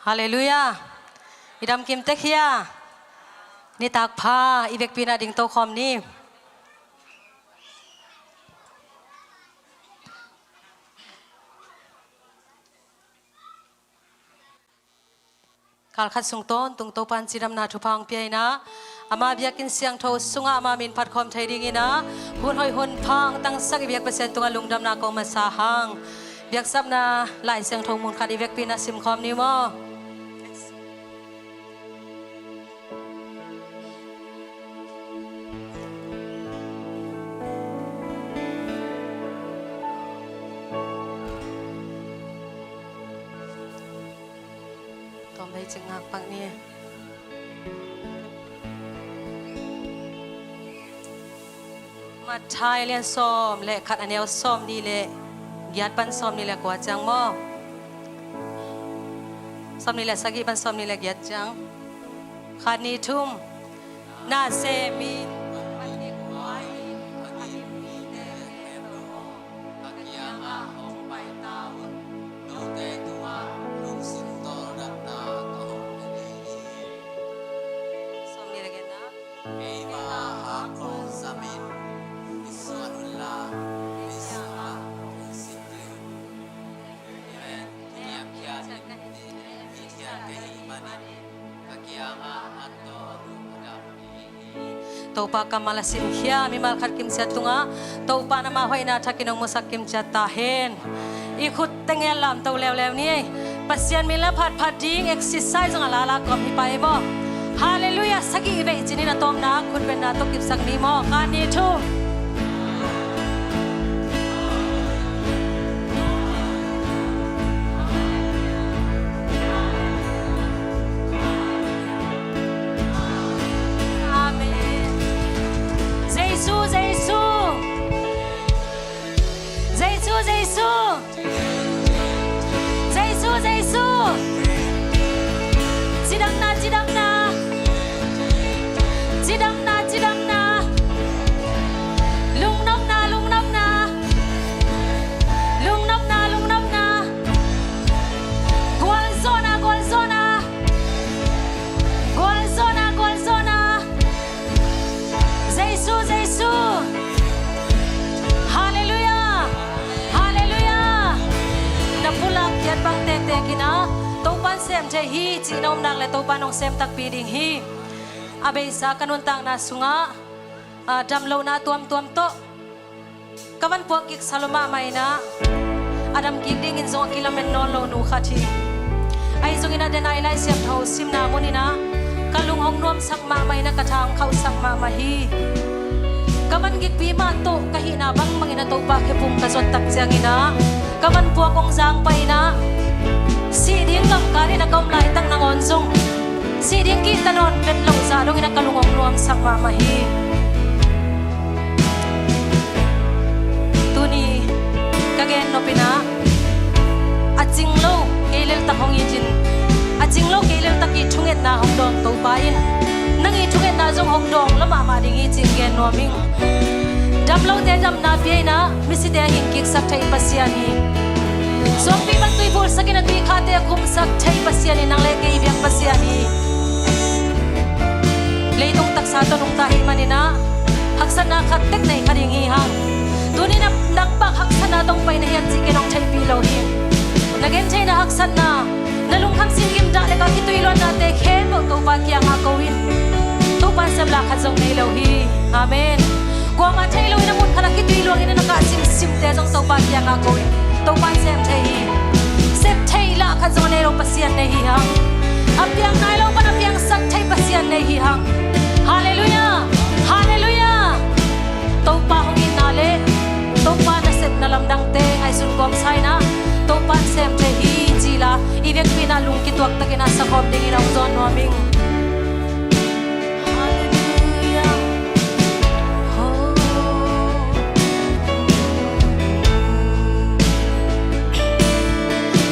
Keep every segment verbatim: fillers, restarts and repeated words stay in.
Halleluiah. I dam kim tek hia? Nitak pha, i vekpi-in ah ding to khawm ni. Kal khat sung tawntung Topa'n cidamna thupha hong pia-in ah, ama biakinn siangtho sungah ama min phat khawm thei dingin ah, hun hoih hun pha hong tangsak i biak Pasian tungah lungdamna kong masa hang. Biaksapna Lai Siangtho mun khat i vekpi-in ah sim khawm ni maw? Tawm vei cik ngak pak ni. Matthai lian sawm le khat, a neu sawmnih le giat pan sawmnih le kua ciang maw? Sawmnih le sagih pan sawmnih le giat ciang. Khat, nih, thum. Na semin, ka kiangah hong pai ta un. Note tungah lungsim tawldamna ka hong pia ding hi. Sawmnih le giatna. Keima hak hong zamin, kisuan unla, mei sangah hong sin ding. Amen. Kiniamkhiat in, mi khiat ka hih manin, ka kiangah an tawh a dam ding hi. Topa kammal a simkhia mimal khat kimciat tungah Topa'n ama hoihna thakin hong musak kimciat ta hen. I khut teng en lamto leuleu ni. Pasian min la phatphat ding exercise zong a lala kawm hi pai maw? Halleluiah. Sagih i veih cinin a tawpna khutbetna tawh kipsak ni maw? Khat, nih, thum. Amen. Jesu, Jesu. Jesu, Jesu. Jesu, Jesu. Cidamna, cidamna. Cidamna, cidamna. Lungnopna, lungnopna. Lungnopna, lungnopna. Gualzawhna, gualzawhna. Gualzawhna, gualzawhna. Jesu, Jesu. Halleluiah. Halleluiah. Na pulak kiat bang tektek in ah Topa'n sem thei hi cih na um nak leh Topa'n hong sem takpi ding hi. A beisa ka nuntakna sungah, ah, damlohna tuamtuam tawh ka van puak kiksa lua mahmah in ah, a dam kik dingin zong a kilamen nawn lo nu khat hi. Ahi zongin ah, den a i Lai Siangtho simna mun in ah ka lung hong nuamsak mahmah in ah, ka tha hong khauhsak mahmah hi. Ka van gikpi mah tawh ka hihna bangbang in ah Topa khe pum ka zot tak ciangin ah, ka van puak hong zang pai in ah, sih ding gamkal in ah ka om laitak nangawn zong sih ding kihta nawn vet loh zah dongin ah ka lung hong nuamsak mahmah hi. Tuni ka gen nop in ah, a cing lo kei leltak hong itin, a cing lo kei leltak i thungetna hong dawng Topa in nang i thungetna zong hong dawng lua mahmah ding hi cih gen nuam ing. Damlote damna pia in ah, misite a hing kiksak thei Pasian hi. Suangpi bang tui bulsak in ah, tuikhate a khumsak thei Pasian hi, nang le kei i biak Pasian hi. Leitung taksa tawh nungta ahih manin ah, haksatna khat tek nei kha ding hi hang. Tuni na nak bang haksatna tawh hong pai na hiam cih ken hong theihpih lo hi. Na gentheihna haksatna, na lungkham singgim dah le ka khitui luannate khempeuh Topa kiangah ko in. Topa'n sem la khat zong nei lo hi. Amen. Kuamah thei lo in a mun khat ah khitui luangin a na kah simsimte zong Topa kiangah ko in. Topa'n sem thei hi. Sep thei la khat zong a nei lo Pasian nei hi hang. A piang nai lo pan a piangsak thei Pasian nei hi hang. Halleluiah. Halleluiah. Topa hong itna le Topa nasepna lamdangte ngaihsun kawmsa in ah, Topa'n sem thei hi ci la, i vekpi in ah lung kituak takin a sakhawm dingin a hong zawn nuam ing. Halleluiah. Oh.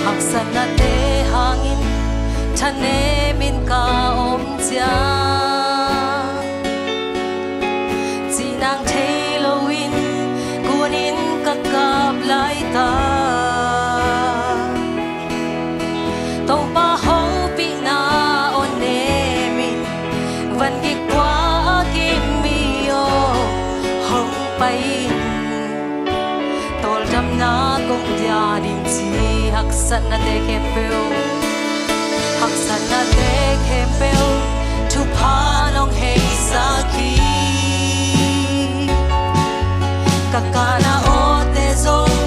Haksatnate hangin thanemin ka om ciang, cihnang thei loin kunin ka kap laitak, Topa hong Tawldamna kong pia ding ci, haksatnate khempeuh, haksatnate khempeuh thupha nong heisak hi. Ka kana awte zong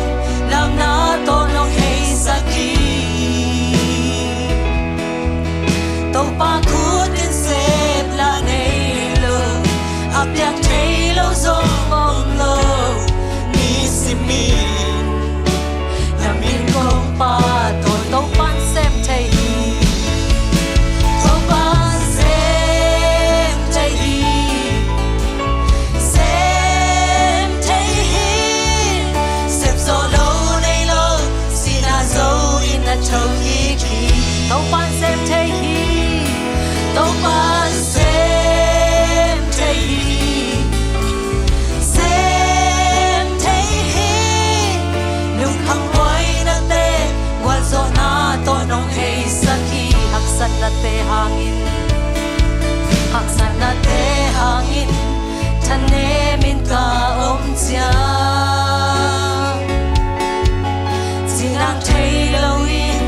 lamna tawh nong heisak hi. Topa khut in sep lah nei lo, a piang thei lo zong om lo. Nisimin na min kong phat, Topa'n sem thei hi. Topa'n sem thei hi. Sem thei hi. Sep zawh lo nei lo, sihna zo in na tho kik hi. Topa'n sem thei hi. Topa'n sem thei hi. Sem thei hi. Lungkham buainate gualzawhna tawh nong heisak hi. Haksatnate hangin, haksatnate hangin thanemin ka om ciang, cinang thei loin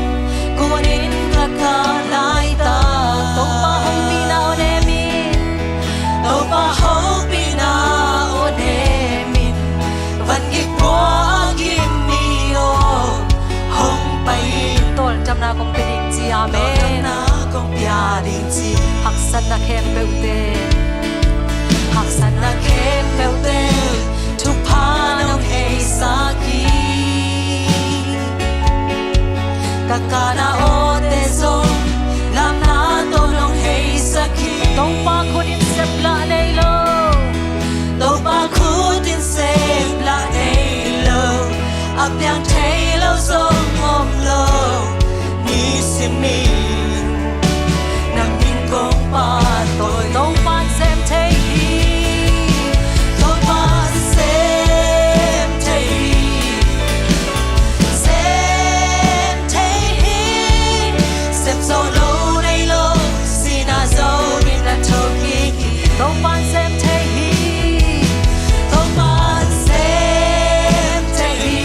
kunin ka kah laitak, Topa hopihna aw nemin, Topa hopihna aw nemin, van gik pua a gim mi aw hong pai in. Tawldamna kong pia ding ci, amen. Tawldamna kong pia ding ci. Haksatna khempeuhte, haksatna khempeuhte thupha nong heisak hi. Ka kana awte zong lamna tawh nong heisak hi. Topa khut in sep lah nei lo. Topa khut in sep lah nei lo. A piang thei lo zong om lo. Nisimin na min kong phat, Topa'n sem thei hi. Topa'n sem thei hi. Sem thei hi. Sep zawh lo nei lo, sihna zo in na tho kik hi. Topa'n sem thei hi. Topa'n sem thei hi.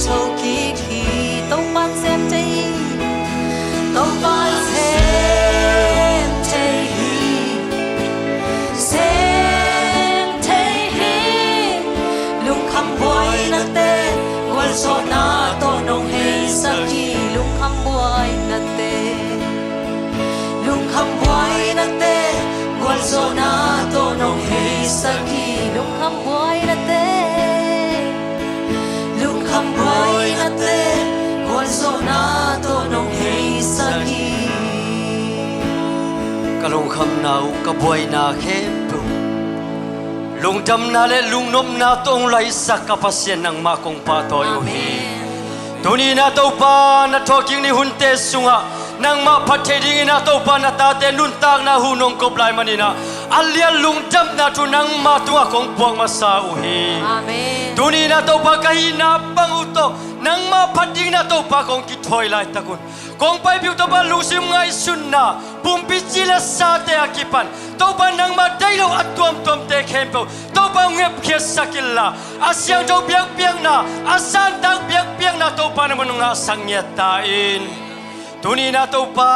Tho kik hi. Topa sem thei hi. Topa sem thei hi. Sem thei hi. Lungkham buainate gualzawhna tawh nong heisak hi. Lungkham buainate, lungkham buainate gualzawhna tawh nong heisak hi. Lungkham buainate, lungkham buainate gualzawhna tawh nong heisak hi. Ka lungkhamna uh, ka buaina khempeuh, lungdamna le lungnopna tawh hong laisak ka Pasian, nangmah kong pahtawi uh hi. Amen. Tuni-in ah Topa, na thawhkik ni hunte sungah nangmah phat thei dingin ah Topa, na tate nuntakna hun hong kop lai manin ah, a lian lungdamna thu nangmah tungah kong puak masa uh hi. Amen. Tuni-in ah Topa, ka hihna bang uh tawh nangmah phat dingin ah Topa, kong kithawi laitak un, kong paipih uh Topa, lungsim ngaihsutna, pumpi ci le sate a kipan Topa, nangmah deih loh a tuamtuamte khempeuh Topa, hong hepkhiatsak inla, a siangtho biakpiakna, a santak biakpiakna Topa, nangmah hong ngahsak ngiat ta in. Tuni-in ah Topa,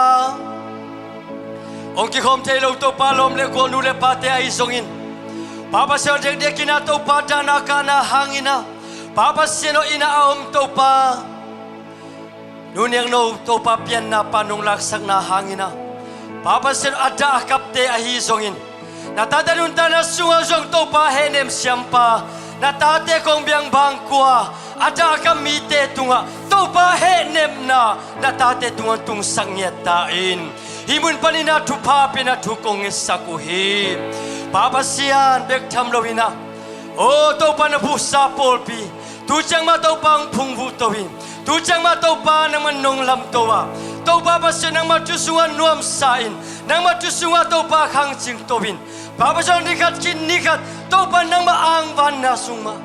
hong kikhawm thei lo Topa, lawm le gual, nu le pate ahi zongin, Pa Pasian aw, dekdek in ah Topa, dahna kahna hangin ah, Pa Pasian aw, inn ah a om Topa, nu Niangno Topa, pianna pan hong laksakna hangin ah, Pa Pasian aw, a dah a kapte ahi zongin, na tate nuntakna sungah zong Topa, hehnem siampa, na tate kong biang bangkua, a dah a kap mite tungah Topa, hehnemna na tate tungah tungsak ngiat ta in. Hih mun panin ah thupha pia-in ah thu kong ngetsak uh hi. Pa Pasian, bek tham loin ah, aw Topa, na phuhsa pawlpi tu ciang mah Topa, hong phungvuh to in. Tu ciang mah Topa, nangmah nong lamto a, Topa Pasian, nangmah thu sungah nuamsa in, nangmah thu sungah Topa, khangcing to in. Pa Pasian, ni khat khit ni khat Topa, nangmah angvanna sung mah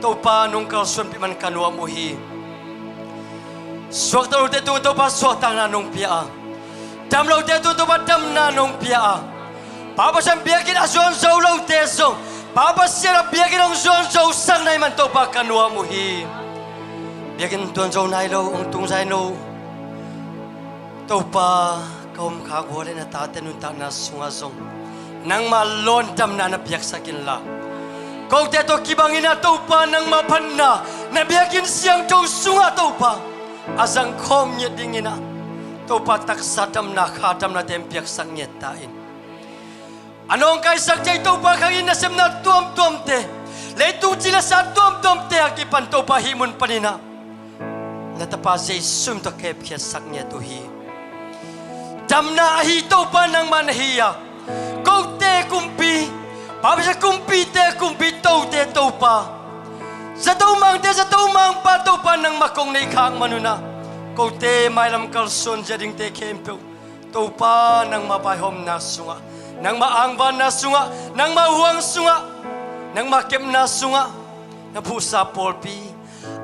Topa, nong kalsuanpih man ka nuam uh hi. Suakta lote tungah Topa, suahtakna nong pia a, dam lote tungah Topa, damna nong pia a, Pa Pasian, biakinn a zuan zo lote zong, Pa Pasian aw, biakinn hong zuan zosak na hih man Topa, ka nuam uh hi. Biakinn hong tuan zo nai lo, hong tung zai lo Topa, ka om khak uh a leh na tate nuntakna sungah zong nangmah lawndamna na piaksak inla, kote tawh kibangin ah Topa, nangmah phatna na biakinn siangtho sungah Topa, a zangkhawm ngiat dingin ah Topa, taksa damna, kha damnate hong piaksak ngiat ta in. A nawngkaisak thei Topa, khang inn nasepna tuamtuamte, leitung ci le sa tuamtuamte a kipan Topa, hih mun panin ah na tapa Jesu min tawh ka hepkhiatsak ngiat uh hi. Damna ahi Topa, nangmah na hi a, kote kumpi, Pa Pasian, kumpite kumpi, tote Topa, zato mangte zato mangpa Topa, nangmah kong neih khak man un ah, kote mailam kalsuan zia dingte khempeuh Topa, nangmah vaihawmna sungah, nangmah angvanna sungah, nangmah huang sungah, nangmah kepna sungah, na phuhsa pawlpi,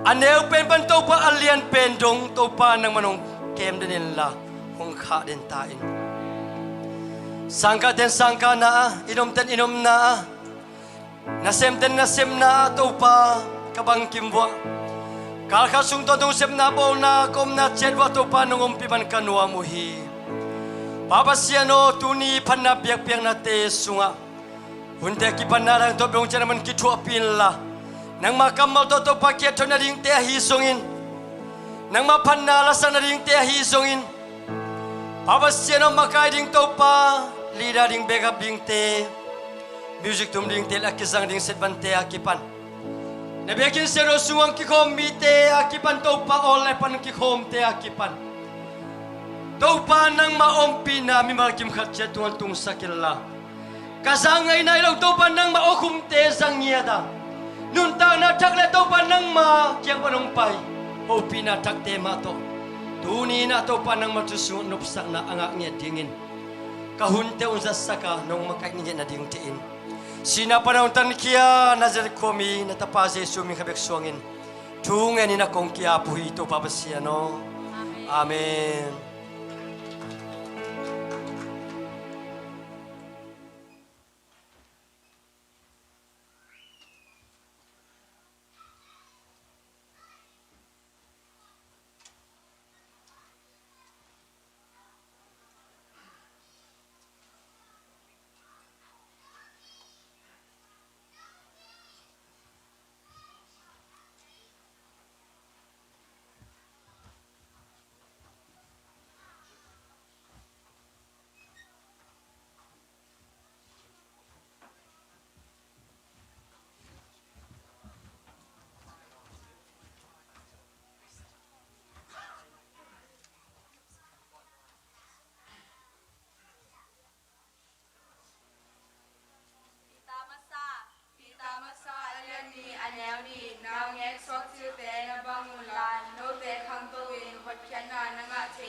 a neu pen pan Topa, a lian pen dong Topa, nangmah hong kem den inla, hong khah den ta in. Sangkahten sangkahna ah, inn omten inn omna ah, nasemten nasemna ah Topa, ka bangkim uh a, kalkhat sung tawntung sepna bawlna ka omna ciat uh ah Topa, nong ompih man ka nuam uh hi. Pa Pasian aw, tuni phatna biakpiaknate sungah hunte kipanna dang tawh beh hong ciah, nangman kithuahpih inla, nangma kammal tawh Topa, kiatthoih nadingte ahi zongin, nangma phatna lasak nadingte ahi zongin, Pa Pasian aw, makai ding Topa, leader ding, backup dingte, music tum dingte le a kizang ding setbante a kipan, na biakinn siangtho sungah kikhawm mite a kipan Topa, awl le pan kikhawmte a kipan Topa, nangma ompihna mimal kimkhat ciat tungah tungsak inla, ka za ngai nai lo Topa, nangma awkhumte za ngiat a, nuntakna thak le Topa, nangma kiang pan hong pai hopihna thakte mah tawh tuni-in ah Topa, nangma thu sungah nopsakna a ngah ngiat dingin ka hunte hong zatsak a, nong makaih ngiat nadingte in sihna pan hong tankhia Nazareth khuami na tapa Jesu min khat bek suangin thu ngenin ah kong ki-ap uh hi, Topa Pasian aw. Amen. Amen.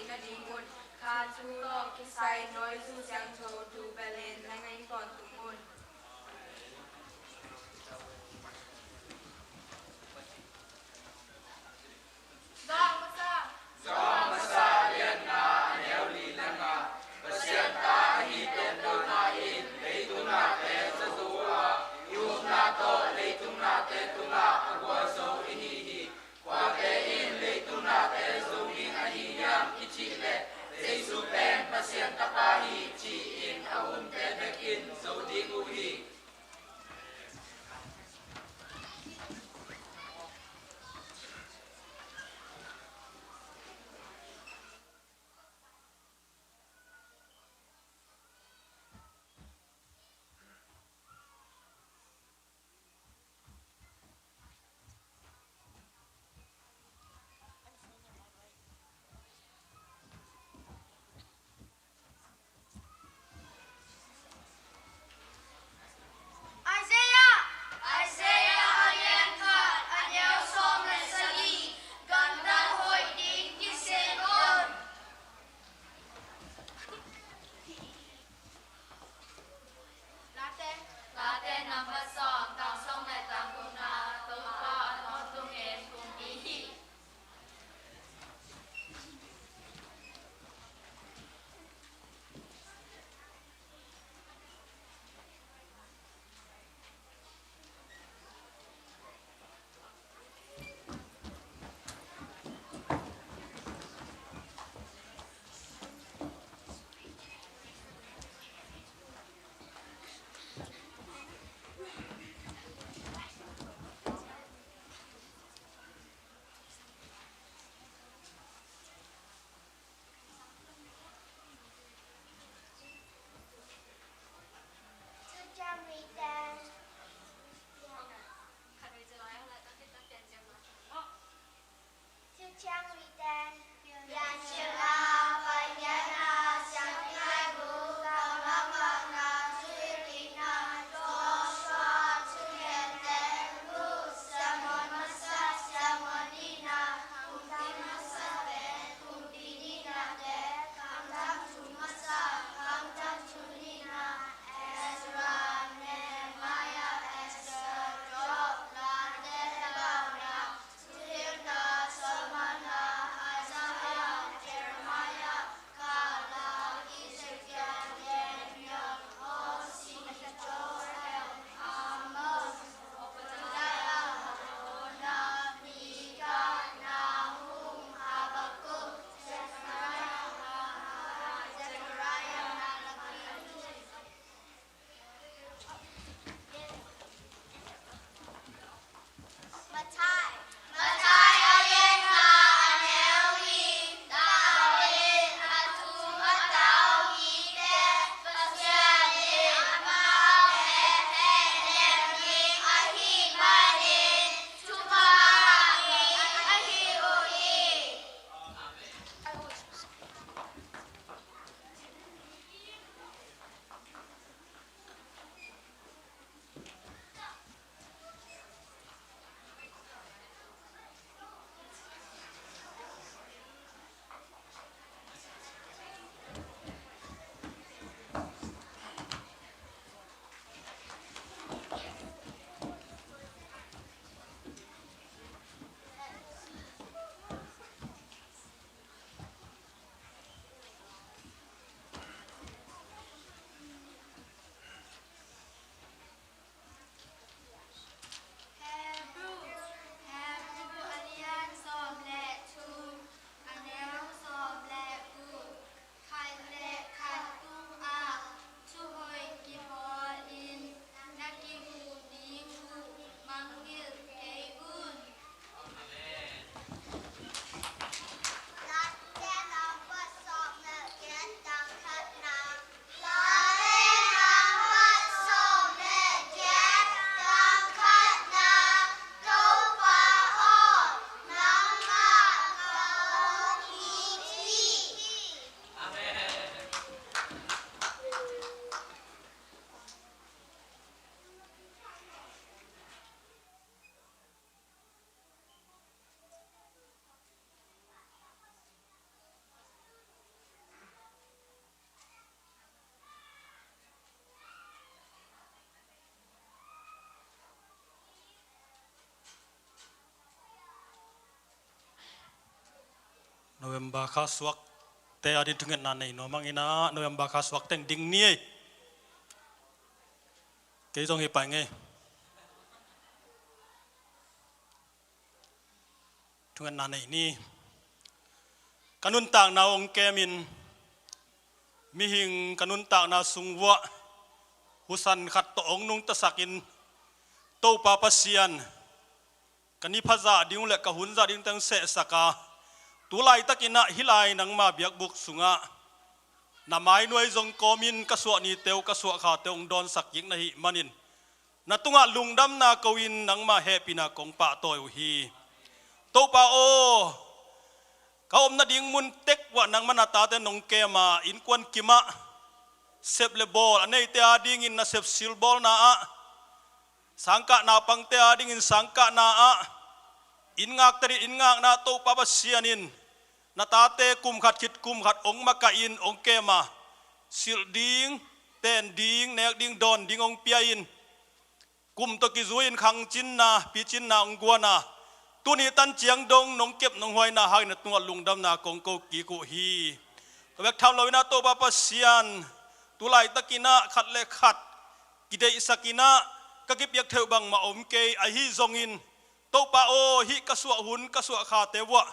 nadingun kha thu tawh kisai nawi Zu Siangtho tu belin na ngei tawntung un. Zawng masa. Zawng masa lianna a neu li nanga Pasian ta ahi pen Topa in leitung nate zo zo a, i upna tawh leitung nate tungah a gualzo i hi hi. Kuate in leitung nate zo ding ahi hiam i cih leh Jesu pen Pasian Tapa hi ci-in November kha suakte ading thungetna nei nuam hang in ah, November kha suak teng ding ni ei. Kei zong hi pai ngei. Thungetna nei ni. Ka nuntakna hong kemin, mihing ka nuntakna sung vuah husan khat tawh hong nungtasakin, Topa Pasian, ka ni pha zah ding uh le ka hun zah ding teng sehsak a, tu laitakin ah hih lai nangma biakbuk sungah na mainuai zong kawmin ka suah nite uh, ka suah khate uh hong dawnsak kik na hih manin, na tungah lungdamna ko in nangma hehpihna kong pahtawi uh hi. Topa aw, ka om nading mun tek uah nangma na tate nong kem a, innkuan kimah sep le bawl a neite adingin na sepsil bawlna ah, sangkah naupangte adingin sangkahna ah, inn ngakte ding inn ngakna ah, Topa Pasian in na tate kum khat khit kum khat hong makaih in hong kem a, silh ding, ten ding, nek ding, dawn ding hong pia in, kum tawh kizui in khangcinna, picinna hong guan a, tuni tan ciang dong nong kep nong huaina hangin na tungah lungdamna kong ko kik uh hi. Tua bek tham loin ah Topa Pasian, tu laitakin ah khat le khat kideihsakin ah ka kipiak theih uh bangmah om kei, ahi zongin Topa aw, hih ka suah hun, ka suah khate vuah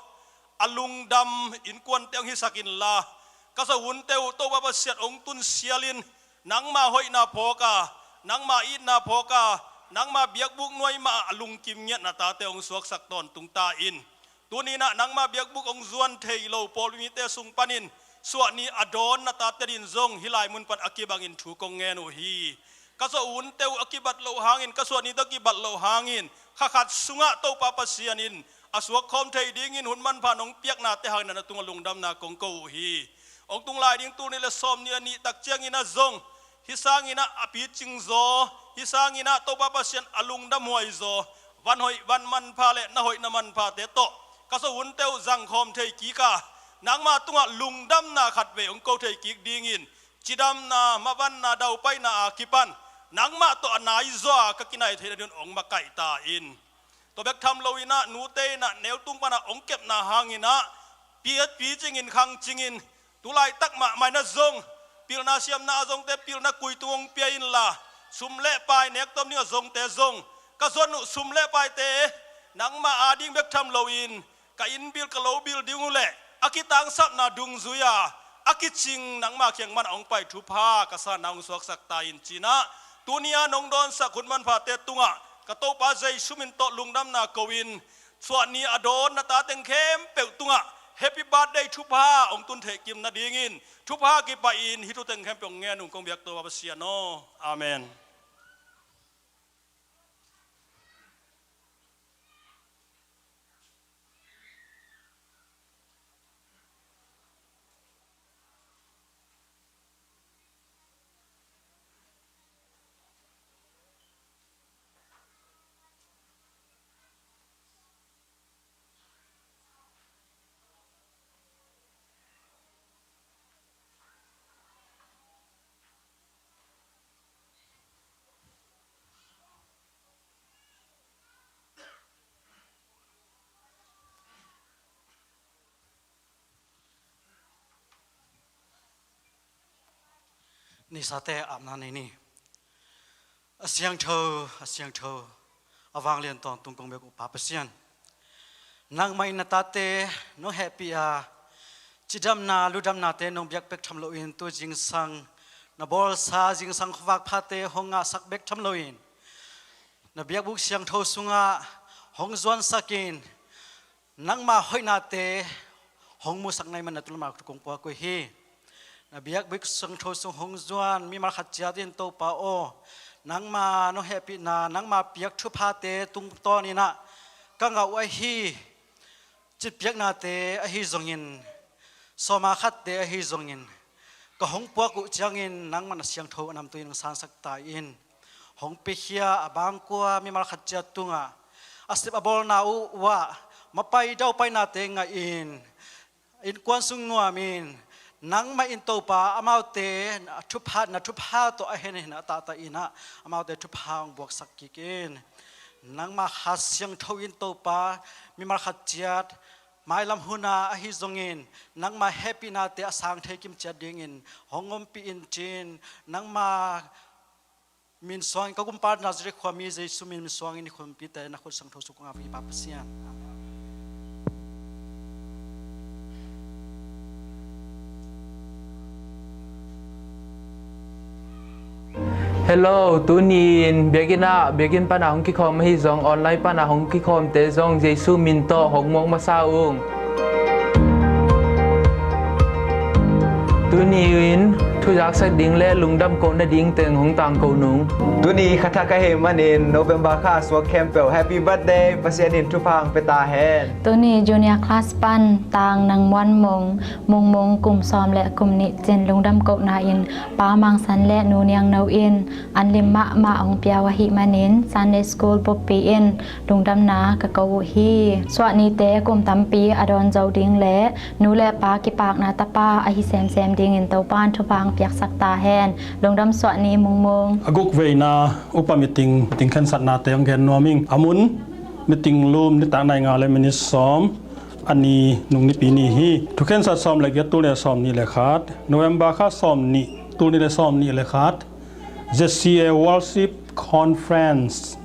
a lungdam innkuante hong hisak inla, ka suah hunte uh Topa Pasian hong tunsialin, nangma hoihna phawk a, nangma itna phawk a, nangma biakbuk nuai mah ah a lungkim ngiat na tate hong suaksak tawntung ta in. Tuni in ah nangma biakbuk hong zuan thei lo pawlpi mite sung panin suah ni a dawn na tate adingin zong hih lai mun pan a kibangin thu kong ngen uh hi. Ka suah hunte uh a kibat loh hangin, ka suah nite uh a kibat loh hangin, kha khat sungah Topa Pasian in a suak khawm thei dingin hun manpha nong piaknate hangin na tungah lungdamna kong ko uh hi. Hong tung lai ding tul nih le sawm nih le nih tak ciangin ah zong, hih sangin ah a picing zaw, hih sangin ah Topa Pasian a lungdam huai zaw, van hoih van manpha le na hoih na manphate tawh ka suah hunte uh zang khawm thei kik a, nangma tungah lungdamna khatvei hong ko thei kik dingin, cidamna, mavanna, daupaina a kipan nangmah tawh a nai zaw a ka kinai theih nadingin hong makaih ta in. Tua bek tham loin ah nute in ah neu tung pan ah hong kepna hangin ah pi, picingin khangcingin, tu laitak mahmah in ah zong pilna siamna a zongte pilna kuitung hong pia inla, sum le pai nek tuam ding a zongte zong, ka zuan uh sum le paite nangma ading bek tham loin ka inn bil, ka lo bil ding uh leh a kitangsapna dungzui a, a kicing nangma kiang man a hong pai thupha ka sanna hong suaksak ta in ci-in ah, tuni a nong dawnsak hun manphate tungah ka Topa Jesu min tawh lungdamna ko in, suah ni a dawn na ta teng khempeuh tungah happy birthday thupha hong tun theih kim nadingin thupha kipah in hih thu teng khempeuh hong ngen ung kong biak Topa Pasian aw. Amen. Nisate apna nei ni. A siangtho, a siangtho, a vanglian tawntung kong biak uh Pa Pasian, nangmah in na tate nong hehpih a, cidamna ludamnate nong biak bek tham loin tu zingsang na bawlsa zingsang khuavak phate hong ngahsak bek tham loin, na biakbuk siangtho sungah hong zuansak in, nangma hoihnate hong musak na hih man na tungah lungdamna kong puak uh hi. Na biakbuk siangtho sung hong zuan mimal khat ciat in Topa aw, nangma nong hehpihna, nangma piak thuphate tungtawn in ah ka ngah uh ahi, citpiaknate ahi zongin, sawma khatte ahi zongin, ka hong puak uh ciangin nangmah na siangtho a namtui in hong sansak ta in. Hong piakhia a bangkua mimal khat ciat tungah a sep a bawlna uh uah mapai daupainate ngah in, innkuan sung nuam in, nangmah in Topa amaute na thupha, na thupha tawh a henhen a tahtah in ah amaute thupha hong buaksak kik in. Nangma Kha Siangtho in Topa mimal khat ciat Mailam huna ahi zongin nangma hehpihnate a sang thei kimciat dingin hong ompih in, ci-in nangma min suangin ka gumpa Nazareth khuami Jesu min suangin i khumpite na khut siangtho sung kong ap hi, Pa Pasian. Amen. Hello, tuni-in biakinn ah, biakinn pana hong kikhawm ahi zong, online pana hong kikhawmte zong Jesu min tawh hong muang masa ung. Tuni-in thuzaksak ding le lungdam kohna ding teng hong tangko nung. Tuni khathak ahih manin November kha a suak khempeuh happy birthday, Pasian in thupha hong pia ta hen. Tuni junior class pan Tang Nang Muan Mung, Mung Mung kum sawm le kum nih cin lungdam kohna in Pa Mang San le Nu Niang No in an lim mahmah hong pia uh ahih manin Sunday School buppi in lungdamna ka ko uh hi. Suahnite kum tampi a dawn zo ding le nu le pa kipakna tapa ahi semsem dingin Topa'n thupha hong piaksak ta hen. Lungdam Suahni Mung Mung. A guk veina upa meeting, meeting khensatnate hong gen nuam ing. A mun, meeting lum nitak nai nga le minit sawm, a ni nung Nipi ni hi. Thukhensat sawm le giat, tul nih le sawm nih le khat, November kha sawm nih, tul nih le sawm nih le khat, Z C A Worship Conference.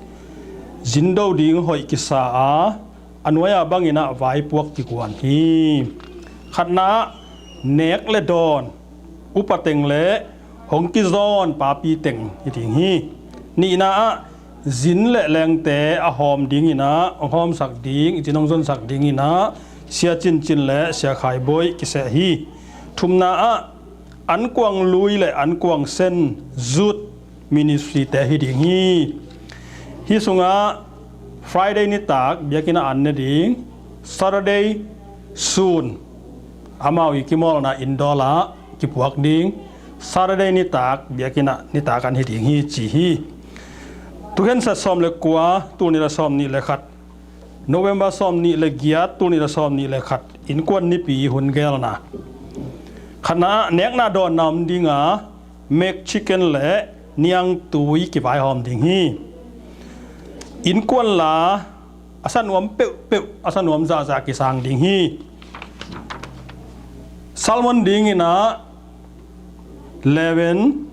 Zin do ding hoih kisa a, a nuai-a bangin ah vaipuak kikuan hi. Khatna ah nek le dawn, upa teng le hong kizawn papi teng hi ding hi. Nihna ah zin le lengte a hawm dingin ah, hong hawmsak ding, zin hong zonsak dingin ah Sia Cin Cin le Sia Khai Bawi kiseh hi. Thumna ah Ankuang Lui le Ankuang Sen Youth Ministry-te hi ding hi. Hih sungah Friday nitak biakinn ah an ne ding, Saturday sun amau i kimawlna inn dawl ah kipuak ding, Saturday nitak biakinn ah nitak an hi ding hi, ci hi. Thukhensat sawm le kua, tul nih le sawm nih le khat, November sawm nih le giat, tul nih le sawm nih le khat, Innkuan Nipi hun gelna. Khatna ah nekna dawnna om ding a, mek chicken le niangtui kivaihawm ding hi. Innkuan la a sa nuam peuhpeuh, a sa nuam zahzah kisang ding hi. Sermon dingin ah Reverend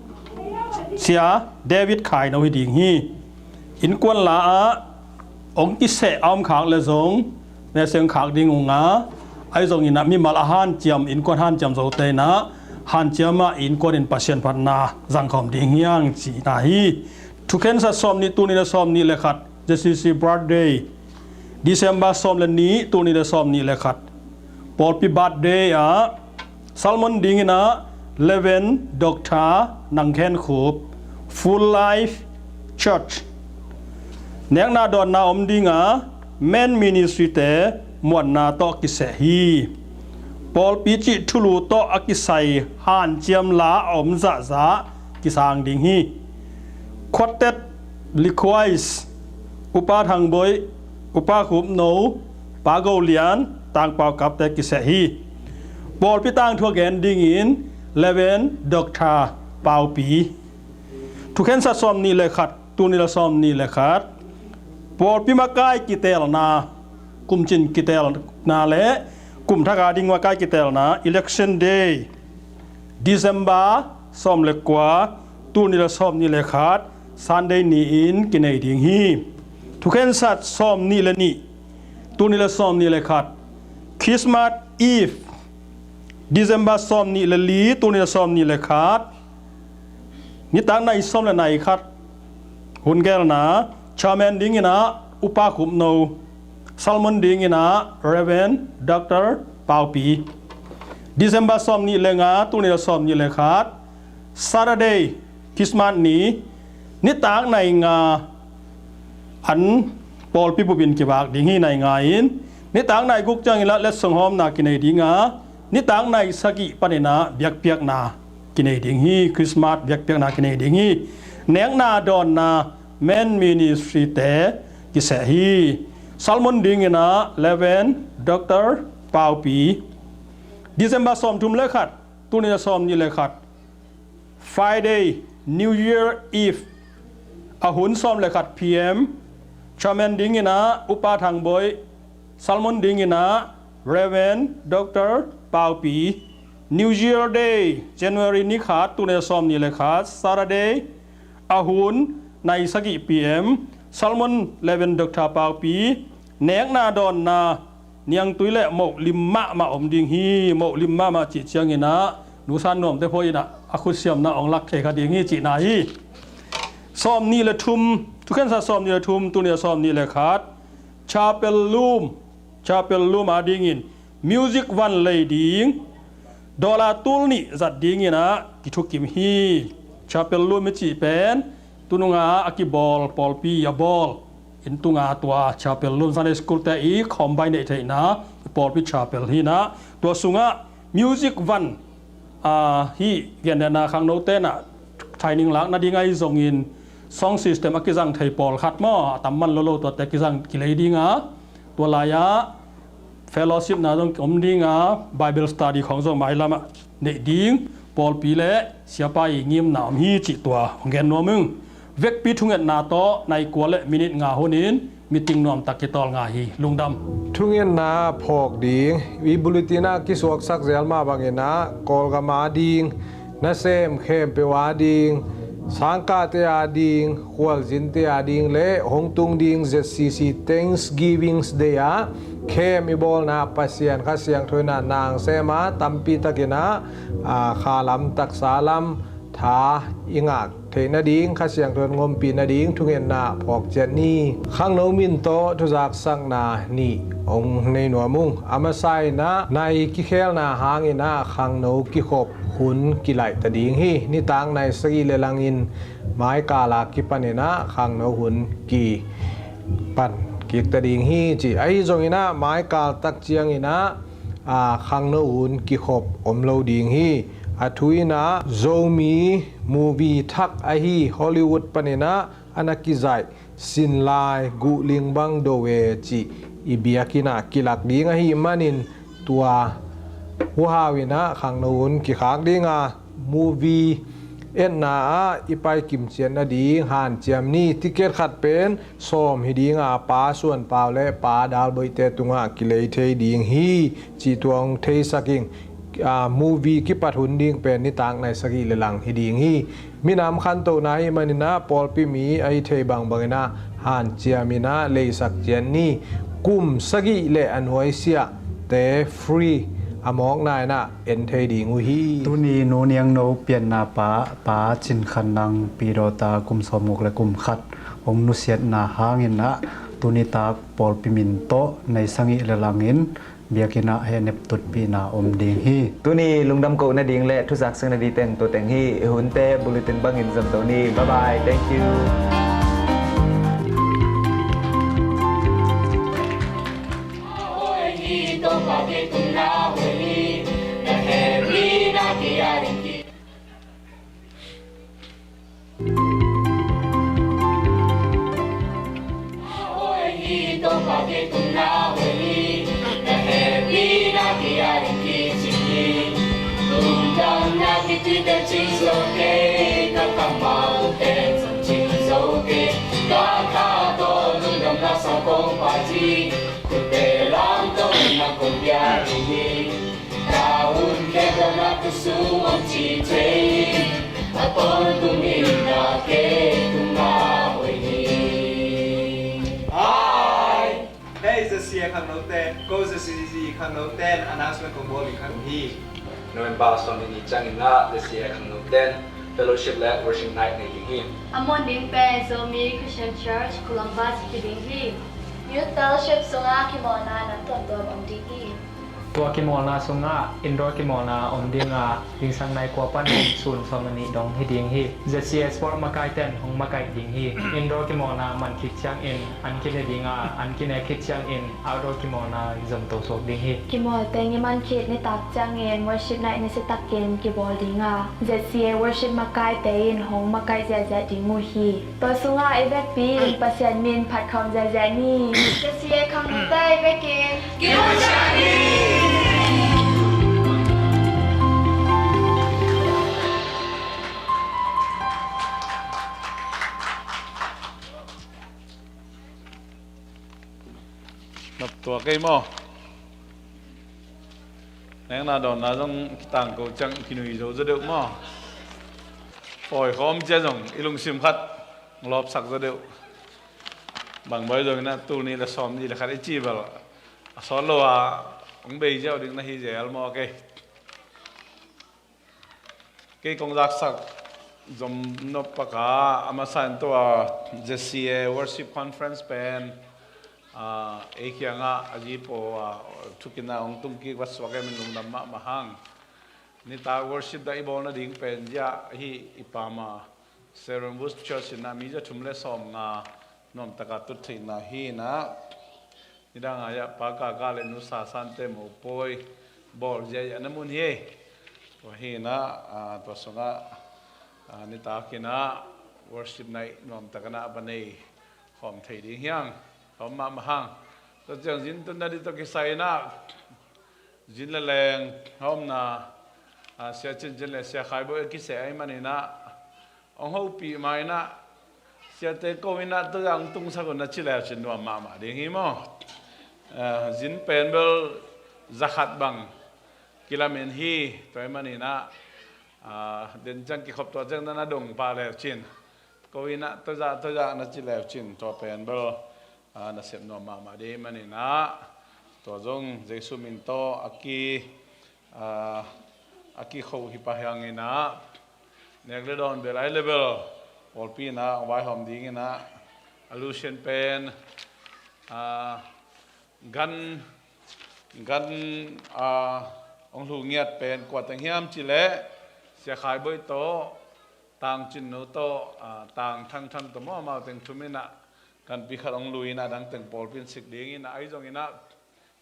Sia David Khai No hi ding hi. Innkuan la ah hong kiseh a om khak le zong, message khak ding ung a, ahi zongin ah mimal a hanciam, innkuan hanciam zote in ah hanciam ah innkuan in Pasian phatna zangkhawm ding hi hang, cihna hi. Thukhensat sawm nih, tul nih le sawm nih le khat, Z C C birthday, December sawm le nih, tul nih le sawm nih le khat, pawlpi birthday ah, sermon dingin ah Reverend Doctor Nang Khen Khup, Full Life Church. Nekna dawnna om ding a, Men Ministry-te muanna tawh kiseh hi. Pawlpi cih thulu tawh a kisai hanciam la a om zahzah kisang ding hi. Quartet likhuais, Upa Thang Bawi, Upa Khup No, Pa Go Lian, Tang Pau Kap-te kiseh hi. Pawlpi tangthu a gen dingin Reverend Doctor Pau Pi. Thukhensat sawm nih le khat, tul nih le sawm nih le khat, pawlpi makai kiteelna, kumcin kiteelna le kum thak a ding makai kiteelna, Election Day, December sawm le kua, tul nih le sawm nih le khat, Sunday ni-in kinei ding hi. Thukhensat sawm nih le nih, tul nih le sawm nih le khat, Christmas Eve, December sawm nih le li, tul nih le sawm nih le khat, nitak nai sawm le nai khat, hun gelna, chairman dingin ah Upa Khup No, sermon dingin ah Reverend Doctor Pau Pi. December sawm nih le nga, tul nih le sawm nih le khat, Saturday, Christmas ni, nitak nai nga an pawlpi bupin kivak ding hi, nai nga in. Nitak nai guk ciangin ah letsong hawmna kinei ding a, nitak nai sagih panin ah biakpiakna kinei ding hi, Christmas biakpiakna kinei ding hi. Nekna dawnna Men Ministry-te kiseh hi. Sermon dingin ah Reverend Doctor Pau Pi. December sawm thum le khat, tul nih le sawm nih le khat, Friday, New Year Eve, a hun sawm le khat P M, chairman dingin ah Upa Thang Bawi, sermon dingin ah Reverend Doctor Paupi, New Year Day, January ni khat, tul nih le sawmnih le khat, Saturday, a hun nine thirty P M, Salmon Reverend Doctor Paupi, nekna dawnna, niangtui le moh lim mahmah om ding hi. Moh lim mahmah cih ciangin ah, Nu San Nuam te pawh in ah a khutsiamna hong lak thei kha ding hi cihna hi. Sawmnih le thum, thukhensa sawmnih le thum, tul nih sawmnih le khat, Chapel Room, Chapel Room a dingin music van lei ding, dollar tul nih zat dingin ah kithukim hi. Chapel Room i cih pen, tununga a kibawl, pawlpi a bawl inn tunga tua Chapel Room, Sunday School te i combine neih theihna pawlpi chapel hi in ah, tua sungah music van, a, hih gennena khangnote in ah training lak nading ahi zongin sound system a kizang thei pawlkhat maw, a tam man lolo tuate kizang kilei ding a, tua lai-ah fellowship na zong om ding a, Bible study khawng zong mailamah neih ding pawlpi le siapa i ngimna om hi cih tua hong gen nuam ung. Vekpi thungetna tawh nai kua le minit nga hunin meeting nuamtak kitawl ngai hi. Lungdam. Thungetna phawk ding, i bulletin ah kisuaksak zel mah bangin ah, Kawlgam a ding, nasem khempeuh a ding, sangkahte a ding, khualzinte a ding le hong tung ding Z C C Thanksgiving Day ah camp i bawlna Pasian Kha Siangtho in ah na sem a, tampi takin ah, a, kha lam taksa lam tha i ngak theih nading, Kha Siangtho in ngompih nading thungetna phawk ciat ni. Khangno min tawh thuzaksakna nih hong nei nuam ung. A masa in ah, nai kikhelna hangin ah khangno kikhop hun kilaih ta ding hi. Nitak nai sagih le langin maikal a kipanin ah khangno hun kipan kik ta ding hi ci. Ahi zongin ah maikal tak ciangin ah, a, khangno hun kikhop om lo ding hi. A thu in ah, Zomi movie thak ahi Hollywood panin ah a na kizaih Sinlai Guhling Bang Do E cih i biakinn ah kilak ding ahih manin, tua huhau in ah khangno hun kikhak ding a, movie etna ah i pai kimciat nading hanciam ni. Ticket khat pen sawm hi ding a, Pa Suan Pau le Pa Dal Boih te tungah kilei thei ding hi cih tua hong theisak ing. A, movie kipat hun ding pen nitak nai sagih le lang hi ding hi. Minam khantohna ahih manin ah pawlpi mi a hi thei bangbangin ah hanciam in ah leisak ciat ni. Kum sagih le a nuaisiahte free a mawkna in ah en thei ding uh hi. Tuni Nu Niang No pianna pa, Pa Cin Khan Nang Pi Daw Ta kum sawmguk le kum khat hong nusiatna hangin ah, tuni tak pawlpi min tawh nai sagih le langin biakinn ah hehnep tutpihna om ding hi. Tuni lungdam kohna ding le thuzaksakna ding teng tua teng hi. I hunte bulletin bangin zom to ni. Bye bye. Thank you. Hei, Z C A khangnote, ko Z C A khangnote, announcement kong bawl ding khat om hi. November sawmnih ni ciangin ah Z C A khangnote fellowship le worship night nei ding hi. A muan ding pen Zomi Christian Church, Columbus hi ding hi. Youth Fellowship sungah kimawlna nam tuamtuam om ding hi. Tua kimawlna sungah indoor kimawlna om ding a, zingsang nai kua panin sun sawm le nih dong hi ding hi. Z C A sport makaite'n hong makaih ding hi. Indoor kimawlna man khit ciangin an kine ding a, an kine khit ciangin outdoor kimawlna zom to suak ding hi. Kimawlte i man khit nitak ciangin worship night nasitakin kibawl ding a, Z C A worship makaite in hong makaih ziahziah ding uh hi. Tua sungah i vekpi in Pasian min phat khawm ziahziah ni. Z C A khangnote i vekin kimuhciah ni. Nop tua kei maw? Nekna dawnna zong kitangko ciang kinui zo zaw deuh maw? Pawi khawm cia zong i lungsim khat lawpsak zaw deuh. Bang bawi zong inah tul nih le sawm nih le khat i ci bel a sawt lo a hong bei ziau ding na hi zel maw kei? Kei kong zaksak zom nop paka a masa in tua Z C A Worship Conference pen, ah, ei kiangah a zi paw, ah, thukinah hong tungkik va suak em in lungdam mahmah hang. Nitak worship dah i bawl nading pen ziah ahi i pama Seven Woods Church inah mi za thum le sawm nga nuamtaka tut theihna hi inah. Nidang a iah pa Kaka le nu Sasante mopawi bawl ziahziah na mun hi. Tua hi inah, ah, tua sungah, ah, nitak inah worship naih nuamtak inah a va nei khawm thei ding hiang. Khawm mahmah hang. Tua ciang zin tun na dih tawh kisai inah zin le leng hawmna, ah, Sia Cin Cin le Sia Khai Bawi a kiseh ahih man inah hong hopih ma inah siate ko inah tua zah hong tungsak un na ci le cin nuam mahmah ding hi maw? Ah, zin pen bel zakhat bang kilamen hi. Tua ahih man inah, ah, den ciang kikhop tua ciang na dong pah le cin ko inah tua zah tua zah na ci le cin tua pen bel, ah, nasep nuam mahmah ding ahih man inah tua zong Jesu min tawh a ki, ah, a kikho hi pah hiang inah nek le dawn bel ai le bel pawlpi inah hong vaihawm ding inah a lusian pen, ah, gan, gan, ah, hong hlu ngiat pen kua teng hiam cih leh Sia Khai Bawi tawh Tang Cin Nu tawh, ah, Tang Thang Thang tawh maw amau teng thum inah ganpi khat hong lui inah dang teng pawlpi in sik ding inah ahi zong inah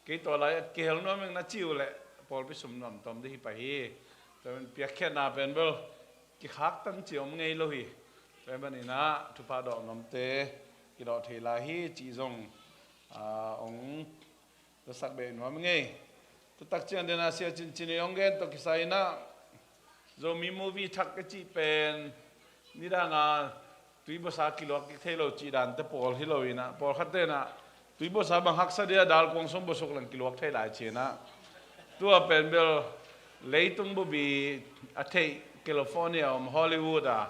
kei tua lai a kihel nuam ing na ci uh leh pawlpi sum nuam tawm dih hi pah hi. Tua in piakkhiatna pen bel kikhaktan ci om ngei lo hi. Tua ahih man inah thupha dawh nuamte kidawh thei lai hi cih zong, ah, hong zasak beh nuam ngei. Tutak ciang den a Sia Cin Cin i hong gen tawh kisai inah Zomi movie thak ka cih pen nidang a tui bawsa kiluak kik thei lo cih dante pawl hi lo inah pawlkhat tenah tui bawsa bang haksa dia dal kuang sung bawsuk lang kiluak thei lai ci inah tua pen bel leitung bubi a theih California om Hollywood a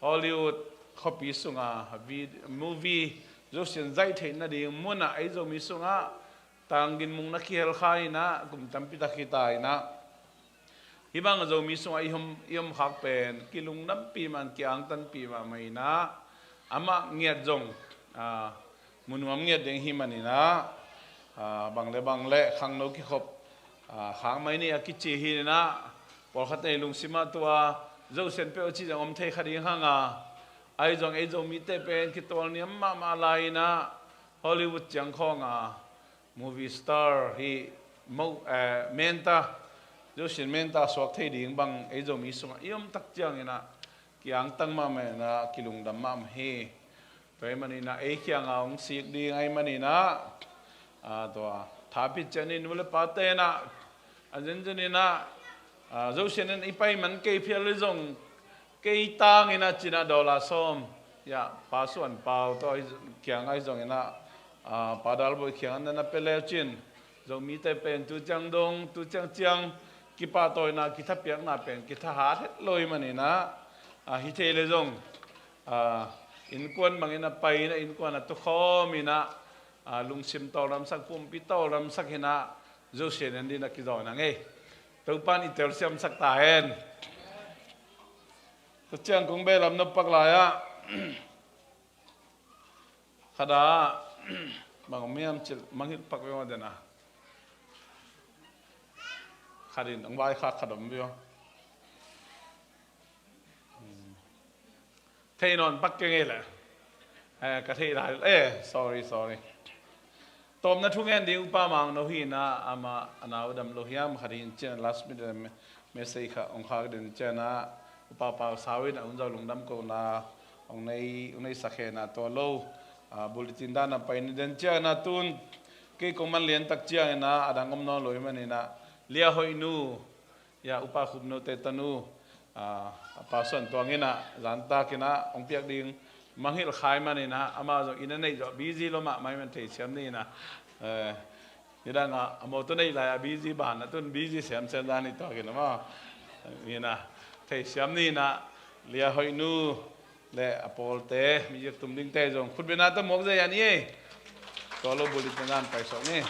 Hollywood khuapi sunga vid-, movie zosian zaih theih nading munah ei Zomi sungah tanggin mung na kihel kha inah kum tampi tak hi ta inah hih bang Zomi sungah i om, i om khak pen kilungdampih man kiangtanpih mahmah inah amah ngiat zong, ah, mu nuam ngiat ding hi man inah, ah, bang le bang le khangno kikhop, ah, khak mai ni a kici hi inah pawlkhat nei lungsim ah tua zosian peuh a ci zong om thei kha ding hang a ahi zong ei Zomite pen kitual niam mahmah lai inah Hollywood ciang khawng a movie star hi mo, eh, menta, zosian menta suak thei ding bang ei Zomi sungah i om tak ciang inah kiangtang mahmah inah kilungdam mahmah hi. Tua ahih man inah ei kiangah hong sik ding ahih man inah, ah, tua tha pit ciang inah nu le pa tenah a zenzen inah, ah, zosian in i pai man kei phial le zong kei tang inah ci inah dollar sawm, ya, Pa Suan Pau tawh kiangah ahi zong inah, ah, Pa Dal Bawi kiangah na na pia le cin Zomite pen tu ciang dong tu ciang ciang kipahtawina kithapiakna pen kithahat het lo ahih man inah, ah, hi thei le zong, ah, innkuan bang inah pai inah innkuan a tukhawm inah, ah, lungsim tawldamsak pumpi tawldamsak inah zosian in dih na kizawn a ngei. Topa in i telsiamsak ta hen. Tua ciang kong belam nop pak lai ah khat ah bang om hiam cih leh mangngilh pak veng aw den a khat in hong vaikhak khat om veng aw. Thei nawn pak keng ei leh. Eh, ka thei lai. Eh, sorry, sorry. Tawpna thu ngen ding Upa Mang No hi inah amah a nau a dam lo hiam khat hi in cian last minute me-, message kha hong khak den cian ah Upa Pau Sau in a hun zo lungdam kohna hong nei, hong nei sak hen ah tua lo. Ah, bulletin dan a pai ni den cian ah tun kei kong man lian tak ciang inah a dang om nawn lo ahih man inah Lia Hoih nu, ya, Upa Khup Note tanu, ah, a Pa Suan Tuang inah zantak inah hong piak ding mangngilh khai man inah amah zong inn a neih zawh busy lo mahmah ahih man theisiam ni inah, eh, Nidang a, a motor nei lai a busy ban a, tun busy semsem dan hi tuak in a maw. Ni na, theisiam ni na, Lia Hoih nu le a pawlte, music tum dingte zong khutbetna tawh mawk zia ni ei. Tua lo bul in tangin paisawk ni.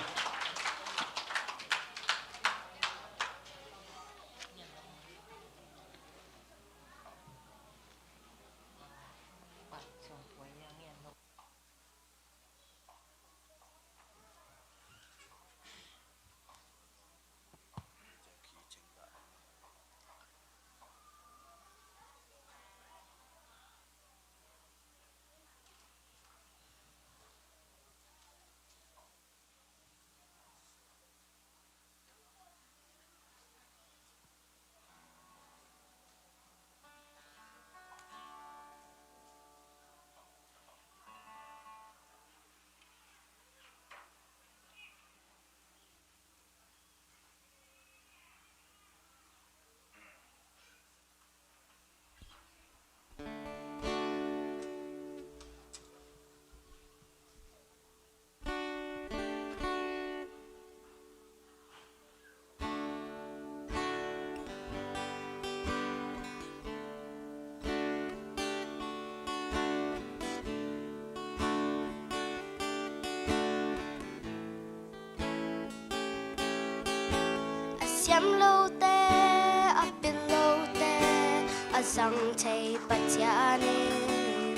A siam lote, a pil lote, a zang thei Pathian in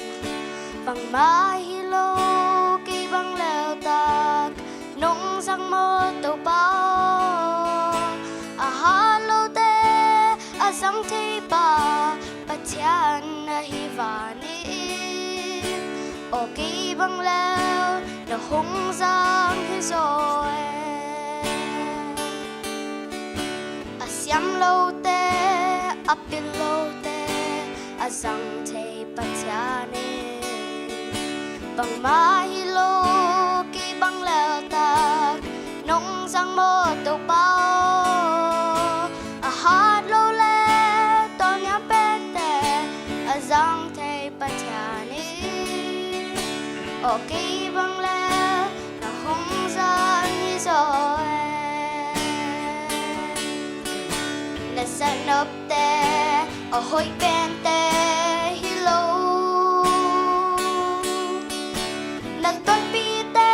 bangmah hi lo, kei bang lel tak nong zang maw Topa. A hat lote a zang thei pa Pathian ahi van in, aw kei bang lel na hong zang hi zaw e. A siam lote, a pil lote, a zang thei Pathian in bangmah hi lo, kei bang lel tak nong zang maw Topa. A hat lo le tawlngiam pente a zang thei Pathian in, aw kei bang lel na hong zang hi zaw e. Na zatnopte a hoih pente hi lo, na tonpihte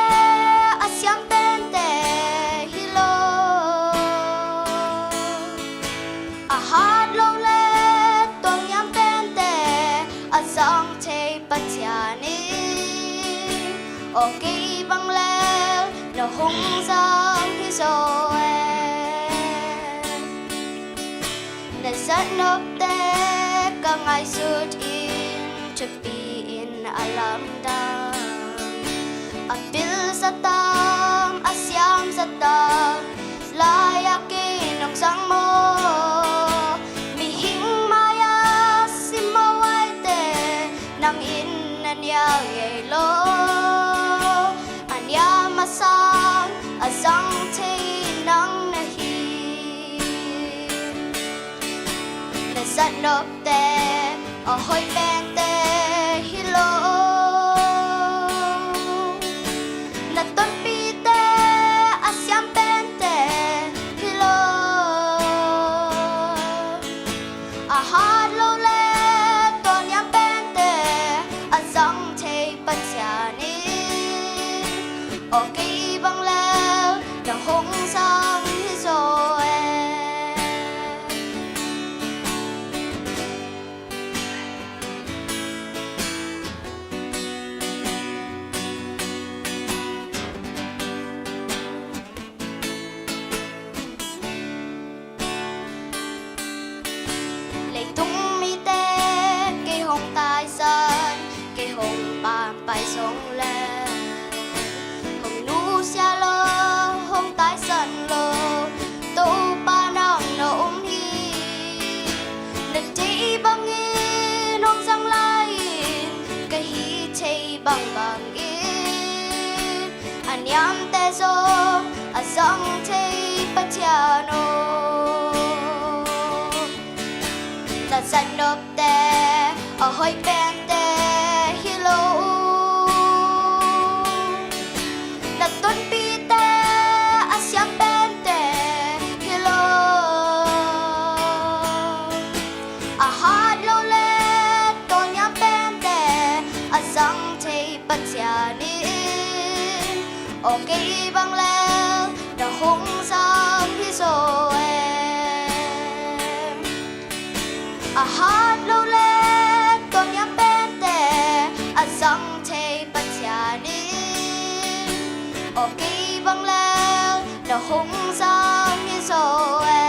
a siam pente hi lo. A hat lo le tawlngiam pente a zang thei Pathian in, aw kei bang lel na hong zang hi zaw e. Na zatnopte ka ngaihsut in thupi in a lamdang. A pil zatam, a siam zatam, lai-ah kei nong zang maw? Mihing mai-ah simmawh huaite nang in na nial ngei lo. A nial masang a zang thei nang na hi. Na zatnopte a hoih pente hi lo, na tonpihte a siam pente hi lo. A hat lo le tawlngiam pente a zang thei Pathian in, aw kei bang lel na hong zang hi zaw e. Leitung mite kei hong taisan, kei hong pampai zong le, hong nusia lo, hong taisan lo Topa nang na om hi. Na deih bangin hong zang lai-in ka hih theih bangbangin a niamte zong a zang thei Pathian aw. Na zatnopte a hoih pente hi lo, na tonpihte Aw kei bang lel na hong zang hi zaw e. A hat lo le tua niam pente a zang thei Pathian in, aw kei bang lel na hong zang hi zaw e.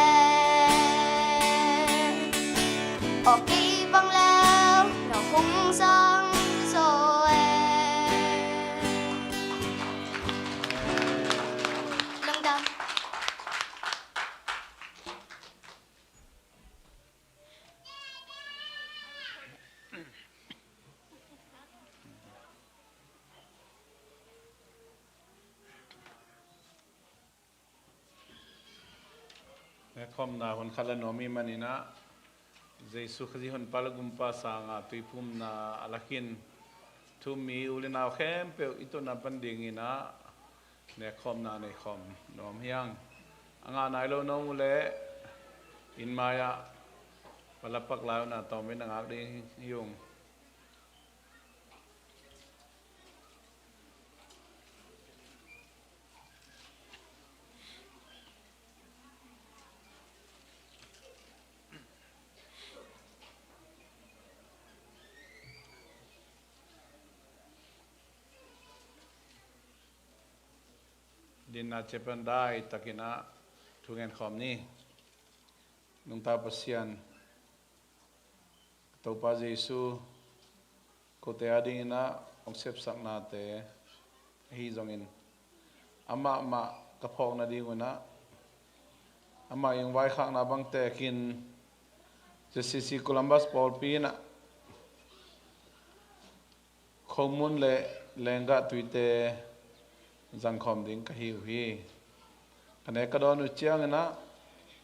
Aw kei bang lel na hong zang hi zaw e. Lungdam. Nekhawmna hun khat la nuam i manin ah, Jesu Khazih honpa le gumpa sanga tuiphumna a lakin thu-um mi u le nau khempeuh i tawpna pan dingin ah nekhawmna nei khawm nuam hi hang. A ngah nai lo na om uh leh inn mai-ah palapak lai un a tawm in a ngak ding hi ung. Dinna ciang pan dai takin ah thu ngen khawm ni. Nungta Pasian, Topa Jesu, kote a dingin ah hong sepsaknate ahi zongin, amah mah ka phawk nadingun ah, amah ii hong vaikhakna bang tekin Z C C Columbus pawlpi in ah khomun le lenggah tuite zangkhawm ding ka hi uh hi. Ka nek ka dawn uh ciangin ah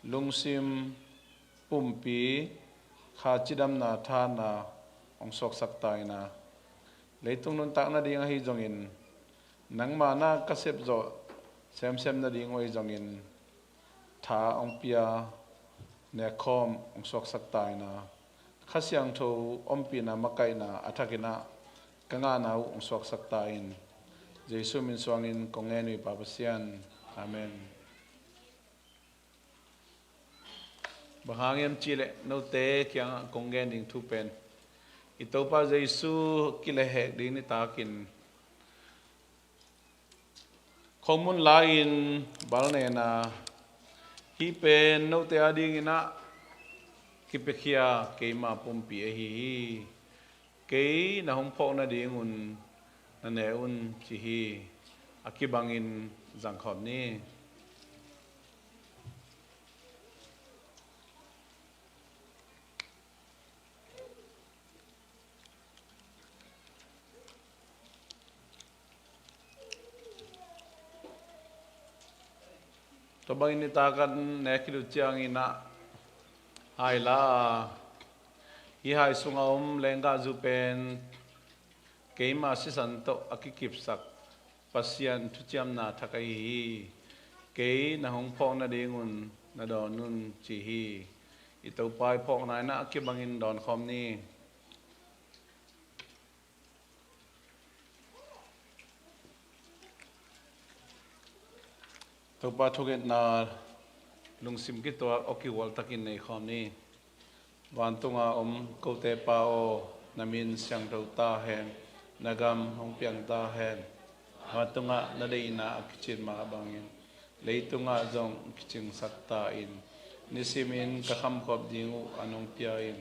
lungsim, pumpi, kha cidamna, thahatna hong suaksak ta in ah, leitung nuntak nading ahi zongin, nangma na ka sepzawh semsem nading uh ahi zongin, tha hong pia, nekkhawm hong suaksak ta in ah, Kha Siangtho ompihna makaihna a thakin ah ka ngahna uh hong suaksak ta in. Jesu min suangin kong ngen uh hi, Pa Pasian. Amen. Bang hang hiam cihleh note kiangah kong gen ding thu pen i Topa Jesu kilehhek ding nitakin khomun lai-in bal nena, hih pen note a dingin ah kipiakhia keima pumpi ahi hi. Kei na hong phawk nadingun na ne un, ci hi. A kibangin zangkhawm ni. Tua bangin nitak an nek khit uh ciangin ah hai la a, hih hai sungah om lenggahzu pen keima sisan tawh a kikipsak Pasian thuciamna thak ahi hi. Kei na hong phawk nadingun na dawn un, ci hi. I Topa i phawkna in ah a kibangin dawnkhawm ni. Topa thungetna lungsim kituak aw kihual takin nei khawm ni. Vantunga om kote Pa aw, na min siangtho ta hen, na gam hong piang ta hen. Vantungah na deihna a kicin mah bangin leitungah zong kicingsak ta in. Nisimin ka khamkhop ding uh an hong pia in.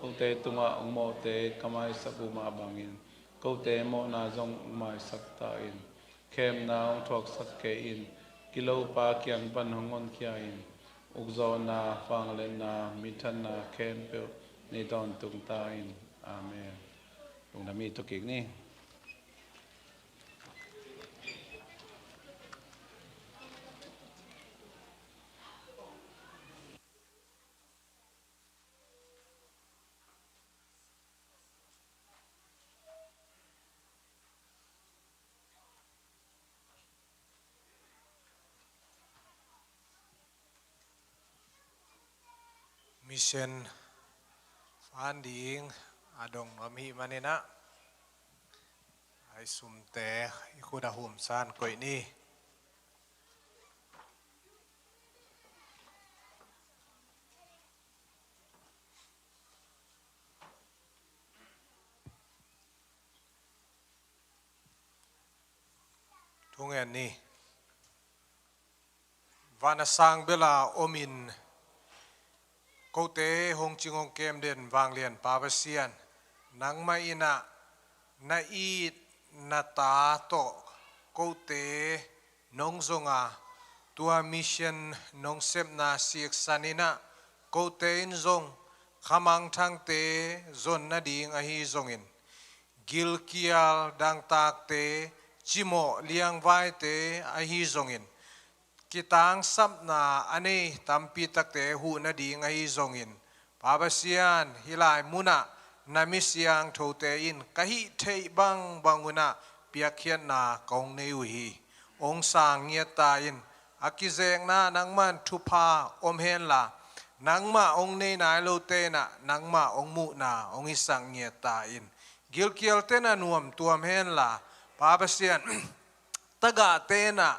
Kote tungah hong mawhte ka maisak uh mah bangin kote mawhna zong hong maisak ta in. Khemna hong thuaksak kei in. Kilopa kiang pan hong honkhia in. Ukzawhna, vangliatna, minthanna khempeuh nei tawntung ta in. Amen. Lungdam i tu kik ni. Mission funding a dong nuam hih manin ah, Ai sumte i khut a humsan koih ni. Thungen ni. Van a sang bela omin kote hong cing hong kem den vanglian Pa Pasian, nangmah in ah na it na ta tawh kote nong zong a, tua mission nong sepna siksan in ah kote in zong khamangthangte zon nading ahi zongin, gilkial dangtakte, cimawh liangvaite ahi zongin, kitangsapna a nei tampi takte huh nading ahi zongin, Pa Pasian, hih lai munah na mi siangthote in ka hih theih bangbang unah piakkhiatna kong nei uh hi. Hong sang ngiat ta in, a kizekna nangman thupha om henla, nangmah hong nei nai lote inah nangmah hong muhna hong hisak ngiat ta in, gilkialte na nuam tuam henla, Pa Pasian, tagahte inah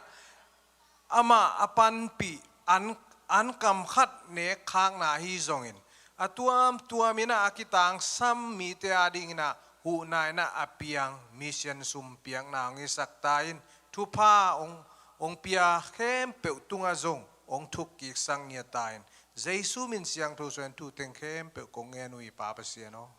amah a panpih an, an kam khat nek khakna ahi zongin, a tuamtuam inah a kitangsam mite ading inah huhna inah a piang mission sum piakna hong hisak ta in, thupha hong, hong pia khempeuh tungah zong hong thuk kiksak ngiat ta in, Jesu min siangtho suangin thu teng khempeuh kong ngen uh hi, Pa Pasian aw.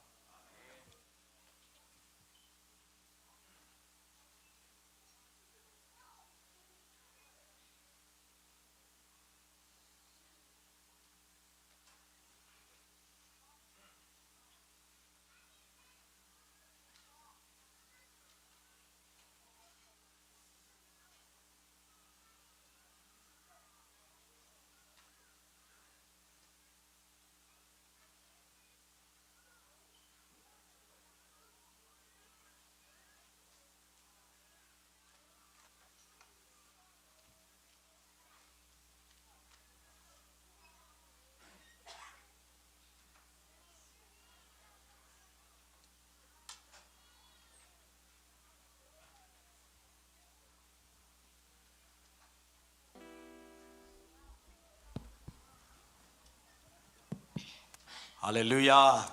Halleluiah.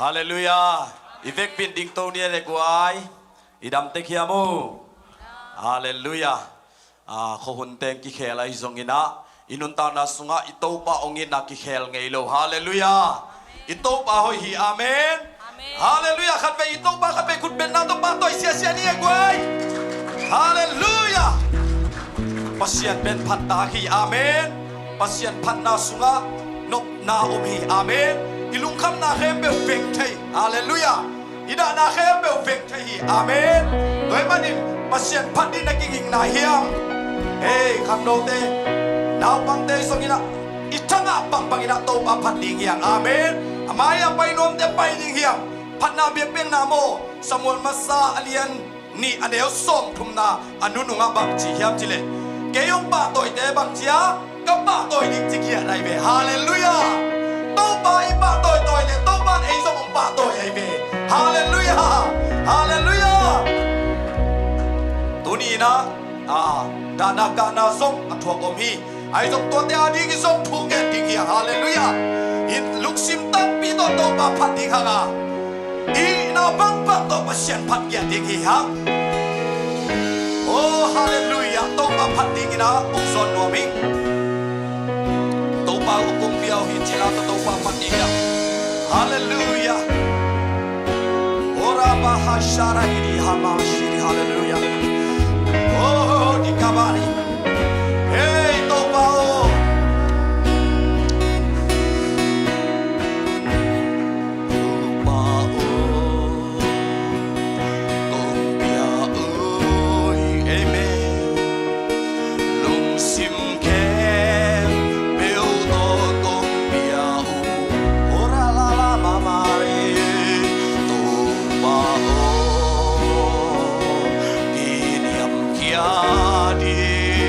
Halleluiah. I vekpi in dingto ni e le guai. I dam tek hiam uh? Halleluiah. Ah, khuahun teng kikhel ahi zongin ah, i nuntakna sungah i Topa hong itna kikhel ngei lo. Halleluiah. I Topa hoih hi. Amen. Amen. Halleluiah. Khatvei i Topa, khatvei khutbetna Topa tawh i siasia ni e guai. Halleluiah. Pasian pen phattak hi. Amen. Pasian phatna sungah nopna om hi. Amen. I lungkhamna khempeuh veng thei. Halleluiah. I dahna khempeuh veng thei hi. Amen. Tua ahih manin Pasian phat ding na kiging na hiam? Hei, khangnote, naupangte zong in ah, i thangah bangbang in ah Topa phat ding hiam? Amen. A mai-ah pai nuamte pai ding hiam? Phatna biakpiakna maw, Samuel masa a lian nih a neu sawmthumna a nunungah bang ci hiam cih leh, kei hong pahtawite bang ci a, ka pahtawi ding ci khiat ahi ve. Halleluiah. Topa i pahtawi tawi leh Topa in ei zong hong pahtawi ahi ve. Halleluiah. Halleluiah. Tuni in ah, ah, dahna kahna zong a thuak om hi. Ahi zong tuate ading i zong thu ngen ding hi hang. Halleluiah. In lungsim tampi tawh Topa phat ding hang a, i hihna bangbang tawh Pasian phat ngiat ding hi hang. Oh, halleluiah. Topa phat ding in ah hong zawn nuam ing. Topa hong kong pia uh hi cih la tawh Topa phat ding hi hang. Halleluiah. Ora bahashara hidi hamashiri. Halleluiah. Oh, di kabari. Hei, Topa aw. Topa aw, kong pia uh hi. Amen. Lungsim khempeuh tawh kong pia uh. Ora la la ma ma re. Topa aw, kiniamkhiat ding.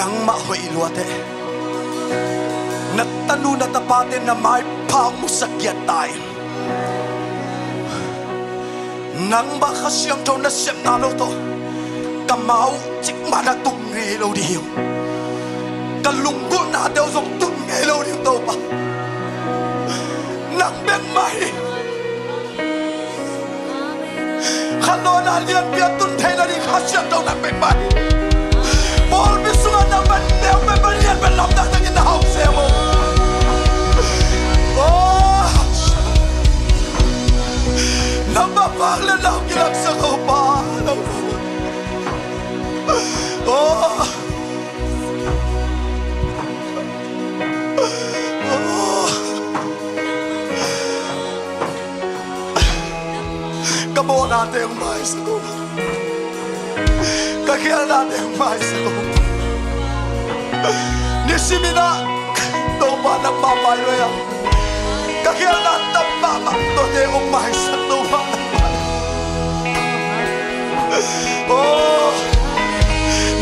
Nangmah hoih lua teh. Na tanu na tapate na maipha hong musak giat ta in. Nangmah Kha Siangtho nasepna lo tawh ka mau cik mah na tung ngei lo ding hi. Ka lunggulhnate uh zong tung ngei lo ding Topa. Nang bek mah hi. Khanlawhna lianpi a tun theihna ding Kha Siangtho nang bek mah hi. Pawlpi sungah nangmah neu pen, Pasian pen lamdang takin na hong sem uh. Oh. Nangmah vang le nau kilaksak uh Pa. Oh. Oh. Ka mawhnate hong maisak uh. Ka khialhnate hong maisak uh. Nisimin ah Topa nangmah mai lo-in ah, ka khialhna tam mahmah tuate hong maisak Topa nangmah. Oh,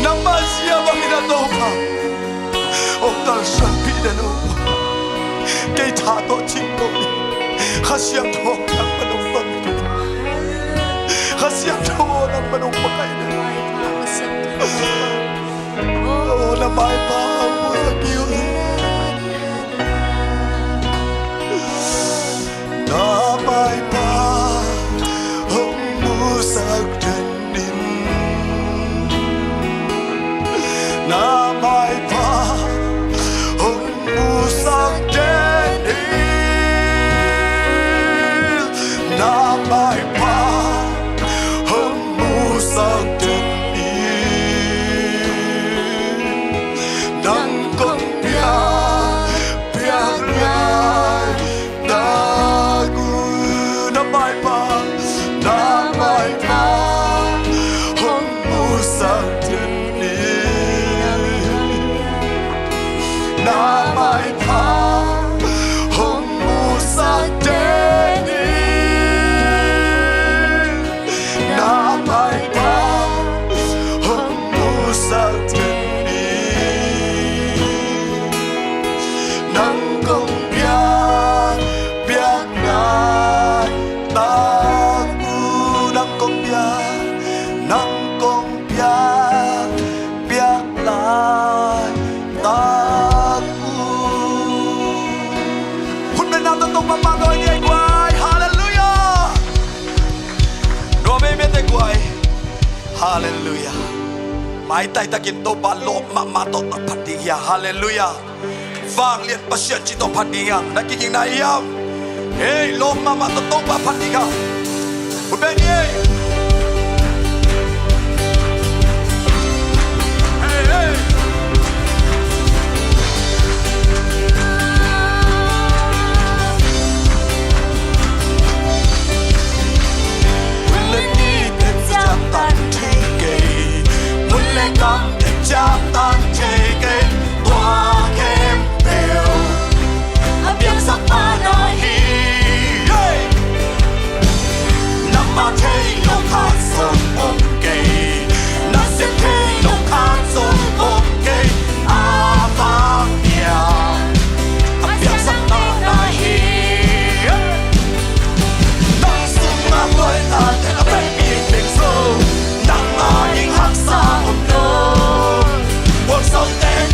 nangmah zia bangin ah Topa hong kalsuanpih den uh. Kei tha tawh cing ko ding. Kha Siangtho nangmah hong tonpih. Kha Siangtho nangmah hong makaih den. Oh, na maipha hong musak kei un. Na maipha hong musak den in. Na maipha hong musak den in. Na maipha hong musak den in. Nang kong piak, piak lai tak uh. Na maipha, na maipha hong musak den in. Na maipha hong musak den in. Na maipha hong musak den in. Nang kong piak, piak lai tak uh. Nang kong piak, nang kong piak, piak lai tak uh. Hun beng na tawh Topa pahtawi ni ei guai. Halleluiah. Nuam ei mete guai. Halleluiah. Maitai takin Topa lawp mahmah tawh phat ding hi a. Halleluiah. Vanglian Pasian ci tawh phat ding hiam? Na kigingna hiam? Hei, lawp mahmah tawh Topa phat ding hiam? Hun beng ni ei. Hei, hei. Hun le ni teh ciaptan thei kei, mun le gam teh ciaptan thei kei, tua khempeuh a piangsak pa na hi. Nangmah thei lo khat zong om kei, na sep thei lo khat zong om kei, a vang piak a piangsak na hi. Nang sungah buai tate a vekpi teng zong, nangmah ding haksa om lo. Buang sawm teng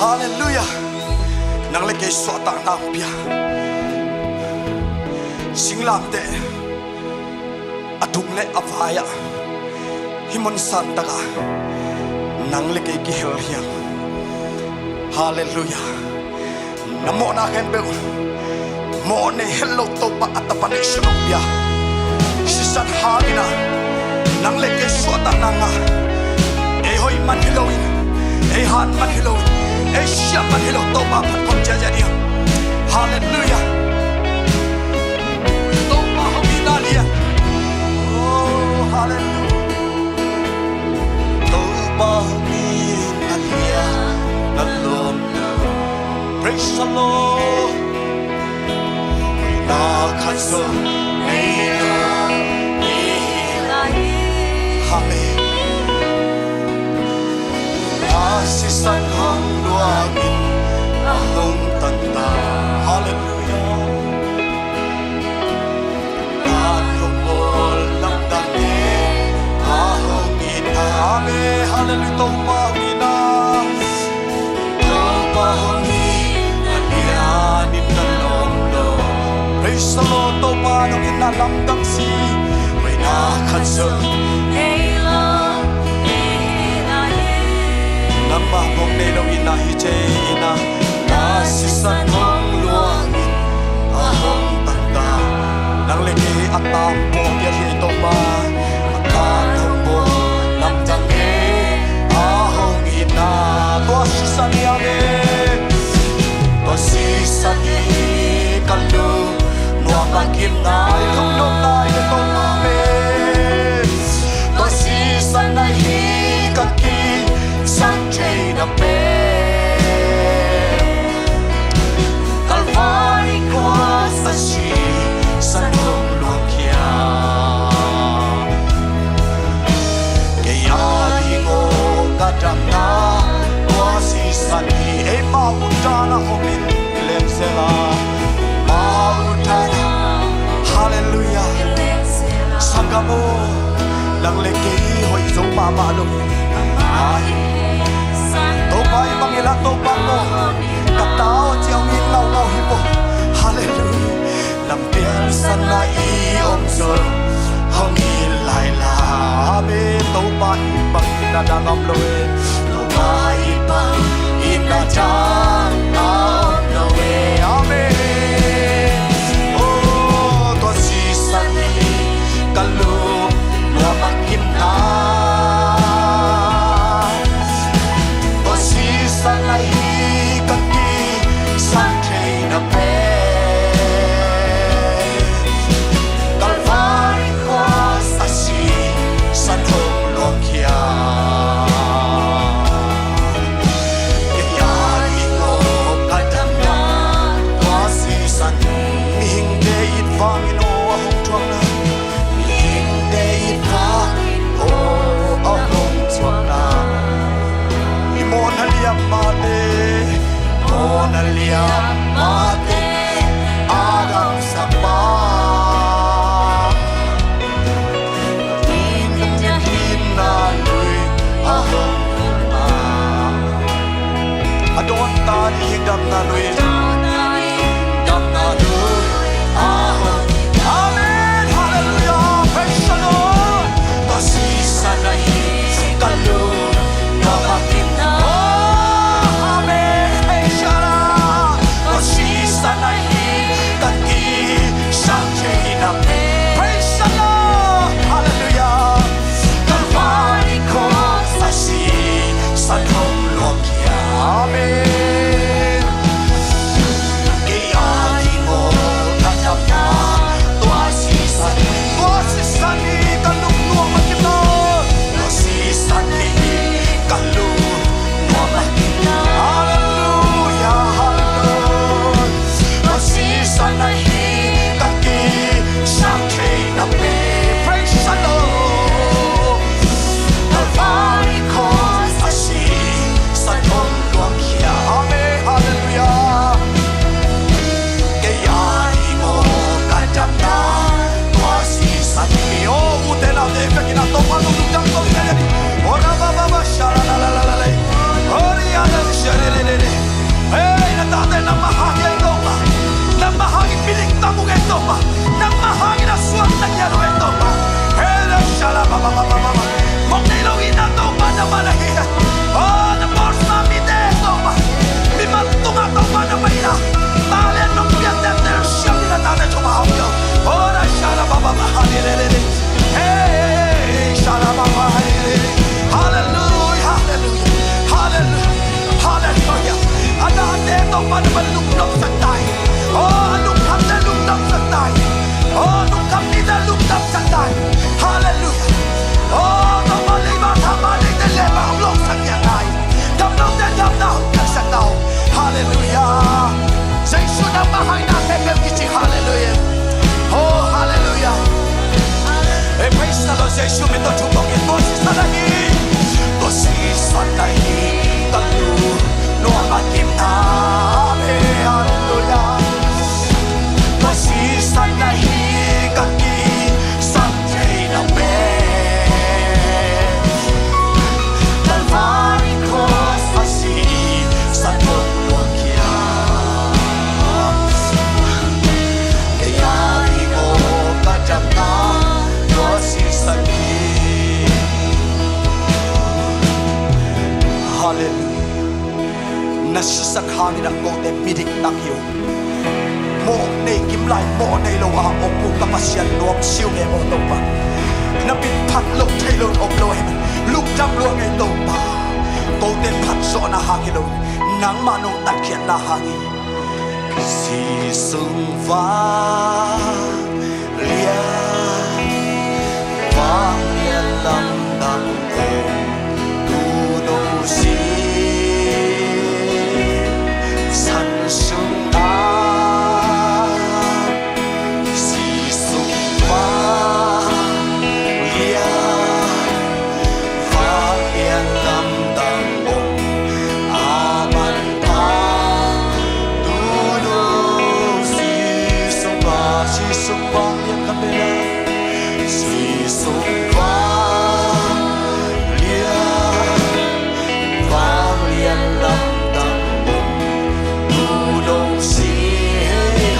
Halleluiah. Nang le kei suahtakna hong pia. Singlamteh a tung le a vai-ah hih mun santakah nang le kei kihel hiam? Halleluiah. Na mawhna khempeuh, mawh nei het lo Topa a tapa neihsun hong pia. Sisan hangin ah nang le kei suahtakna ngah. Ei hoih man hi loin, ei hat man hi loin, ei siam man hi lo, Topa phat khawm ciahciah ding. Halleluiah. Topa hong itna lian. Oh, halleluiah. Topa hong itna lian, na lawm. Praise the Lord. Na khat zong nei lo. Amen. A sisan hong luangin a hong tan ta. Halleluiah. Tat hong bawl lamdang e, a hong itna. Amen. Halleluiah. Topa hong itna. Topa hong itna lianin na lawm lo. Praise the Lord. Topa hong itna lamdang si. Hoihna khat zong nei lo, nei lo. Nangmah hong nei lo itna hi cei itna. Na sisan hong luangin a hong tan ta. Nang le kei a tampawh piak hi Topa. A tampawh lamdang e, a hong itna. Tua sisan hi, amen. Tua sisan hi ka lungnuam a kimna. Ai lungnuam lai e Topa, amen. Tua sisan ahi ka ki sang theihna pen Calvary cross a sisan hong luangkhia. Kei a ding aw ka damna tua sisan hi. Eima utana hong in lem sela, ma utana. Halleluiah. Sanggam aw, nang le kei hoih zo mahmah lo. Topa i bang i la Topa maw, ka tau ciang in naungau hi maw. Halleluiah. Lampian sana i om zo hong i lai la. Amen. Topa i bang i na dang om lo e. Topa i bang i na dang om lo e. Amen. Oh, tua sisan hi ka lungnuam a kimna. Tua sisan ahi ka kisang theihna pen Calvary cross a sisan hong luangkhia. Kei a ding aw ka damna tua sisan. Mihingte it vangin aw a hong thuakna. Mihingte it vangin aw a hong thuakna. I mawhna liam mahte, mawhna liam mahte a damsak pa. Ding ding ding na lui a hong na. A dawn ta ding damna lui. Damna lui a hong. Amen. Hallelujah. Praise the Lord. Tua sisan ahi ka lungnuam a kimna. Oh, amen. Praise the Lord. Tua sisan ahi ka kisang theihna. Praise the Lord. Hallelujah. Calvary cross a sisan hong luangkhia. Amen. Kei a ding aw ka damna tua sisan, tua sisan hi ka lungnuam a kimna. Tua Aw, na man lungdamsak ta hi. Aw, a lungkhamte lungdamsak ta hi. Aw, lungkham mite lungdamsak ta hi. Halleluiah. Aw, Topa, leiba thama neite leiba hong lawngsak ta hi. Gamlote gamna hong piangsak ta hi. Halleluiah. Jesu nangmah haina peuhpeuh kici. Halleluiah. Aw, halleluiah. Ei, praise the Lord. Jesu min tawh thu kong ngen. Tua sisan ahi. Tua sisan ahi. Ka lu nuam a kim na ve, halleluiah. Tua sisan ahi ka kisam theihna pen. Kalvari cross a sisan hong luangkhia. Kei a ding aw ka damna tua sisan hi. Halleluiah. Na sisan hangin ah kote midik tak hi uh. Mawh nei kim lai, mawh nei lo a om uh ka Pasian nuam siu nge maw Topa. Na min phat loh thei lo om lo hi. Lungdam lua nge Topa. Kote phat zawhna hang hi lo. Nangmah nong tatkhiatna hang hi. Zi sung vang lian, vang lian lamdang om, tu no si san sung a, zi sung vang lian, vang lian lamdang om, a man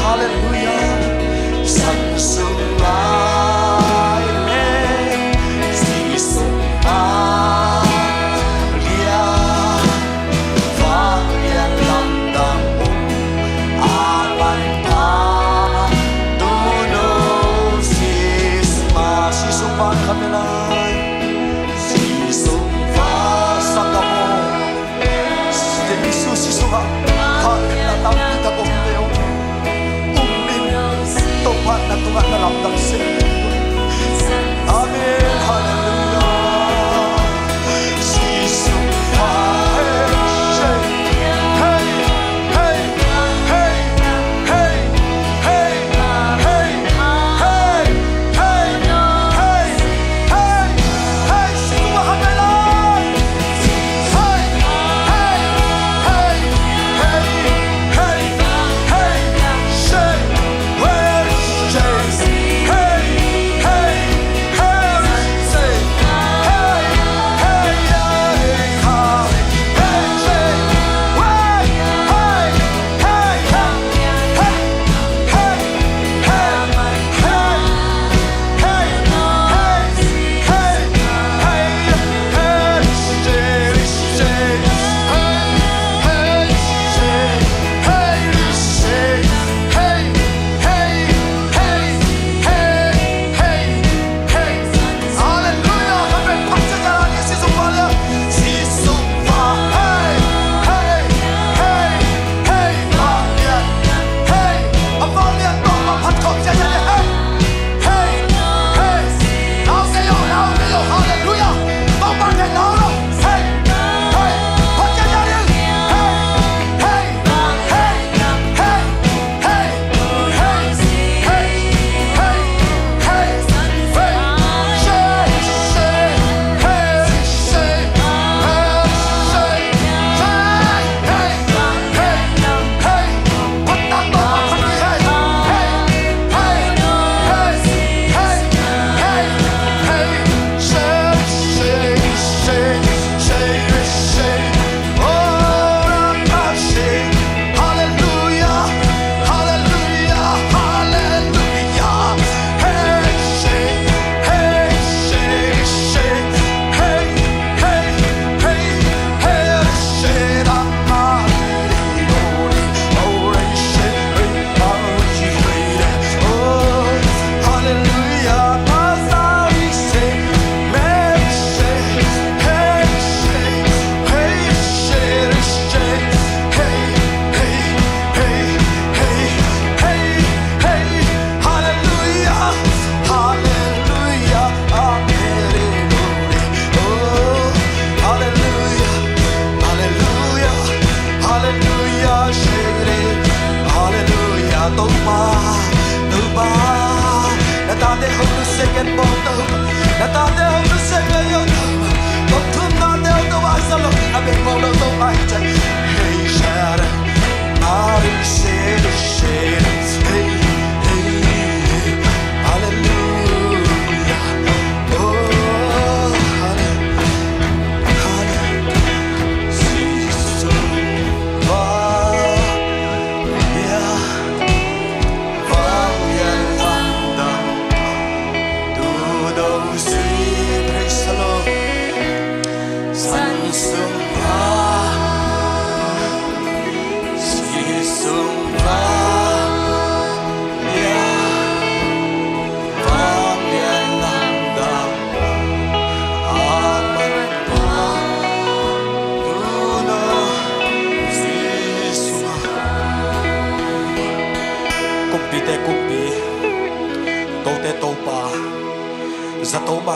Halleluiah. San sung lai me, zi sung lai lian. Vanglian lamdang um a manpha, tuno Jesu, Jesu pan khat lai, Jesu va sakamo, Jesu, Jesu va khat na tam ta bom leo. Amen. Halleluiah.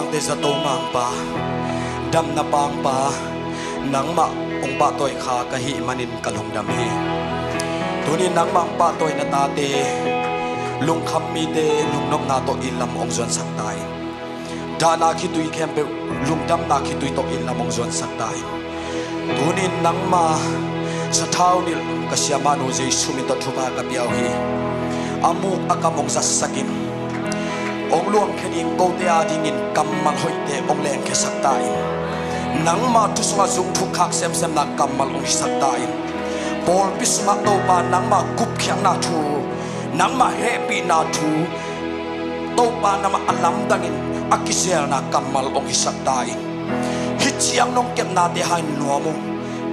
Te zato mangpa, damna pangpa, nangmah hong pahtawi kha ka hih manin ka lungdam hi. Tunin nangmah hong pahtawi na tate, lungkham mite lungnopna tawh inn lam hong zuansak ta in. Dahna khitui khempeuh, lungdamna khitui tawh inn lam hong zuansak ta in. Tunin nangma sathau nilh ka siamahnu Jesu min tawh thupha ka pia uh hi. A muk a kam hong zatsak in, hong luangkhia ding kote a dingin kammal hoihte hong lengkhiasak ta in. Nangma thu sungah zung thuk khak semsemna kammal hong hisak ta in. Pawlpi sungah Topa nangma gupkhiatna thu, nangma hehpihna thu, Topa nangmah a lamdangin a kizelna kammal hong hisak ta in. Hih ciang nong kepnate hangin nuam uh.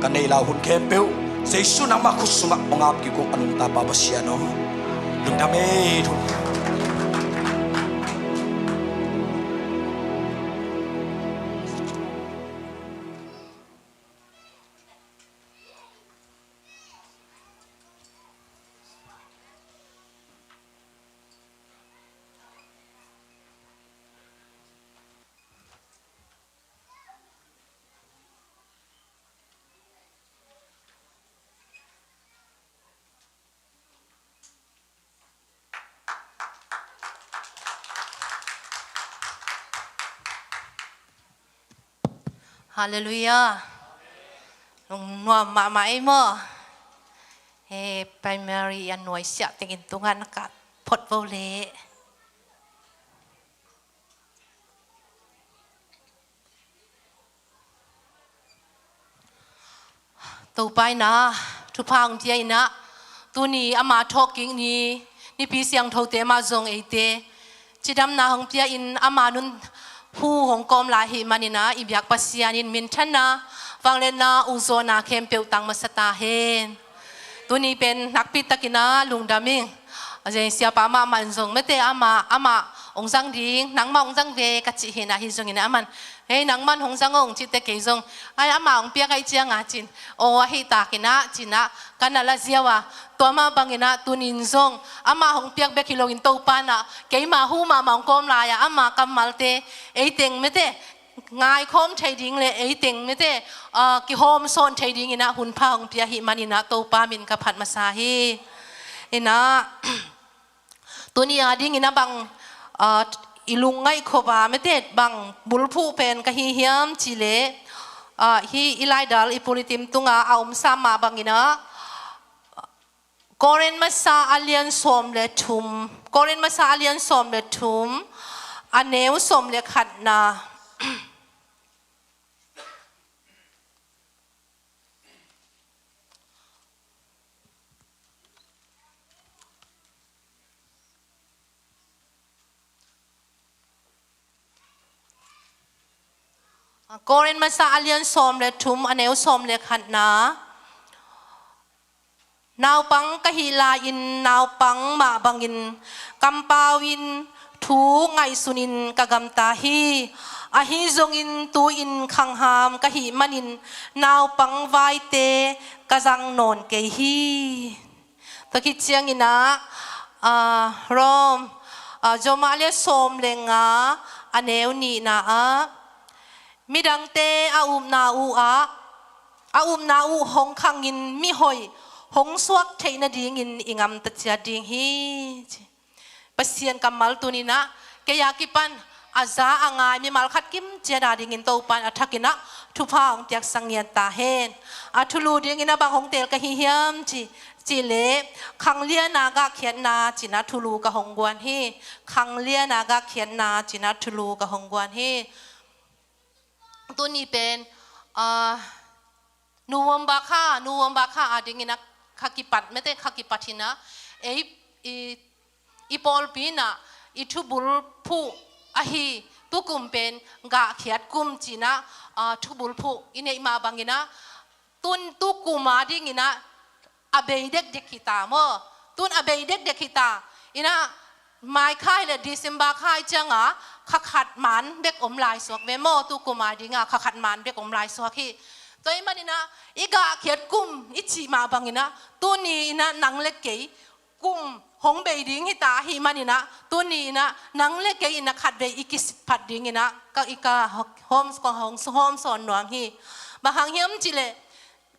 Ka neih lai hun khempeuh Jesu nangmah khut sungah hong ap kik ung, a nungta Pa Pasian aw. Lungdam ei thu. Halleluiah. Lungnuam mahmah ei maw. He primary a nuaisiah tengin tungah na kah phot vo leh. Topa in ah thupha hong pia in ah, tuni ama thawhkik ni, Nipi siangthote mah zong eite cidamna hong pia in ama nun hu hong kawm lai ahih manin ah i biak Pasian in minthanna, vangliatna, ukzawhna khempeuh tang masa ta hen. Tuni pen nakpi takin ah lungdam ing. Siapa mahmah in zong mete ama, ama hong zang ding, nangmah hong zang ve ka cih hi in ah, ahi zongin ah aman, hei, nangman hong zang ung, cihte kei zong, ai, ama hong piak ahih ciangin cin, aw, ahi takin ah cin ah ka na la ziau a, tua mah bangin ah tunin zong ama hong piak bek hi loin Topa in ah keima hu mahmah hong kawm lai-a ama kammalte ei teng mete ngaikhawm thei ding le ei teng mete, ah, kihawm sawn thei dingin ah hunpha hong pia ahih manin ah Topa min ka phat masa hi. In ah, tuni a dingin ah bang, ah, i lungngaih khop a mete bang bulphuh pen ka hi hiam cih leh, ah, hih i laidal i pulpit tungah a omsa mah bangin ah, Korin masa a lian sawm le thum, Korin masa a lian sawm le thum, a neu sawm le khatna. Korin masa a lian sawm le thum, a neu sawm le khatna. Naupang ka hih lai-in naupang mah bangin kampau in thu ngaihsunin ka gamta hi. Ahi zongin tu-in khangham ka hih manin naupang vaite ka zang nawn kei hi. Tua khit ciangin ah, ah, Rom, ah, Rom a lian sawm le nga, a neu nihna ah, midangte a upna uh ah, a upna uh hong khangin mihoih hong suak theih nadingin i gamta ciat ding hi, ci. Pasian kammal tuni-in ah kei a kipan a za a ngai mimal khat kim ciat a dingin Topa in a thakin ah thupha hong piaksak ngiat ta hen. A thulu dingin ah bang hong teel ka hi hiam ci, cih leh khanglian a gahkhiatna ci-in ah thulu ka hong guan hi. Khanglian a gahkhiatna ci-in ah thulu ka hong guan hi. Tuni pen, ah, November kha, November kha a dingin ah kha kipat, mete kha kipat hi-in ah, ei, i, i pawlpi in ah i thubulphuh ahi, tukum pen gahkhiat kum ci-in ah, ah, thubulphuh i neih mah bangin ah, tun tukum a dingin ah a bei dekdek hi ta maw. Tun a bei dekdek hi ta. In ah May kha hi leh December kha ahih ciangin kha khat man bek om lai suak ve maw, tukum a dingin kha khat man bek om lai suak hi. Tua ahih manin ah i gahkhiat kum i cih mah bangin ah tuni-in ah nang le kei kum hong bei ding hita ahih manin ah, tuni in ah nang le kei in ah khatvei i kisitphat dingin ah ka, i ka hawm, ka hong, hawm sawn nuam hi. Bang hang hiam cih leh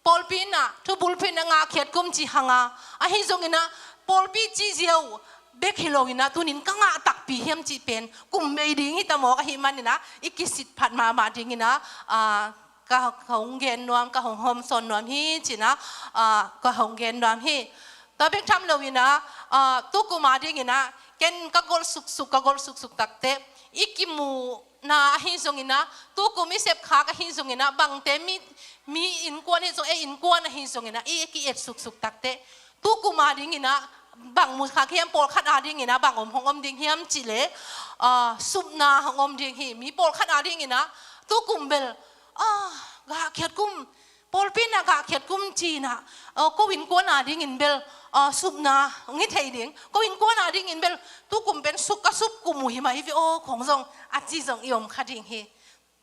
pawlpi in ah thubulphuh in ah ngahkhiat kum ci hang a, ahi zongin ah pawlpi cih ziau bek hi loin ah tunin ka ngah takpi hiam cih pen kum bei ding hita mawk ahih manin ah i kisitphat mahmah dingin ah, ah, ka, ka hong gen nuam, ka hong hawm sawn nuam hi ci-in ah, ah, ka hong gen nuam hi. Tua bek tham loin ah, ah, tukum a dingin ah ken ka golh suksuk, ka golh suksuk takteh i kimuhna ahi zongin ah, tukum i sepkhak ahi zongin ah, bangte mi, mi innkuan ahi zong, ei innkuan ahi zongin ah i ki-et suksuk takteh, tukum a dingin ah bang mu khak hiam, pawlkhat a dingin ah bang om, hong om ding hiam cih leh, ah, supna hong om ding hi. Mi pawlkhat a dingin ah tukum bel, ah, ngahkhiat kum, pawlpi in ah ngahkhiat kum ci-in ah, ah, ko innkuan a dingin bel, ah, supna hong hi thei ding, ko innkuan a dingin bel tukum pen suk, ka suk kum uh hi mai ve aw khong zong a ci zong i om kha ding hi.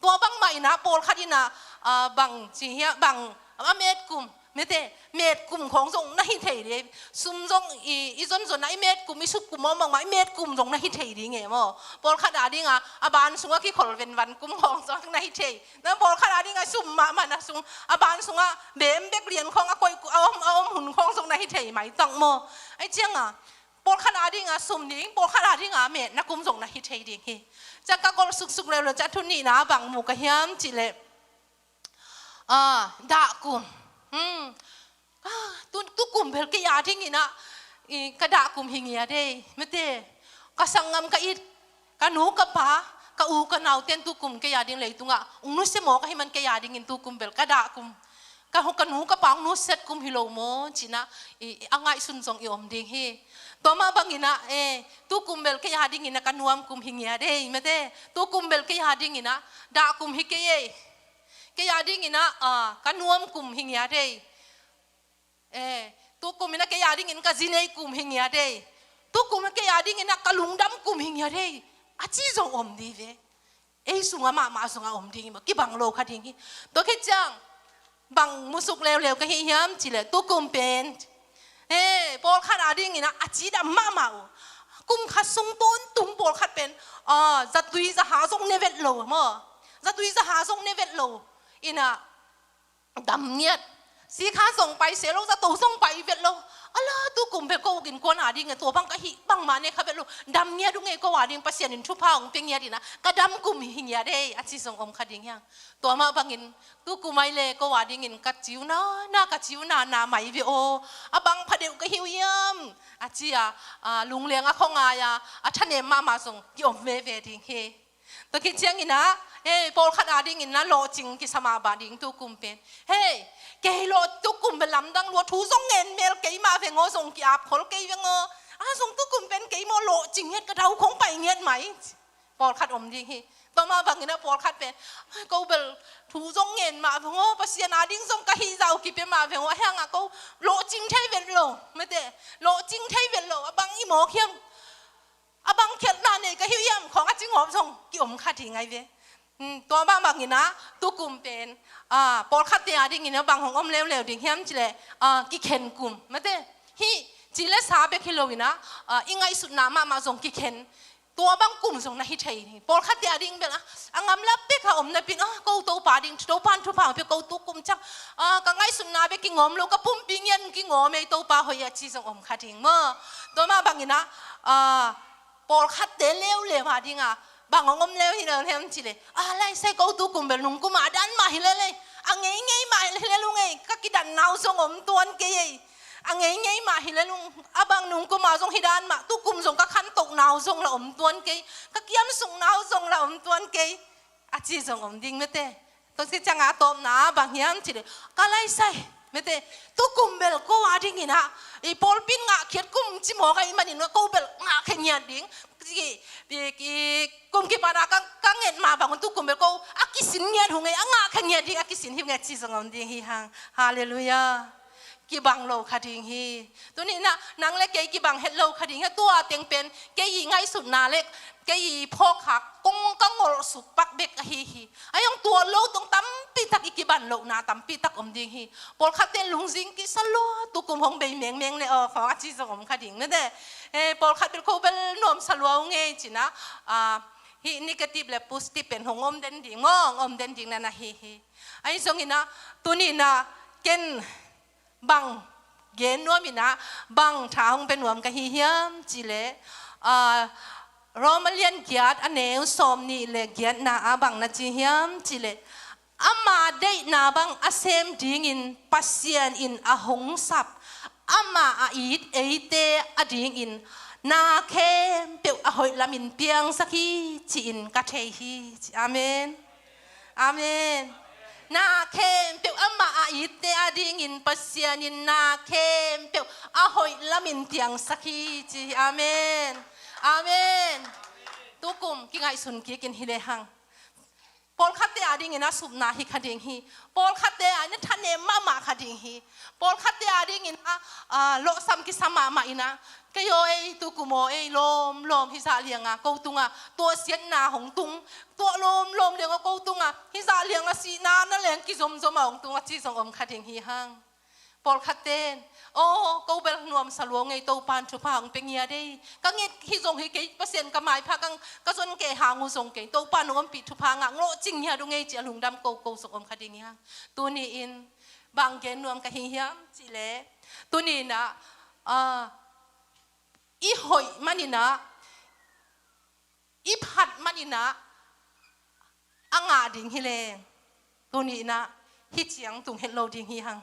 Tua bangmah in ah pawlkhat in ah, ah, bang ci hiam, bang a metkum, mete, metkum khong zong na hi thei ding. Sum zong i, i zonzon ah i metkum, i sukkum aw bangmah, i metkum zong na hi thei ding e maw. Pawlkhat a ding ah a ban sungah kikhol venvan kum khong zong na hi thei. Na pawlkhat a ding ah sum mahmah na sung, a ban sungah bem bek lian khong a koih, a om, a om hun khong zong na hi thei mai tang maw. Ahih ciang a pawlkhat a ding ah sum ding, pawlkhat a ding ah metna kum zong na hi thei ding hi. Ciang ka golh suksuk leuleu ciang thu nihna bang mu ka hiam cih leh, ah, dahkum. Hmm. Ah, tu, tukum bel kei a dingin ah, i, ka dahkum hi ngiat ei, mete. Ka sanggam, ka it, ka nu ka pa, ka u ka naute in tukum kei a ding leitungah hong nusia mawk ahih man kei a dingin tukum bel ka dahkum, ka, ka nu ka pa hong nusiat kum hi lo maw ci-in ah, i, i, a ngaihsun zong i om ding hi. Tua mah bangin ah, eh, tukum bel kei a dingin ah ka nuam kum hi ngiat ei, mete. Tukum bel kei a dingin ah dahkum hi kei ei. Kei a dingin ah, ah, ka nuam kum hi ngiat ei. Eh, tukum in ah kei a dingin ka zi nei kum hi ngiat ei. Tukum in ah kei a dingin ah ka lungdam kum hi ngiat ei, a ci zong om ding ve. Ei sungah mahmah zong a om ding hi maw, kibang lo kha ding hi. Tua khit ciang bang musuk leuleu ka hi hiam cih leh tukum pen, eh, pawlkhat a dingin ah a cidam mahmah uh. Kum khat sung tawntung pawlkhat pen, ah, zatui zaha zong ne vet lo maw. Zatui zaha zong ne vet lo. In ah dam ngiat. Sikha zong pai se lo, zato zong pai vet lo. A la, tukum bel ko innkuan a ding e, tua bang ka hih bangmah ne kha vet lo. Dam ngiat ung ei, ko a ding Pasian in thupha hong pia ngiat in ah, ka dam kum hi ngiat ei, a ci zong om kha ding hi hang. Tua mah bangin tukum ai leh ko a dingin ka ciu na, na ka ciu na, na mai ve aw. A bang pha deuh ka hi uh hiam, a ci a, a, lungleng a khua ngai a, a thanem mahmah zong ki om veve ding hi. Tua khit ciangin ah, hei, pawlkhat a dingin ah lawhcing kisa mah bang ding tukum pen. Hei, kei lawh tukum bel lamdang lua, thu zong ngen mel kei mah veng aw, zong ki-ap khol kei veng aw. A zong tukum pen kei maw lawhcing ngiat, ka dau khong pai ngiat mai. Pawlkhat om ding hi. Tua mah bangin ah pawlkhat pen, ai, ko bel thu zong ngen mah veng aw, Pasian a ding zong ka hih zah uh kipia mah veng aw, a hiang ah ko lawhcing thei vet lo, mete, lawhcing thei vet lo, a bang i mawk hiam. A bang khialhna nei ka hi uh hiam khong a ci ngawp zong ki om kha ding ai ve. Hmm, tua mah bangin ah tukum pen, ah, pawlkhatte a dingin ah bang hong om leuleu ding hiam cih leh, ah, kikhen kum. Mate, hih ci le sa bek hi loin ah, ah, i ngaihsutna mahmah zong kikhen. Tua bang kum zong na hi thei hi. Pawlkhatte a ding bel ah, a ngamla pek a om napi-in, ah, ko Topa ding, Topa in thupha hong pia, ko tukum ciang, ah, ka ngaihsutna bek kingawm lo, ka pumpi ngiat kingawm ei, Topa hoih a ci zong om kha ding maw. Tua mah bangin ah, ah, pawlkhatte leuleu a ding ah bang hong om leu hi lo hiam cih leh, ah, lai sai, ko tukum bel nungkum a dan mah hi lel ei, a ngeingei mah hi lel ung ei, ka kidatna uh zong om tuan kei ei. A ngeingei mah hi lel ung, a bang nungkum a zong hi dan mah, tukum zong ka khantohna uh zong la om tuan kei, ka kiamsukna uh zong la om tuan kei, a ci zong om ding, mate. Tua khit ciang a tawpna bang hiam cih leh, ka lai sai, mate, tukum bel ko a dingin ah, i pawlpi in ngahkhiat kum ci mawk ahih manin ko bel ngahkhia ngiat ding. Ki, ki, ki, kum kipan a ka, ka nget mah bang un tukum bel ko a kisin ngiat ung ei, a ngahkhia ngiat ding, a kisin hi ung ei ci zong om ding hi hang. Halleluiah. kibang lo kha ding hi. Tuni-in ah nang le kei kibang het lo kha ding hi. Tua teng pen kei i ngaihsutna le kei i phawkkhak kong ka ngolhsuk pak bek ahi hi. Ahi zong tua lo tong tampi tak i kiban lohna tampi tak om ding hi. Pawlkhatte lungzing kisa lua, tukum hong bei mengmeng le aw khawng a ci zong om kha ding na de. Eh, pawlkhat bel ko bel nuamsa lua uh ngei ci-in ah, ah, hih negative le positive pen hong om den ding maw, hong om den ding na na hi hi. Ahi zongin ah tuni-in ah ken bang gen nuam in ah bang tha hong pia nuam ka hi hiam cih leh, ah, Roma lian giat a neu sawmnih le giatna ah bang na ci hiam cih leh, ama deihna bang a sem dingin Pasian in a hong sap, ama a it eite a dingin na khempeuh a hoih lamin piangsak hi ci-in ka thei hi. Amen. Amen. Na khempeuh ama a itte a dingin Pasian in na khempeuh a hoih lamin piangsak hi ci hi. Amen. Amen. Tukum kingaihsun kikin hi lehang, pawlkhatte a dingin a supna hi kha ding hi. Pawlkhatte a dingin a thanem mahmah kha ding hi. Pawlkhatte a dingin a, a, lawhsam kisa mahmah in ah, kei aw ei, tukum aw ei, lawmlawm hih zah lianga ko tungah tuahsiatna hong tung, tuah lawmlawm lianga ko tungah hih zah lianga sihna na leng kizomzom a hong tung a ci zong om kha ding hi hang. Pawlkhatte in, aw, ko bel nuamsa lua uh ngei, Topa'n thupha hong pia ngiat ei. Ka nget hi zong hi kei, Pasian ka maipha ka, ka zon kei hang uh zong kei, Topa'n hong ompih thupha ngah, lawhcing ngiat uh ngei ci a lungdam ko ko zong om kha ding hi hang. Tuni-in bang gen nuam ka hi hiam cih leh, tuni-in ah, ah, i hoih manin ah, i phat manin ah a ngah ding hi leng, tuni-in ah hih ciang tung het lo ding hi hang.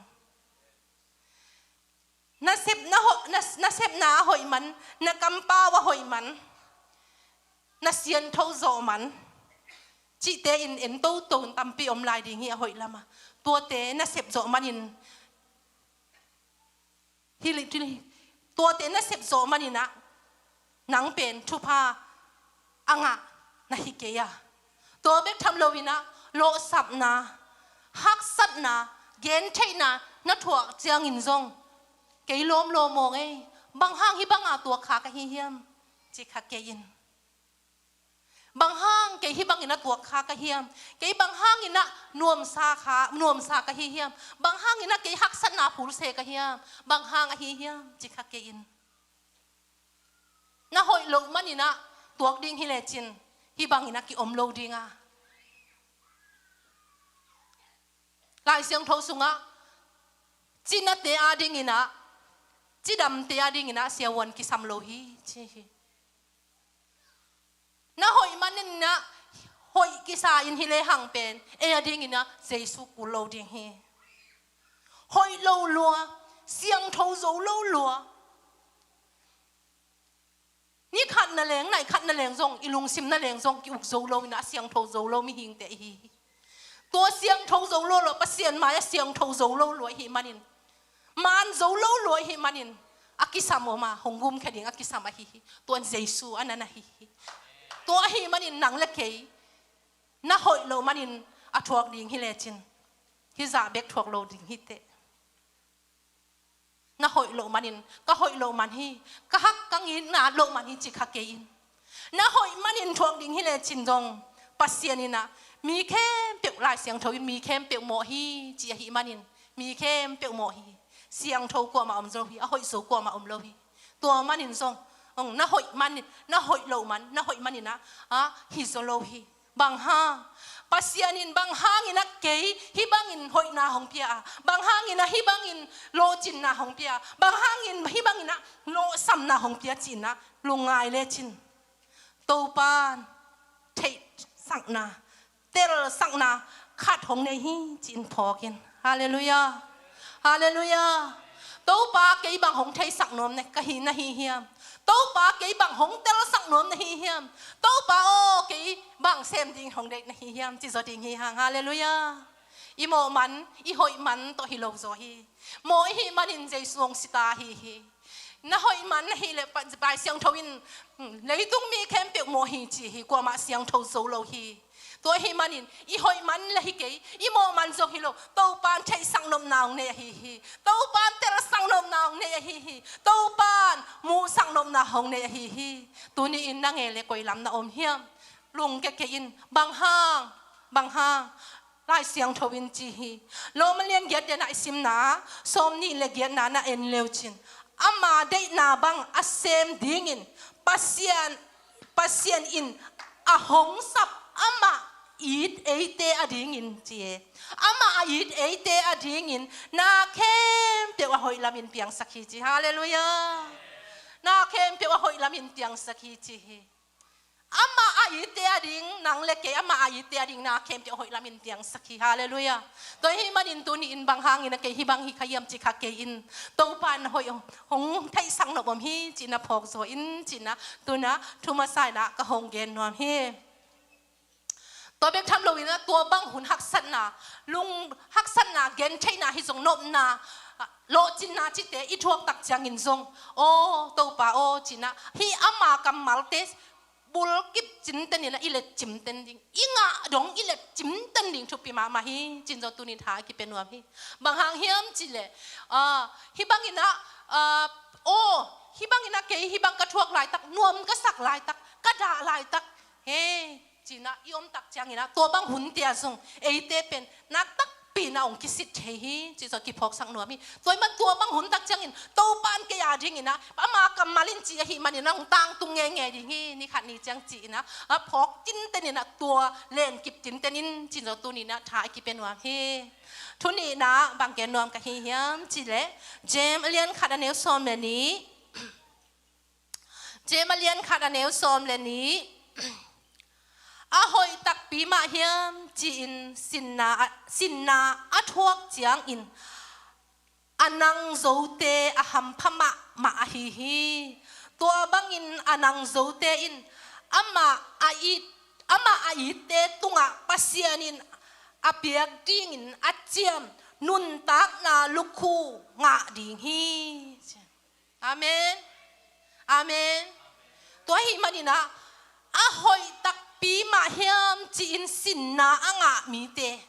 Na sep, na ho-, na, na sepna a hoih man, na kampau a hoih man, na siangtho zawh man cihte in en toto in tampi om lai ding hi a hoih lamah. Tuate na sep zawh manin, hi li, hi li. Tuate na sep zawh manin ah nang pen thupha a ngah na hi kei a. Tua bek tham loin ah lawhsapna, haksatna, gentheihna na thuak ciangin zong, kei lawmlawm aw ngei, bang hang hih banga tuak kha ka hi hiam ci kha kei in. Bang hang kei hih bangin a tuak kha ka hiam? Kei bang hangin a nuamsa kha, nuamsa ka hi hiam? Bang hangin a kei haksatna phulse ka hiam? Bang hang ahi hiam ci kha kei in. Na hoih loh manin a tuak ding hi lecin hih bangin a kiom lo ding a. Lai Siangtho sungah cinate a dingin a, cidamte a dingin a siavuan kisam lo hi ci hi. Na hoih manin a hoih kisa in hi lehang pen ei a dingin a Jesu kul lo ding hi. Hoih lo lua, siangtho zo lo lua. Ni khat na leng, nai khat na leng zong, i lungsim na leng zong ki-uk zo loin a siangtho zo lo mihingte i hi hi. Tua siangtho zo lo lua, Pasian mai a siangtho zo lo lua i hih manin, man zo lo lua i hih manin, a kisam om a, hong gumkhia ding a kisam ahi hi. Tuan Jesu a na na hi hi. Tua ahih manin nang le kei na hoih loh manin a thuak ding hi lecin hih zah bek thuak lo ding hi teh. Na hoih loh manin, ka hoih loh man hi, ka hak ka ngitna loh man hi ci kha kei in. Na hoih manin thuak ding hi lecin zong Pasian in a mi khempeuh, Lai Siangtho in mi khempeuh mawh hi ci ahih manin, mi khempeuh mawh hi. Siangtho kuamah om zo hi, a hoih zo kuamah om lo hi. Tua manin zong, ong, na hoih manin, na hoih loh man, na hoih manin a, a, hi zo lo hi. Bang hang? Pasian in bang hangin a kei hih bangin hoihna hong pia a, bang hangin a hih bangin lawhcinna hong pia a, bang hangin hih bangin a lawhsamna hong pia cihna lungngai lecin Topa'n theihsakna, telsakna khat hong nei hi ci-in phawk in. Halleluiah. Halleluiah. Topa, kei bang hong theisak nuam na ka hi, na hi hiam? Topa, kei bang hong telsak nuam na hi hiam? Topa aw, kei bang sem ding hong deih na hi hiam? Ci zaw ding hi hang. Halleluiah. I mawh man, i hoih man tawh hi lo zaw hi. Mawh i hih manin Jesu hong si ta hi hi. Na hoih man na hih leh pa-, Lai Siangtho in, hmm, leitung mi khempeuh mawh hi ci hi, kuamah siangtho zo lo hi. Tua ahih manin i hoih man la hi kei, i mawh man zong hi lo, Topa'n theihsak nopna hong nei ahi hi. Topa'n tels-, Hong nei ahi hi. Topan muhsak nopna hong nei ahi hi. Tuni-in na ngei le koi lam na om hiam? Lungke kei in. Bang hang? Bang hang? Lai Siangtho in ci hi. Roma lian giat lian ah i simna, sawmnih le giatna na en leu cin, ama deihna bang a sem dingin Pasian, Pasian in a hong sap amah it eite a dingin ci e. Amah a it eite a dingin na khempeuh a hoih lamin piangsak hi ci. Halleluiah. Na khempeuh a hoih lamin piangsak hi ci hi. Amah a itte a ding, nang le kei amah a itte a ding na khempeuh a hoih lamin piangsak hi. Halleluiah. Tua ahih manin tuni-in bang hangin a kei hih bang hi kha hiam ci kha kei in. Topa in a hoih hong theihsak nop om hi ci-in a phawk zaw in ci-in a, tu-in a thu masa in a ka hong gen nuam hi. Tua bek tham loin a tua bang hun haksatna, lung haksatna, gentheihna hi zong nopna, lawhcinna cite i thuak tak ciangin zong, aw Topa aw ci-in a, hih ama kammalte bulkip cinten in a i let cimten ding, i ngah dong i let cimten ding thupi mahmah hi ci-in zong tuni-in tha a kipia nuam hi. Bang hang hiam cih leh, ah, hih bangin a, ah, aw, hih bangin a kei hih bang ka thuak laitak, nuam ka sak laitak, ka dah laitak, he ci-in a i om tak ciangin a tua bang hunte ah zong eite pen na takpi in a hong kisit thei hi ci-in zong kiphawksak nuam hi. Tua ahih man tua bang hun tak ciangin Topa in kei a dingin a, ama kammal in ci ahih manin a hong tangtung ngeingei ding hi. Ni khat ni ciang ci-in a, a phawk tinten in a, tua lenkip tinten in ci-in zong tuni-in a tha a kipia nuam hi. Thu nihna bang gen nuam ka hi hiam cih leh, James a lian khat a neu sawm le nih, James a lian khat a neu sawm le nih, a hoih takpi mah hiam ci-in sinna a, sinna a thuak ciangin a nang zote a hampha mahmah ahi hi. Tua bangin a nang zote in amah a it, amah a itte tungah Pasian in a piak dingin a ciam nuntakna lukhu ngah ding hi. Amen. Amen. Tua ahih manin a, a hoih takpi mah hiam ci-in sinna a ngah mite,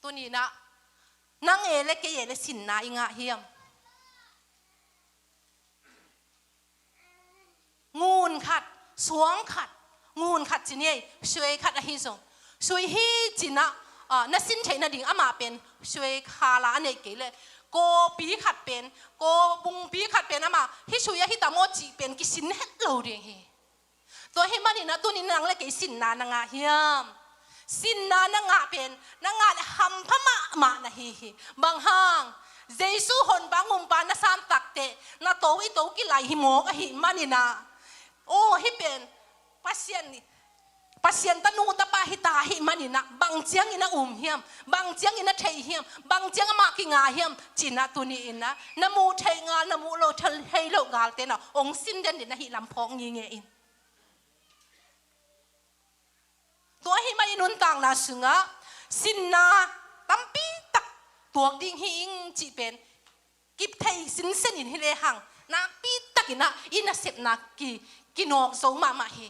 tuni-in a nang e le kei e le sinna i ngah hiam? Ngun khat, suang khat, ngun khat ci ni ei, suai khat ahi zong, suai hi ci-in a, ah, na sin theih nading amah pen suai khala a neih kei leh, kawpi khat pen, kaw bungpi khat pen amah hih suai ahi tam aw cih pen kisin het lo ding hi. Tua ahih manin a tuni-in nang le kei sinna na ngah hiam? Sinna na ngah pen, na ngah le hampha mahmah na hi hi. Bang hang? Jesu honpa gumpa na san takteh na to i to kilai hi mawk ahih manin a, aw, hih pen Pasian, Pasian tanu tapa hi ta ahih manin a, bang ciangin a um hiam, bang ciangin a theih hiam, bang ciang amah kinga hiam ci-in a tuni-in a, na muh theih ngal, na muh lo thei lo galte na hong sin den ding na hih lam phawk ngitnget in. Tua ahih man i nuntakna sungah sinna tampi tak tuak ding hi ing cih pen kip thei sinsen in hi lehang nakpi takin a i nasepna ki, kinawk zo mahmah hi.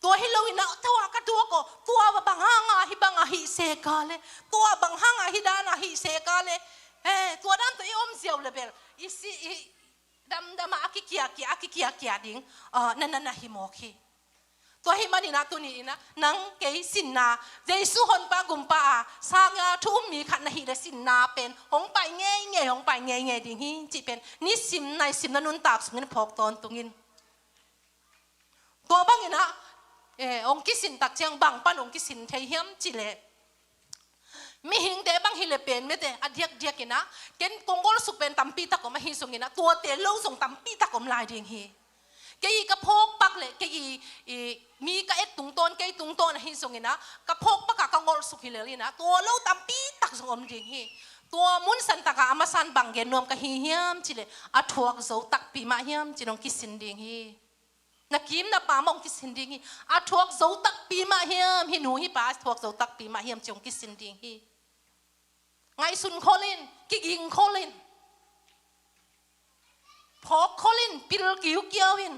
Tua hi loin a tua ka tuak aw, tua bang hanga hih bang ahih seka le, tua bang hanga hih dan ahih seka le, eh, tua dan tawh i om ziau le bel i si, i damdam a, a kikiakia, a kikiakia ding, ah, na, na, na hi mawk hi. Tua ahih manin a tuni-in a nang kei sinna, Jesu honpa gumpa a sanga thu um mi khat na hih le sinna pen hong pai ngeingei, hong pai ngeingei ding hi cih pen nisim naisim na nuntak sungin phawk tawntung in. Tua bangin a, eh, hong kisin tak ciang bang pan hong kisin thei hiam cih leh, mihingte bang hi le pen mete a diakdiakin a, ken kong golsuk pen tampi tak om ahi zongin a, tuate lo zong tampi tak om lai ding hi. Kei ka phawk pak le kei i, i, mi ka et tungtawn, kei tungtawn ahi zongin a, ka phawk pak a ka golsuk hi lel in a, tua lo tampi tak zong om ding hi. Tua mun san tak a a masa in bang gen nuam ka hi hiam cih leh, a thuak zo takpi mah hiam ci-in hong kisin ding hi. Na kim na pam hong kisin ding hi. A thuak zo takpi mah hiam, hih nu hih pa a thuak zo takpi mah hiam ci-in hong kisin ding hi. Ngaihsun khol in, kiging khol in, phawk khol in, pil kiukiau in.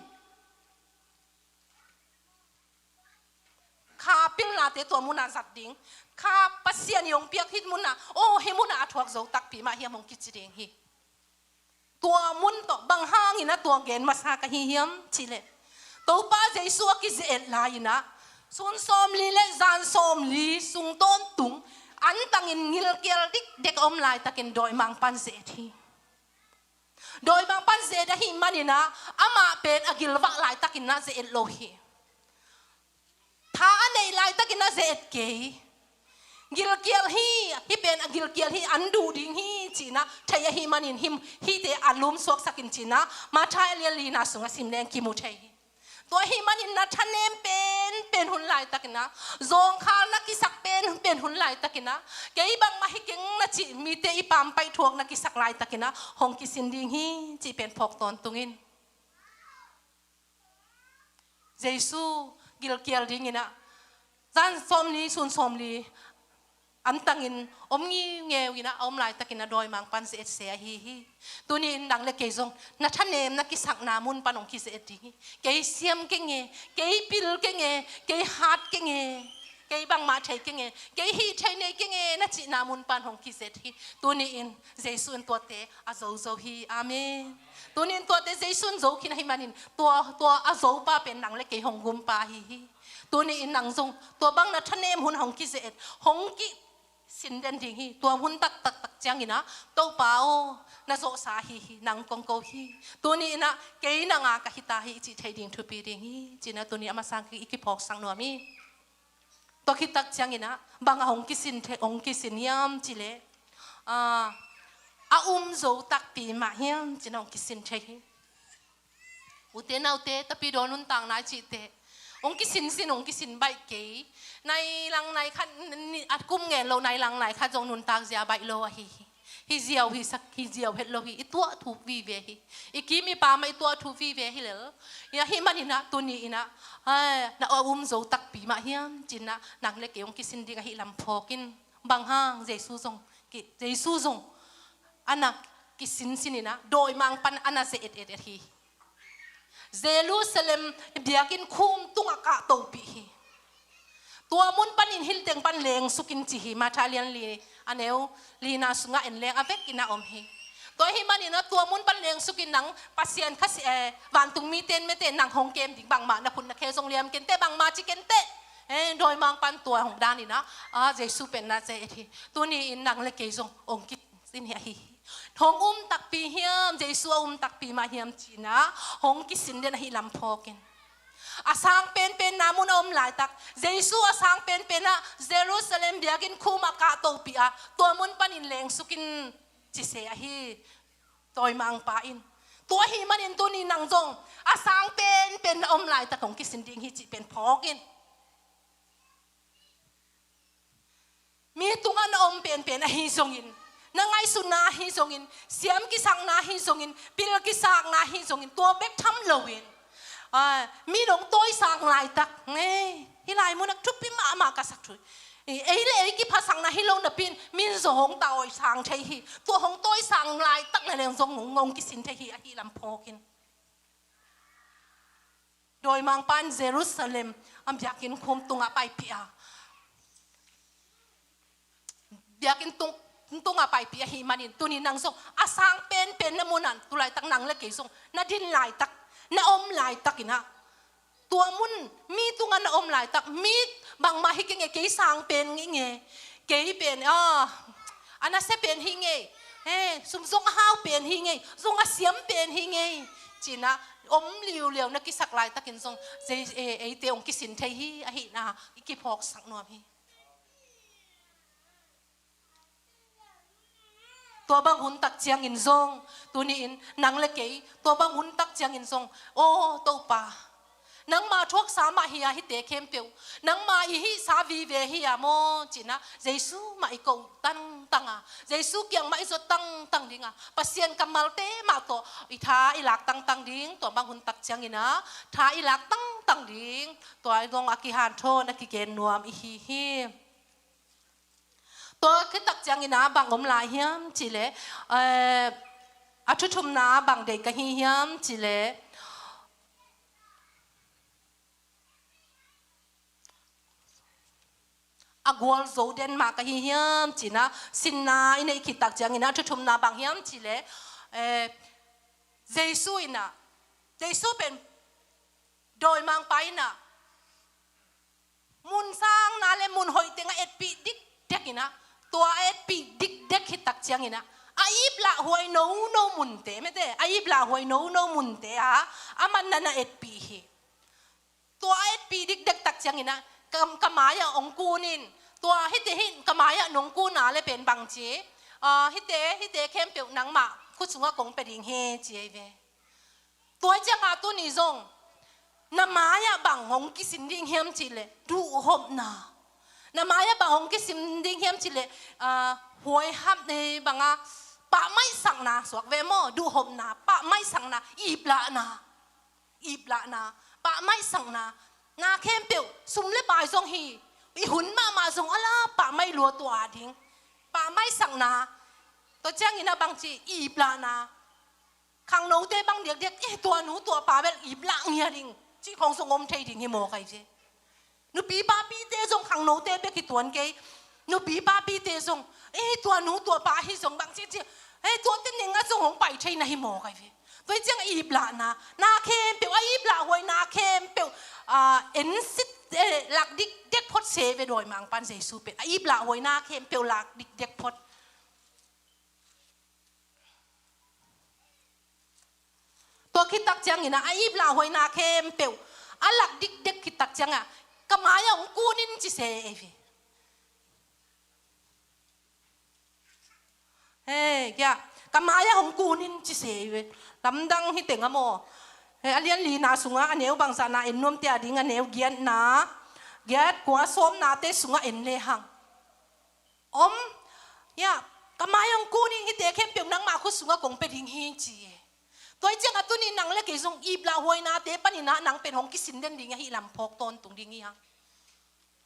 Kha pilnate tua mun a zat ding. Kha Pasian in hong piak hih mun a, aw, hih mun a a thuak zo takpi mah hiam hong kici ding hi. Tua mun tawh bang hangin ah tua gen masa ka hi hiam cih leh, Topa Jesu a kize-et lai-in ah sun sawmli le zan sawmli sung tawntung antangin gilkial dikdek a om laitakin dawimangpa'n ze-et hi. Dawimangpa'n ze-et ahih manin ah amah pen a gilvah laitakin ah ze-et lo hi. Tha a neih laitakin ah ze-et kei. Gilkial hi, hih pen a gilkial hi, an duh ding hi ci-in ah thei ahih manin hih, hihte a lumsuaksak in ci-in ah Matthai a lian lina sungah sim leng kimu thei hi. Tua ahih manin na thanem penpen hun laitakin ah, zawngkhal na kisak penpen hun laitakin ah, kei bangmah hi keng na cih mite i pampaih thuak na kisak laitakin ah hong kisin ding hi cih pen phawk tawntung in. Jesu gilkial dingin ah zan sawmli sun sawmli antangin om ngiungeu in ah a om laitakin ah dawimangpa'n ze-et se ahi hi. Tuni-in nang le kei zong na thanem na kisakna mun pan hong kize-et ding hi. Kei siam keng e, kei pil keng e, kei hat keng e, kei bangmah thei keng e, kei hih thei nei keng e na cihna mun pan hong kize-et hi. Tuni-in Jesu in tuate a zozo hi. Amen. Tuni-in tuate Jesu in zo khin ahih manin tua, tua a zopa pen nang le kei hong gumpa ahi hi. Tuni-in nang zong tua bang na thanem hun hong kize-et, hong kisin den ding hi. Tua hun taktak tak ciangin ah Topa aw, na zawhsa ahi hi, nang kong ko hi. Tuni-in ah kei nang a ka hi ta hi i cih thei ding thupi ding hi ci-in ah tuni a masa-in i kiphawksak nuam hi. Tua khit tak ciangin ah bang a hong kisin thei, hong kisin hiam cih leh, ah, a um zo takpi mah hiam ci-in ah hong kisin thei hi. Ute naute, Tapidaw nuntakna i cihte hong kisinsin, hong kisin baih kei. Nai lang nai khat, ni, a kum ngen lo nai lang nai khat zong nuntak zia baih lo ahi hi. Hi ziau hi sak, hi ziau het lo hi. I tuah thuk vive hi. I kim i pam ah i tuah thuk vive hi lel. Ahih manin ah tuni-in ah, ai, na a um zo takpi mah hiam ci-in ah nang le kei hong kisin ding ahih lam phawk in. Bang hang? Jesu zong ki, Jesu zong a na kisinsin in ah dawimangpa'n a na ze-et et hi. Jerusalem biakinn khum tungah kahtohpih hi. Tua mun panin hih teng pan lengsuk in ci hi, Matthai lian li a neu lina sungah en leng a vekin a om hi. Tua ahih manin ah tua mun pan lengsuk in nang Pasian kha si, eh, vantung mite in mete nang hong kem ding, bangmah na khut na khe zong liam kei inteh, bangmah ci kei inteh. Eh, dawimangpa'n tua hong dan in ah, ah, Jesu pen na ze-et hi. Tuni-in nang le kei zong hong kisin hi ahi hi. Hong um takpi hiam, Jesu a um takpi mah hiam ci-in ah hong kisin den ahih lam phawk in. A sang penpenna mun a om laitak, Jesu a sang penpen ah Jerusalem biakinn khum ah kahtohpih a, tua mun panin lengsuk in ci se ahi dawimangpa in. Tua ahih manin tuni nang zong a sang penpen na om laitak hong kisin ding hi cih pen phawk in. Mi tungah na om penpen ahi zongin, na ngaihsutna ahi zongin, siam kisakna ahi zongin, pil kisakna ahi zongin, tua bek tham loin, ah, mi nong tawisang laitak, eh, hih lai munah thupi mahmah ka sak thu. Eh, ei le ei kiphasakna hi lo napi-in, min zong hong tawisang thei hi. Tua hong tawisang laitak na leng zong hong, hong kisin thei hi, ahih lam phawk in. Dawimangpa'n Jerusalem a biakinn khum tungah paipih a, biakinn tung, tungah paipih ahih manin, tuni nang zong a sang penpen na mun ah, tu laitak nang le kei zong na din laitak, na om laitak in ah, tua mun mi tungah na om laitak, mi bangmah hi kei nge, kei sang pen hi nge, kei pen, ah, a nasia pen hi nge, eh, sum zong a hau pen hi nge, zong a siam pen hi nge ci-in ah om liuliau na kisak laitakin zong, zei, eh, eite hong kisin thei hi, ahihna i kiphawksak nuam hi. Tua bang hun tak ciangin zong, tuni-in nang le kei, tua bang hun tak ciangin zong, aw Topa, nangma thuaksa mah hi-a hihte khempeuh, nangma i hihsa vive hi-a maw ci-in ah, Jesu mah i ko tangtang a, Jesu kiang mah i zot tangtang ding a, Pasian kammalte mah tawh i tha i lak tangtang ding, tua bang hun tak ciangin ah tha i lak tangtang ding, tua zong a kihanthawn a kigen nuam i hi hi. Tua khit tak ciangin ah bang om lai hiam cih leh, eh, a thuthumna bang deih ka hi hiam cih leh, a gualzo den mah ka hi hiam ci-in ah, sinna i neih khit tak ciangin ah, thu thumna bang hiam cih leh, eh, Jesu in ah, Jesu pen dawimangpa in ah, mun sangna le mun hoih teng a etpih dikdek in ah, tua a etpih dikdek khit tak ciangin ah, a ip lahhuai nono munte, mete, a ip lahhuai nono munte ah, a man na na etpih hi. Tua a etpih dikdek tak ciangin ah, ka, ka mai-ah hong kun in, tua hihte hih ka mai-ah nong kun a leh pen bang ci, ah, hihte, hihte khempeuh nangmah khut sungah kong pia ding hi ci hi ve. Tua ciangah tuni zong, na mai-ah bang hong kisin ding hiam cih leh, duhhopna. Na mai-ah bang hong kisin ding hiam cih leh, ah, huaiham, eh, bang a, pahmaisakna suak ve maw, duhhopna, pahmaisakna, iplahna. Iplahna, pahmaisakna, na khempeuh, sum le pai zong hi, i hun mahmah zong a la pahmaih lua tua ding. Pahmaisakna, tua ciangin ah bang ci, iplahna. Khangnote bang diakdiak, eh, tua nu, tua pa bel iplah ngia ding, cih khong zong om thei ding hi maw kai ve. Nupi papite zong khangnote bek hi tuan kei. Nupi papite zong, eh, tua nu, tua pa hi zong bang ci ci, eh, tuate neng ah zong hong pai thei na hi maw kai ve. Tua hi ciang a iplahna, na khempeuh, a iplahhuai na khempeuh, ah, en sit, eh, lak dikdek phot se ve dawimangpa'n Jesu pen. A iplahhuai na khempeuh lak dikdek phot. Tua khit tak ciangin ah, a iplahhuaina khempeuh a lak dikdek khit tak ciangah, ka mai-ah hong kun in ci se ei ve. Hei, kia, ka mai-ah hong kun in ci se ei ve. Lamdang hi teng a maw. Hei, a lian lina sungah a neu bangzahna en nuamte a ding, a neu giatna, giat, kua, sawmnate sungah en lehang. Om, ya, ka mai-ah hong kun in, hihte khempeuh nangmah khut sungah kong pia ding hi ci e. Tua hi ciangah tuni nang le kei zong iplahhuainate panin ah nang pen hong kisin den ding ahih lam phawk tawntung ding hi hang.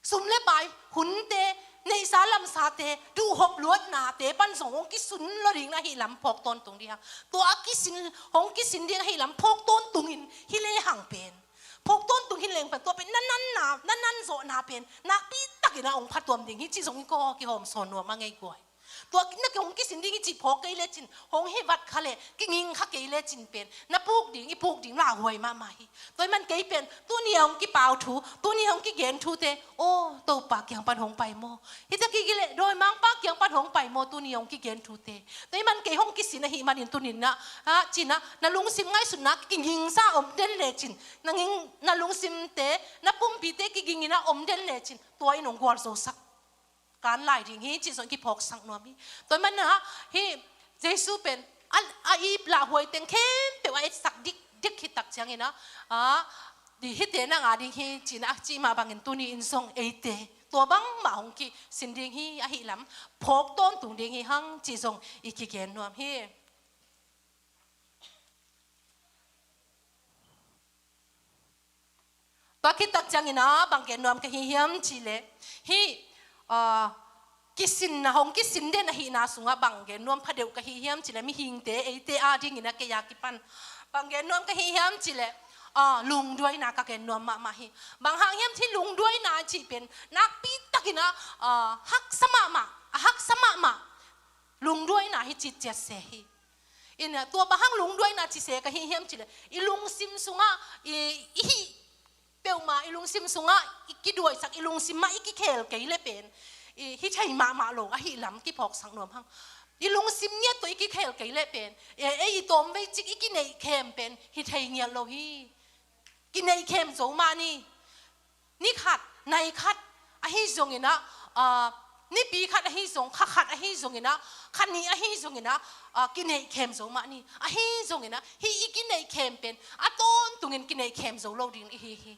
Sum le pai, hunte, neihsa lamsate, duhhop luatnate pan zong hong kisun lo ding na hih lam phawk tawntung ding hang. Tua a kisin, hong kisin ding ahih lam phawk tawntungin hi lehang pen. Phawk tawntung hi leng pen, tua pen na nanna, na nan zawhna pen nakpi takin a hong phatuam ding hi cih zong i ko kihawm sawn nuam a ngei guai. Tua na hong kisin ding hi cih phawk kei lecin, hong hi vat kha leh, kinging kha kei lecin pen, na puk ding, i puk ding lauhuai mahmah hi. Tua hi man kei pen, tuni a hong kipau thu, tuni a hong kigen thute, aw, Topa kiang pan hong pai maw. Hi ta kik leh, dawimangpa kiang pan hong pai maw, tuni a hong kigen thute. Tua hi man kei hong kisin ahih manin tuni-in ah, ah, ci-in ah, na lungsim ngaihsutna kigingsa om den lecin, na ging, na lungsimte, na pumpite kigingin ah om den lecin, tua in hong gualzosak kan lai ding hi, cih zong kiphawksak nuam hi. Tua hi man ah, hi Jesu pen, a, a iplahhuai teng khempeuh a etsak dikdek khit tak ciangin ah, ah, di hihte na ngah ding hi, ci-in ah, cih mah bangin tuni-in zong eite tua bangmah hong kisin ding hi, ahih lam phawk tawntung ding hi hang, cih zong i kigen nuam hi. Tua khit tak ciangin ah, bang gen nuam ka hi hiam cih leh, hih, ah, kisinna, hong kisin den ahihna sungah bang gen nuam phadeuh ka hi hiam cih leh, mihingte, eite a dingin ah kei a kipan bang gen nuam ka hi hiam cih leh, ah, lungduaina ka gen nuam mahmah hi. Bang hang hiam, hih lungduaina cih pen nakpi takin ah, ah, haksa mahmah, a haksa mahmah lungduaina hi cih ciat se hi. In ah, tua bang hang lungduaina ci se ka hi hiam cih leh, i lungsim sungah, i, i hih peuhmah, i lungsim sungah i kiduaisak, i lungsim mah i kikhel kei leh pen, i hi thei mahmah lo ahih lam kiphawksak nuam hang. I lungsim ngiat tawh i kikhel kei leh pen, e, e, i tawmvei cik i kineih khem pen hi thei ngiat lo hi. Kineih khem zo mah ni. Ni khat, nai khat ahi zongin ah, ah, nipi khat ahi zong, kha khat ahi zongin ah, kha nih ahi zongin ah, ah, kineih khem zo mah ni. Ahi zongin ah, hih i kineih khem pen a tawntungin kineih khem zo lo ding i hi hi.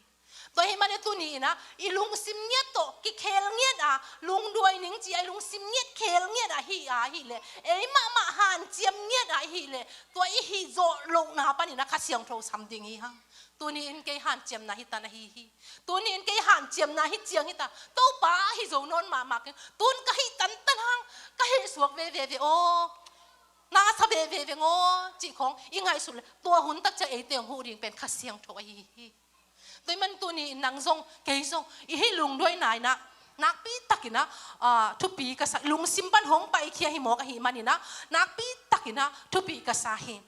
Tua hi man e, tuni-in ah, i lungsim ngiat tawh kikhel ngiat a, lungduai ning ci a, i lungsim ngiat khel ngiat a hi a, ahih leh, ei mahmah hanciam ngiat a, ahih leh, tua i hih zawh lohna panin ah Kha Siangtho sam ding hi hang. Tuni-in kei hanciamna hi tan ahi hi. Tuni-in kei hanciamna hi ciang hi ta. Topa ahi zo nawn mahmah keng. Tun ka hih tantan hang, ka heh suak veve ve aw. Na sa veve ve ngaw, cih khawng i ngaihsut leh, tua hun tak ciang eite hong huh ding pen Kha Siangtho ahi hi. Tua hi man tuni-in nang zong, kei zong, i hih lungduaina in ah, Nakpi takin ah, ah, thupi ka sa, lungsim pan hong paikhia hi mawk ahih manin ah, nakpi takin ah thupi ka sa hi.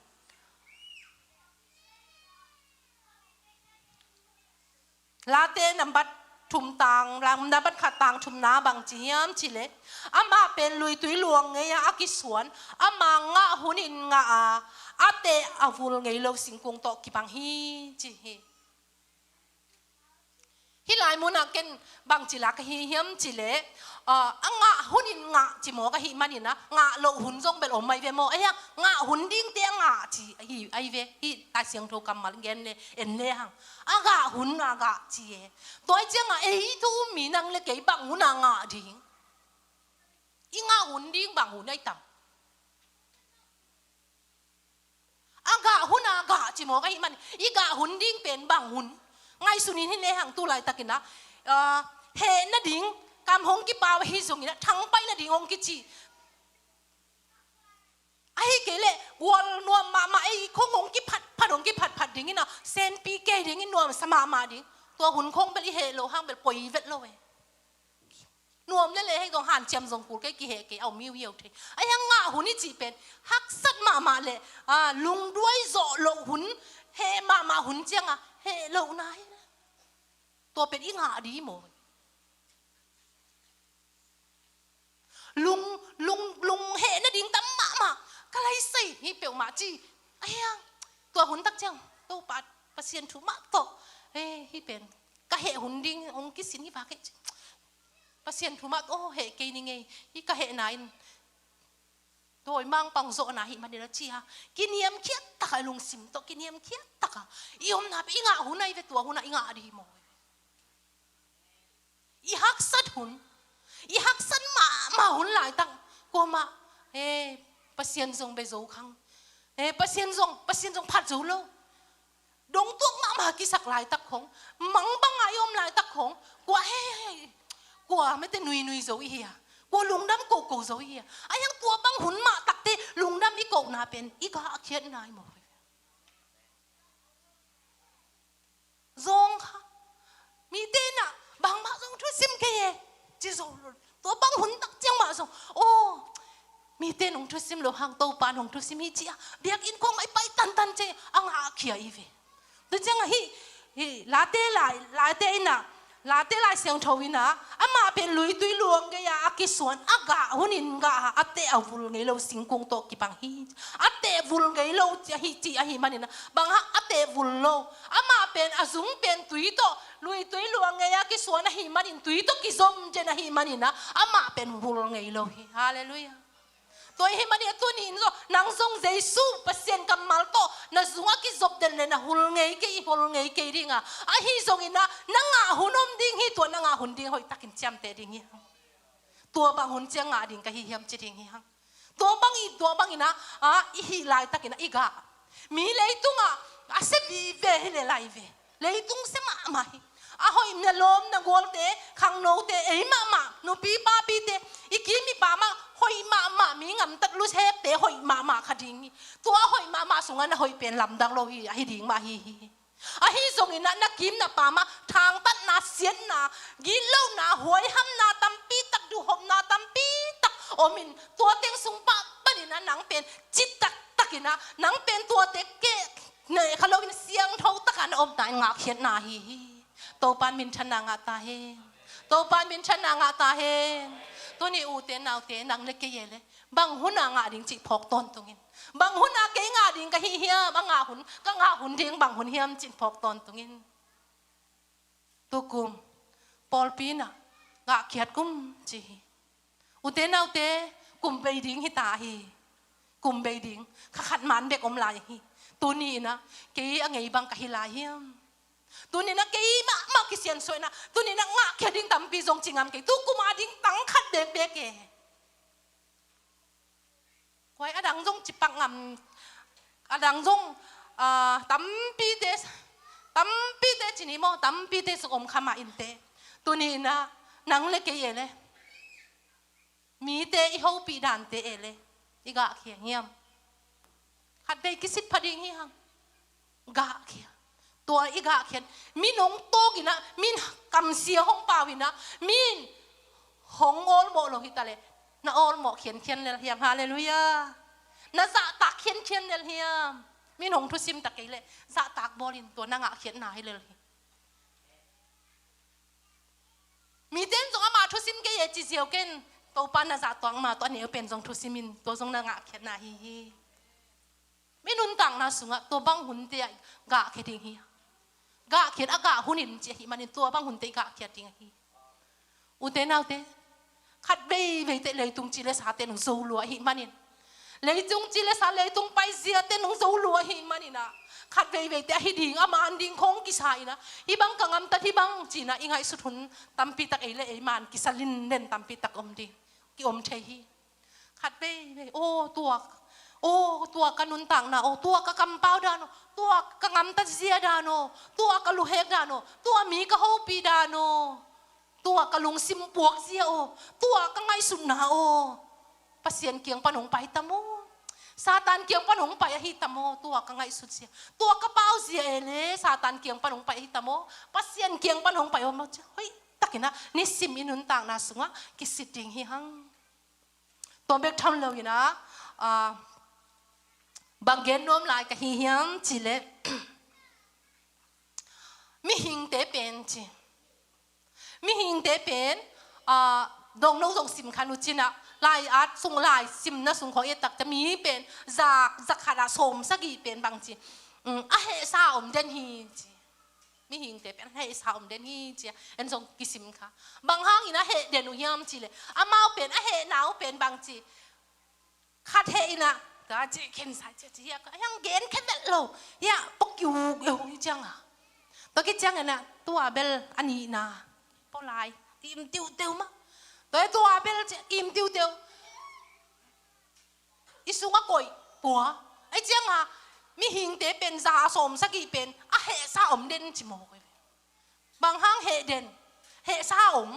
Late nambat thum tang, lam nambat khat tang thumna bang ci hiam cih leh, amah pen luitui luang ngei-ah a kisuan, ama ngah hunin ngah a, a teh a vul ngei lo singkung tawh kibang hi, ci hi. Hih lai munah ken bangci lak ka hi hiam cih leh, ah, a ngah hunin ngah ci mawk ahih manin ah, ngah loh hun zong bel om ahi ve maw. Ei a ngah hun dingte a ngah ci ahi, ahi ve. Hih Lai Siangtho kammal gen le, en le hang. A ngah hun a ngah ci e. Tua hi ciangah ei thu um mi nang le kei bang hun a ngah ding? I ngah hun ding bang hun ahi tam? A gah hun a gah ci mawk ahih man, i gah hun ding pen bang hun? Ngaihsun in hi le hang, tu laitakin ah, ah, heh nading kam hong kipau ahi zongin ah, thangpaih nading hong kici. Ahih kei leh gual nuam mahmah, ei khong hong kiphatphat, hong kiphatphat dingin ah, senpi kei dingin nuamsa mahmah ding. Tua hun khong bel i heh loh hang bel poi vet lo e. Nuam lel e, hei zong hanciam zong kul kei, kiheh kei, au miu hiau thei. Ahi hang ngah hun i cih pen haksat mahmah leh, ah, lungduai zawh loh hun, heh mahmah hun ciangah heh lohna hi. Tua pen i ngah ding maw? Lung, lung, lung heh nading tam mahmah ka lai sai hi peuhmah ci. Ahi hang tua hun tak ciang Topa Pasian thu mah tawh, eh, hih pen ka heh hun ding hong kisin hi vak hi ci. Pasian thu mah tawh heh kei ning ei, hih ka hehna in dawimangpa hong zawhna ahih manin ah ci a, kiniamkhiat tak a, lungsim tawh kiniamkhiat tak a i omna pen i ngah hun ahi ve. Tua hun ah i ngah ding hi maw? I haksat hun, i haksat mahmah hun laitak, kuamah, eh, Pasian zong bia zo khang, eh, Pasian zong, Pasian zong phat zo lo. Dongtuak mahmah kisak laitak khong, mangbang a i om laitak khong, kua he, he, kua mete nuinui zo i hi a, kua lungdam koko zo i hi a. Ahi hang tua bang hun mah takte lungdam i kohna pen i gahkhiatna hi maw? Zawng kha. Mite in ah bangmah zong thusim kei e, ci zo lo. Tua bang hun tak ciang mah zong, aw, mite in hong thusim loh hang Topa in hong thusim hi ci a, biakinn khong ah i pai tantan ciang a ngahkhia i ve. Tua ciangah hih, hih Late lai, Late in ah, Late Lai Siangtho in ah, amah pen luitui luang gei-a a kisuan, a gah hunin gah a, a teh a vul ngei lo singkung tawh kibang hi. A teh vul ngei lo ci ahi, ci ahih manin ah, bang hang a teh vul lo? Amah pen a zung pen tui tawh, luitui luang gei-a kisuan ahih manin tui tawh kizom zen ahih manin ah, amah pen vul ngei lo hi. Halleluiah. Tua ahih manin ah tuni in zong, nang zong Jesu Pasian kammal tawh na zungah kizop den leh na hul ngei kei, i hul ngei kei ding a. Ahi zongin ah, na ngah hun om ding hi, tua na ngah hun ding hoihtakin ciamteh ding hi hang. Tua bang hun ciang ngah ding ka hi hiam ci ding hi hang. Tua bang i, tua bangin ah, ah, i hih laitakin ah i gah. Mi leitungah a sia vive hi leh lai ve. Leitung sia mahmah hi. A hoih na lawm na gualte, khangnote, ei mahmah, nupi papite, i kim i pam ah hoih mahmah, mi ngamtat lusepte hoih mahmah kha ding hi. Tua hoih mahmah sungah na hoih pen lamdang lo hi, ahi ding mah hi, hi, hi. Ahi zongin ah na kim na pam ah thangtatna, siatna, gitlohna, huaihamna tampi tak, duhhopna tampi tak om in, tua teng sung pah panin ah nang pen cih taktakin ah, nang pen tuate keh ne kha loin siangtho takin na omna in ngahkhiatna hi, hi. Topa in minthanna ngah ta hen. Topa in minthanna ngah ta hen. Tuni ute naute, nang le kei e le, bang hun a ngah ding cih phawk tawntung in. Bang hun a kei ngah ding ka hi hiam, a ngah hun, ka ngah hun ding bang hun hiam cih phawk tawntung in. Tukum pawlpi in ah gahkhiat kum ci hi. Ute naute, kum bei ding hi ta hi. Kum bei ding, kha khat man bek om lai hi. Tuni in ah kei a ngei bang ka hi lai hiam? Tuni in ah kei mahmah kisiansuah in ah, tuni in ah ngahkhiat ding tampi zong ci ngam kei. Tukum a ding tang khat bekbek e. Kua a dang zong cipak ngam, a dang zong, ah, tampite, tampite ci ni maw, tampite suk om kha mah inteh. Tuni in ah nang le kei e le, mite i hopih dante e le, i gahkhia hiam? Khat vei kisit pha ding hi hang. Gahkhia. Tua i gahkhiat, min hong tawk in ah, min kamsia hong pau in ah, min Hong awlmawh lo hi ta leh, na awlmawh khiankhian lel hiam? Halleluiah. Na zahtak khiankhian lel hiam? Min hong thusim ta kei leh zahtak bawlin, tua na ngahkhiatna hi lel hi. Mite in zong amah thusim kei e ci ziau ken, Topa na zahtuak ma, tua neu pen zong thusim in, tua zong na ngahkhiatna hi hi. Mi nuntakna sungah tua bang hunte ah gahkhia ding hi. Gahkhiat a gah hun in ci ahih manin tua bang hunte gahkhiat ding hi. Ute naute, khat veivei teh leitung ci le sa te nung zo lua ahih manin, leitung ci le sa, leitung paizia te nung zo lua ahih manin ah, khat veivei teh ahi ding, a man ding khong kisa in ah, hih bang ka ngamtat hi bang ci-in ah i ngaihsut hun tampi tak, ei le ei man kisa linden tampi tak om ding, ki om thei hi. Khat veivei, aw tua, aw tua ka nuntakna aw, tua ka kampau dan aw, tua ka ngamtat zia dan aw, tua ka luhek dan aw, tua mi ka hopih dan aw, tua ka lungsim puak zia aw, tua ka ngaihsutna aw, Pasian kiang pan hong pai tam aw, Satan kiang pan hong pai ahi tam aw, tua ka ngaihsut zia, tua ka pau zia e le, Satan kiang pan hong pai ahi tam aw, Pasian kiang pan hong pai aw, hoih takin ah nisim i nuntakna sungah kisit ding hi hang. Tua bek tham lo in ah, ah, bang gen nuam lai ka hi hiam cih leh, mihingte pen ci. Mihingte pen, ah, dong no zong sim kha un ci-in ah, lai-at sung, lai simna sung khawng i et tak ciang mi pen za, za khat ah sawm sagih pen bang ci, um, a hehsa om den hi ci. Mihingte pen hehsa om den hi ci-a en zong kisim kha. Bang hangin a heh den uh hiam cih leh, amau pen a hehna uh pen bang ci, khat heh in ah, tua ci khen sa ci, ci hiah, a hiang gen khe vet lo hiah, pok kiu eu hi ciang a. Tua ki ciang in ah, tua bel a nihna, pau lai, tim tiuteu mah. Tua, tua bel ci, im tiuteu. I sungah koih pua. Ahi ciangin mihingte pen za a sawm sagih pen a hehsa om den ci mawk hi ve. Bang hang heh den, hehsa om.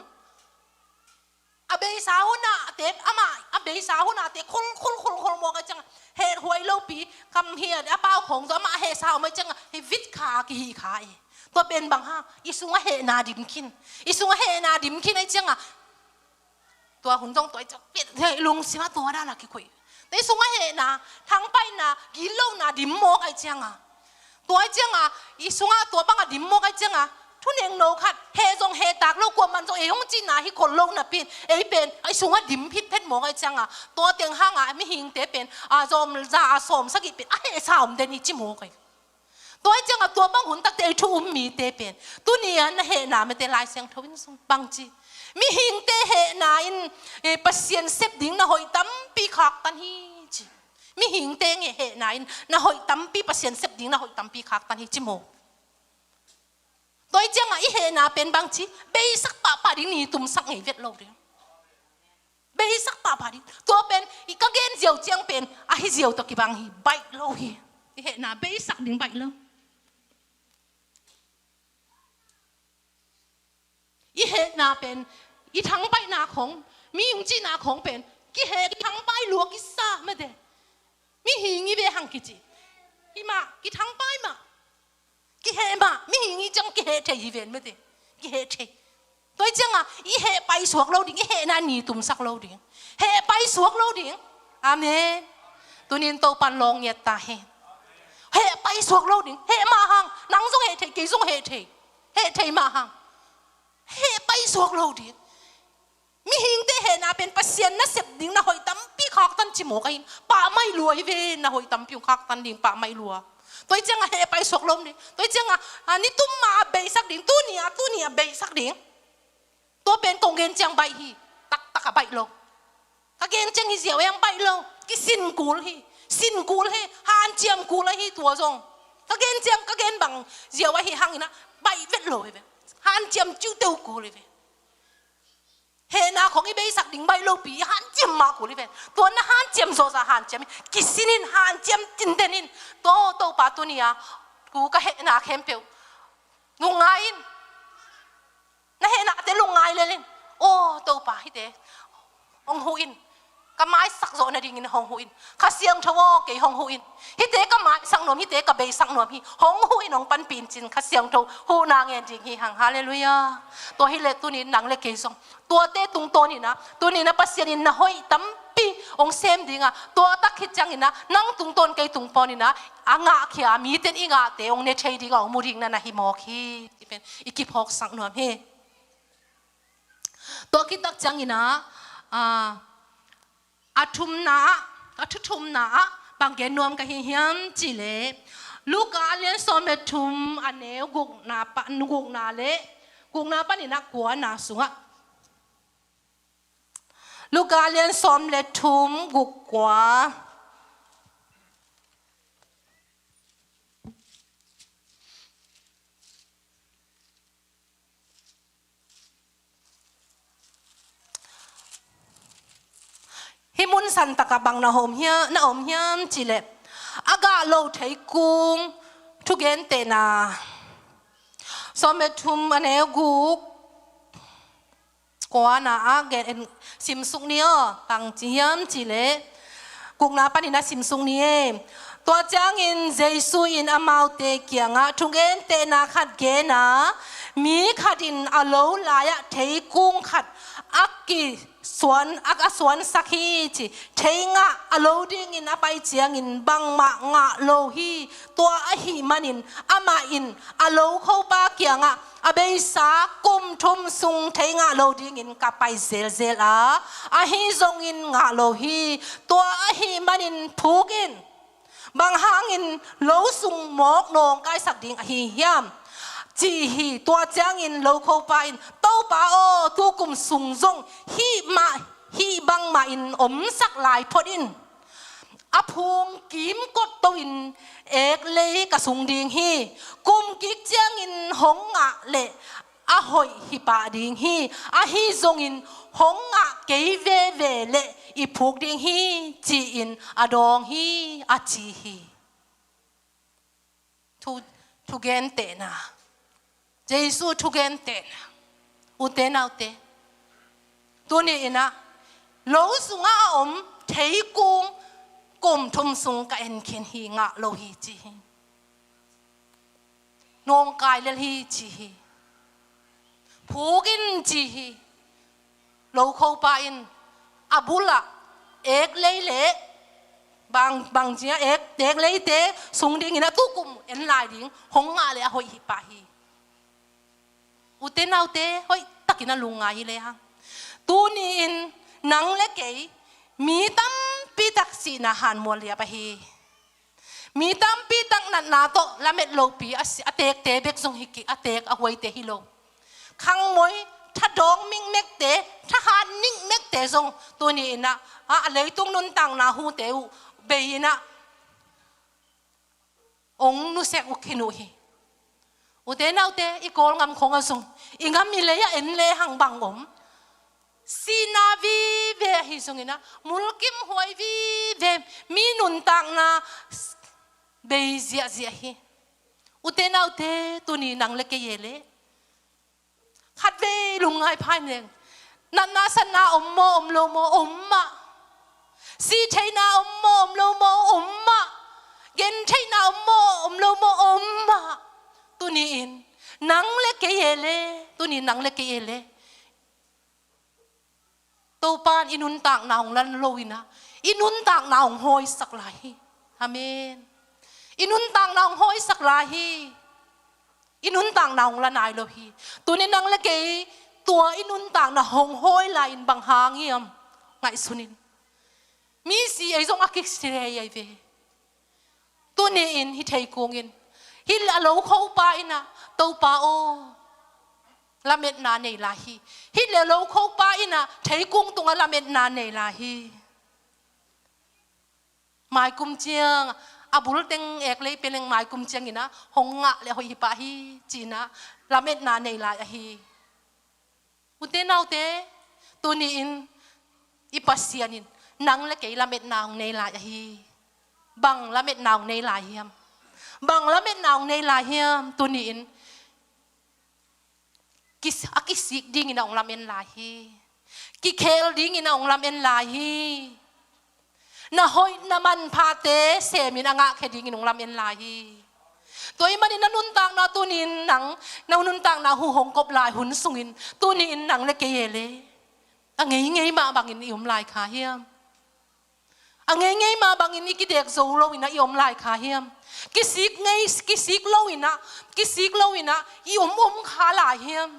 A beisa hunah te, amah a beisa hunah te khol khol khol khol mawk ahi ciangin, heh huai lopi kam hi a, a pau khawng tawh amah a hehsa om ahi ciangin, hi vit kha, kihih kha e. Tua pen bang hang, i sungah hehna dim khin. I sungah hehna dim khin ahi ciangin, tua hun zong tua i ciang piat, heh, lungsim ah tua dan a kikoih. Te i sungah hehna, thangpaihna, gitlohna dim mawk ahi ciangin. Tua ahi ciangin, i sungah tua bang a dim mawk ahi ciangin, thunengno khat, heh zong heh tak lo, kuaman zong ei hong cihna hi khol lo napi in, ei pen, i sungah dim phitphet mawk ahi ciangin, tua teng hangin, mihingte pen, a zawm za, a sawm sagih pen, a hehsa om den hi ci mawk ahi. Tua ahi ciangin tua bang hun takte ei thu um mite pen, tuni-a na hehna mete Lai Siangtho in sung bang ci. Mihingte hehna in, eh, Pasian sep ding na hoih tampi khaktan hi ci. Mihingte nge hehna in na hoih tampi, Pasian sep ding na hoih tampi khaktan hi ci maw. Tua ahi ciangin i hehna pen bang ci, beisak pahpah ding, ni tumsak ngei vet lo ding. Beisak pahpah ding. Tua pen, i ka gen ziau ciang pen, ahi ziau tawh kibang hi, baih lo hi. I hehna beisak ding baih lo. I hehna pen, i thangpaihna khong, mi hong cihna khong pen, kiheh kithangpai lua kisa mete. Mihing i ve hang kici. Hi mah, kithangpai mah. Kiheh mah, mihing i ciang kiheh thei hi ven mete. Kiheh thei. Tua ahi ciangin, i heh paisuak lo ding, i hehna ni tumsak lo ding. Heh paisuak lo ding. Amen. Tuni-in Topan lawng ngiat ta hen. Heh paisuak lo ding. Heh mah hang. Nang zong heh thei, kei zong heh thei. Heh thei mah hang. Heh paisuak lo ding. Mihingte hehna pen Pasian na sep ding na hoih tampi khaktan ci mawk ahi. Pahmaih lua hi ve, na hoih tampi hong khaktan ding pahmaih lua. Tua ahi ciangin heh paisuak lo ding. Tua ahi ciangin, a, ni tum mah a beisak ding, tuni-a, tuni-a beisak ding. Tua pen kong gen ciang baih hi, taktak a baih lo. Ka gen ciang hi ziau hang baih lo, kisin kul hi, sin kul hi, hanciam kul ahi tua zong. Ka gen ciang, ka gen bang ziau ahi hangin ah, baih vet lo hi ve. Hanciam ciuteu kul hi ve. Hehna khong i beisak ding baih lopi, hanciam mah kul hi ve. Tua na hanciam zawza hanciam hi, kisin in hanciam tinten in. Tua Topa tuni-a, ku ka hehna khempeuh lungngai in. Na hehnate lungngai lel in. Aw, Topa hihte hong huh in. Ka maisak zawh nadingin hong huh in. Kha Siangtho aw, kei hong huh in. Hihte ka maisak nuam, hihte ka beisak nuam hi. Hong huh in, hong panpih in ci-in Kha Siangtho huhna ngen ding hi hang. Halleluiah. Tua hileh tuni-in nang le kei zong tuate tungtawnin ah, tuni-in ah Pasian in na hoih tampi hong sem ding a, tua tak khit ciangin ah nang tungtawn kei tungtawnin ah a ngahkhia, mite in i ngahte hong ne thei ding a, hong mu ding na na hi mawk hi. Ci pen i kiphawksak nuam hi. Tua khit tak ciangin ah, a, a thumna ah, a thu thumna ah bang gen nuam ka hi hiam cih leh, Luka a lian sawm le thum, a neu gukna pa, gukna le, gukna panin ah kuana sungah. Luka a lian sawm le thum, guk, kua. Hih mun santakah bang na om hiam, na om hiam cih leh, a gah lo theikung thugentehna. Sawm le thum, a neu guk, kuana ah gen, simsuk ni aw, bang ci hiam cih leh, gukna panin ah simsuk ni e. Tua ciangin Jesu in amaute kiangah thugentehna khat gen a, mi khat in a lo lai-ah theikung khat a kisuan, a, a suansak hi ci. Thei ngah a lo dingin a pai ciangin bangmah ngah lo hi. Tua ahih manin amah in a lokhopa kiangah, a beisa, kum thum sung thei ngah lo dingin ka pai zelzel a, ahi zongin ngah lo hi. Tua ahih manin phuk in. Bang hangin lo sung mawk nawngkaisak ding ahi hiam, ci hi. Tua ciangin lokhopa in, Topa aw, tu kum sung zong hih mah, hih bangmah in omsak lai phot in. A phung kimkot to-in eklei ka sung ding hi. Kum kik ciangin hong ngah leh a hoih hi pah ding hi. Ahi zongin hong ngah kei veve leh i phuk ding hi, ci-in a dawng hi, a ci hi. Thu, thugentehna. Jesu thugentehna. Ute naute, tuni-in ah lo sungah a om theikung kum thum sung ka en khin hi, ngah lo hi, ci hi. Nawngkai lel hi, ci hi. Phuk in, ci hi. Lokhopa in a bulah eklei le bang, bang ci a, ek, ekleite sung dingin a tu kum en lai ding, hong ngah leh a hoih hi pah hi. Ute naute, hoihtakin a lungngai hi lehang, tuni-in nang le kei mi tampi tak sihna hanmual liap ahi. Mi tampi tak natna tawh lamet lopi a si-, a teekte bek zong hi kei, a teek a huaite hi lo. Khangmoi, thadawng mikmekte, thahat mikmekte zong tuni-in ah, a, a leitung nuntakna hute uh bei-in ah ong nusek uh khin uh hi. Ute naute, i Kawlgam khong ah zong, i gam i lei ah en lehang bang om? Sihna vive ahi zongin ah, mulkimhuai vive, mi nuntakna bei ziahziah hi. Ute naute, tuni nang le kei e leh khatvei lungngai pha in leng, natna satna om maw, om lo maw? Om mah. Sih theihna om maw, om lo maw? Om mah. Gen theihna om maw, om lo maw? Om mah. Tuni-in nang le kei e leh, tuni nang le kei e leh Topa in i nuntakna hong la lo-in ah, i nuntakna hong hawisak lai hi. Amen. I nuntakna hong hawisak lai hi. I nuntakna hong la nai lo hi. Tuni nang le kei tua i nuntakna hong hawi lai-in bang hang hiam? Ngaihsun in. Misi ei zong a kisi thei ahi ve. Tuni-in hih theikung in, hih a lokhopa in ah, Topa aw, lametna nei lai hi. Hih le lokhopa in ah theikung tungah lametna nei lai hi. Maikum ciang, a bul teng eklei pia leng maikum ciangin ah hong ngah leh hoih hi pah hi, ci-in ah lametna nei lai ahi. Ute naute, tuni-in i Pasian in nang le kei lametna hong nei lai ahi. Bang lametna hong nei lai hiam? Bang lametna hong nei lai hiam? Tuni-in kis-, a kisik dingin ah hong lamen lai hi. Kikhel dingin ah hong lamen lai hi. na hoih na manphate semin a ngahkhia dingin hong lamen lai hi. Tua ahih manin na nuntakna tuni-in nang, na nuntakna hu hong kop lai hun sungin tuni-in nang le kei e le a ngeingei mah bangin i om lai kha hiam? A ngeingei mah bangin i kidek zo loin ah i om lai kha hiam? Kisik ngei, kisik loin ah, kisik loin ah i om om kha lai hiam?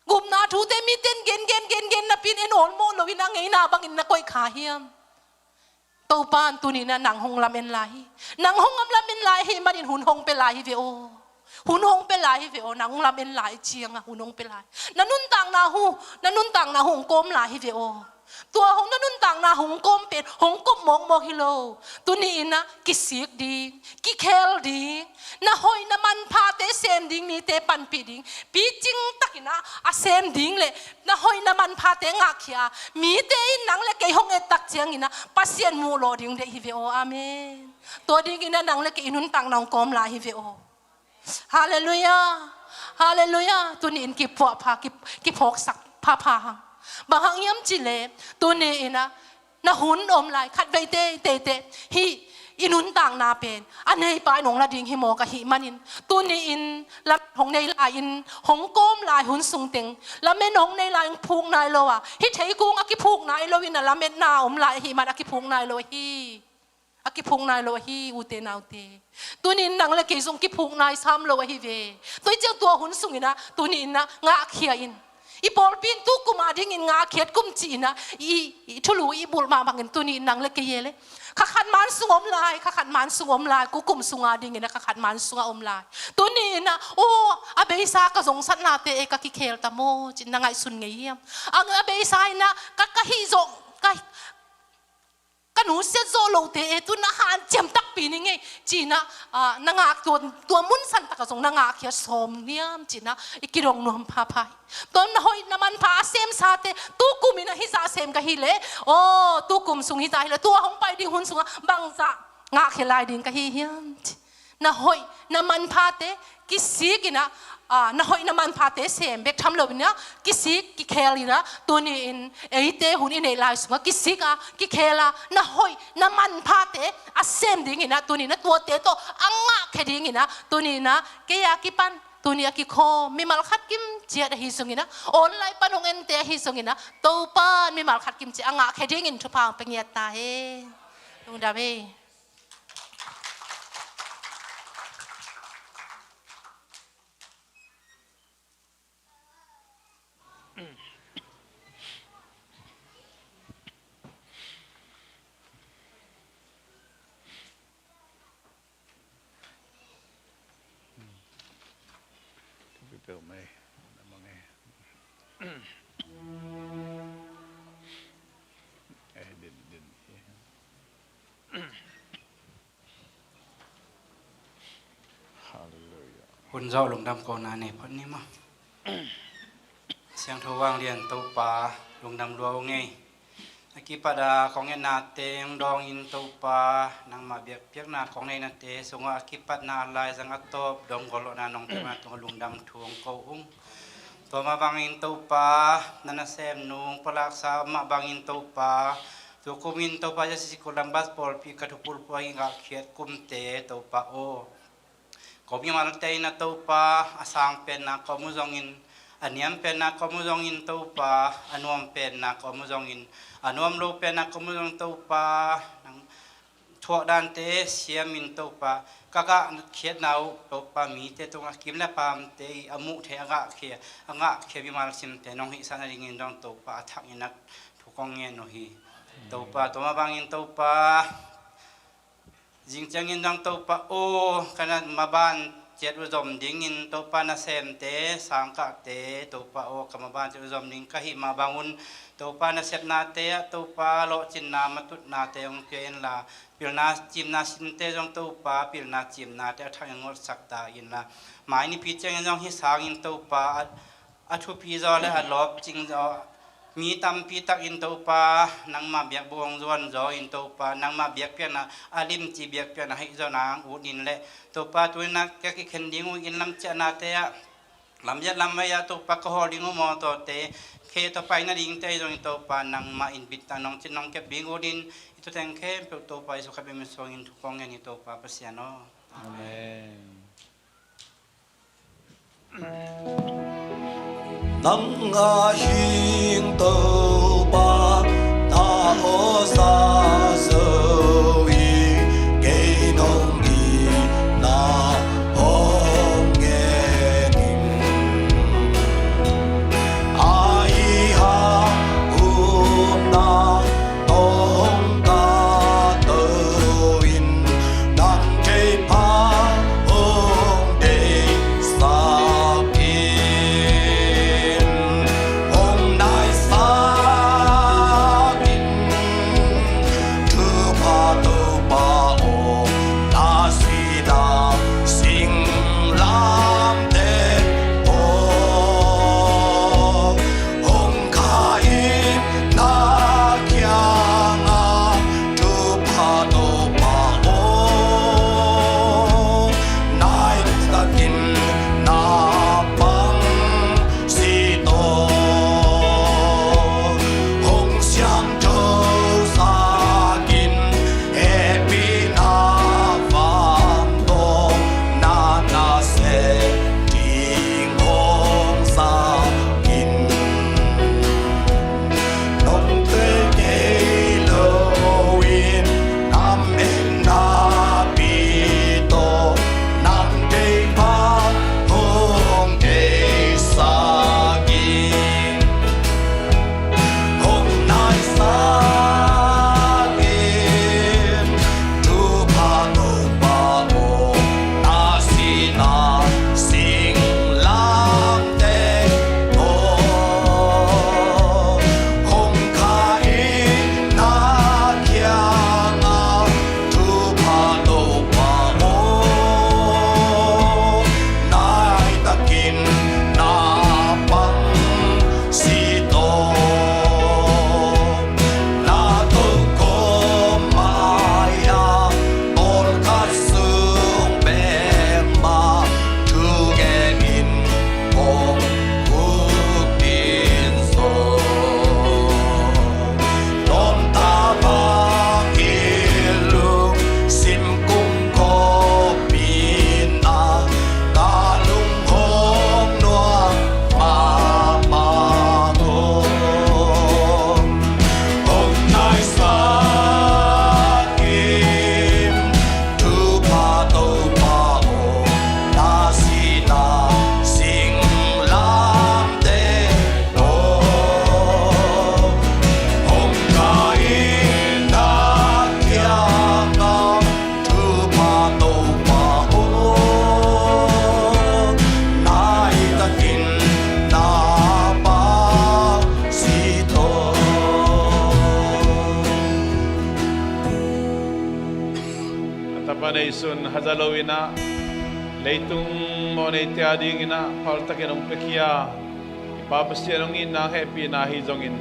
Gupna thute miten gen gen gen gen napi-in en awlmawh loin a ngeina bangin na koih kha hiam? Topa in tuni-in ah nang hong lamen lai hi. Nang hong lamen lai ahih manin hun hong pia lai hi ve aw. Hun hong pia lai hi ve aw. Nang hong lamen lai ciangah hun hong pia lai. Na nuntakna hu, na nuntakna hu hong kawm lai hi ve aw. Tua hong na nuntakna hong kawm pen hong kop mawkmawk hi lo. Tuni-in ah kisik ding, kikhel ding, na hoih na manphate sem ding, mite panpih ding, picing takin ah a sem ding le na hoih na manphate ngahkhia a, mite in nang le kei hong et tak ciangin ah Pasian muh lawh ding deih hi ve aw. Amen. Tua dingin ah nang le kei i nuntakna hong kawm lai hi ve aw. Halleluiah. Halleluiah. Tuni-in kipuahpha, ki, kiphawksak phapha hang. Bang hang hiam cih leh tuni-in ah na hun om lai, khatvei teitei teh hih i nuntakna pen a neipa in hong la ding hi mawk ahih manin, tuni-in lamet hong nei lai-in hong kawm lai hun sungteng, lamet hong nei lai-in phuk nai lo a, hih theikung a kiphuk nai loin a lametna om lai ahih man a kiphuk nai lo ahi. A kiphuk nai lo ahi, ute naute. Tuni-in nang le kei zong kiphuk nai sam lo ahi ve. Tua hi ciang tua hun sungin ah tuni-in ah ngahkhia in. I pawlpi in tu kum a dingin ngahkhiat kum ci-in ah i, i thulu i bulh mah bangin tuni-in nang le kei e le kha khat man sung om lai, kha khat man sung om lai, tu kum sung a dingin ah kha khat man sung a om lai. Tuni-in ah, aw, a beisa ka zongsatnate e ka kikhel ta maw ci-in na ngaihsun ngei hiam? A, a beisa in ah ka, ka hih zong, ka, ka nusiat zawh lote e, tu-in ah hanciam takpi ni ngei ci-in ah, ah, na ngah, tua, tua mun santak ah zong na ngahkhiat sawm hiam ci-in ah i kidong nuam phapha hi. Tua na hoih na manpha a semsate tu kum in ah hih zah sem ka hi leh, aw, tu kum sung hih zah hi leh, tua hong pai ding hun sungah bangzah ngahkhia lai ding ka hi hiam ci. Na hoih na manphate kisik in ah, ah, na hoih na manphate sem bek tham lo in ah, kisik kikhel in ah, tuni-in eite hun i neih lai sungah kisik a, kikhel a, na hoih na manphate a sem dingin ah, tuni-in ah tuate tawh a ngahkhia dingin ah, tuni-in ah kei a kipan, tuni a kikhawm mimal khat kim ciat ahi zongin ah, online pan hong ente ahi zongin ah, Topa in mimal khat kim ciat a ngahkhia dingin thupha hong pia ngiat ta hen. Lungdam hi. Hun zawh lungdam kona nei phot ni maw? Siangtho vanglian Topa, lungdam lua ung ei. A kipat a kong etnate hong dawngin Topa, nangmah biakpiakna kong neinate sungah a kipatna a laizang a tawp dong gawlawhna nong piakna tungah lungdam thu hong ko ung. Tua mah bangin Topa, na nasem nung palaksa mah bangin Topa, tu kumin Topa Yesu Columbus pawlpi ka thupulpua i ngahkhiat kumte Topa aw. Ko mimalte in a Topa, a sang penna ko mu zongin, a niam penna ko mu zongin Topa, a nuam penna ko mu zongin, a nuam lo penna ko mu zongin Topa, nang thuak dante siamin Topa, ka ngahkhiatna uh Topa mite tungah kim le pamte i a muh thei a ngahkhia, a ngahkhia mimal simte nong hihsakna dingin dong Topa a thakin a thu kong ngen uh hi. Topa, tua mah bangin Topa, zing ciangin dong Topa aw, ka na maban ciat uh zom dingin Topa nasemte, sangkahte, Topa aw, ka maban ciat uh zom ding ka hih mah bangun Topa nasepnate ah Topa lawhcinna matutnate hong pia inla, pilna cimna sinte zong Topa pilna cimnate a thangin ngawtsak ta inla, mai nipi ciangin zong hih sangin Topa a, a thupi zaw le a lawpcing zaw mi tampi takin Topa nangmah biakbuk hong zuan zaw in Topa nangmah biakpiakna a limci biakpiakna hih zaw nang ut in le Topa tuinah ka kikhen ding uh in lam ciahnate ah Lamzia lamvei ah Topa ka hawl ding uh maw, tuate khe tawh pai nadingte zong i Topa nangmah in bitta nong cin nong kep ding uh in i thuteng khempeuh Topa Jesu Khazih min suangin thu kong ngen i Topa Pasian aw. Amen. Nang a hing Topa na aw sa zo i kei nong i na hong ngen in. A i ha upna tawh hong ka to in nang thei pha hong deisak in. Hong naisak in Thupha Topa aw, na sina singlamteh aw. Hong kha in na kiangah Thupha Topa aw, nai takin na pang si tawh. Hong siangtho sak in hehpihna vang tawh na nasem ding hong sak in. Nong thei kei lo in na metna pi tawh nang thei pha hong theisak in. Hong naisak in Thupha Topa aw, na sina singlamteh aw. Hong kha in na kiangah Thupha Topa aw, nai takin na pang si tawh. Na tawh kawm mai-ah tawlkhat sung bek mah thugen in kong khuk in zaw. Tawmta bangin lungsim kumkhawm in ah, ka lung hong nuam mahmah aw. Hong naisak in Thupha Topa aw, na sina singlamteh aw. Hong kha in na kiangah Thupha Topa aw, nai takin na pang si tawh. A tapa neisun haza lo in ah, leitung mawh neite a dingin ah phaltakin hong piakhia i Pa Pasian hong itna hehpihna hi zongin,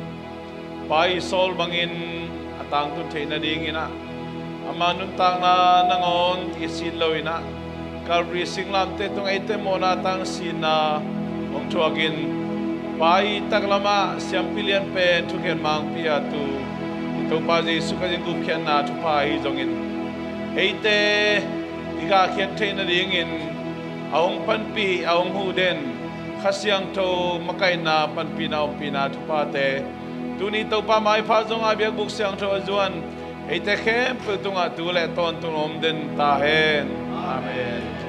Pa i sawl bangin a tangtun theih nadingin ah, ama nuntakna nangawn i sit lo in ah, Calvary singlamteh tung eite mawhna tang sinna hong thuakin, Pa i taklamah siampi lian pen thukhen mangpi a tu i Topa Jesu Khazih gupkhiatna thupha ahi zongin, eite i gahkhiat theih nadingin a hong panpih, a hong huhden Kha Siangtho makaihna, panpihna, ompihna thuphate tuni Topa maipha zong a biakbuk siangtho a zuan eite khempeuh tungah tu le tawntung om den ta hen. Amen.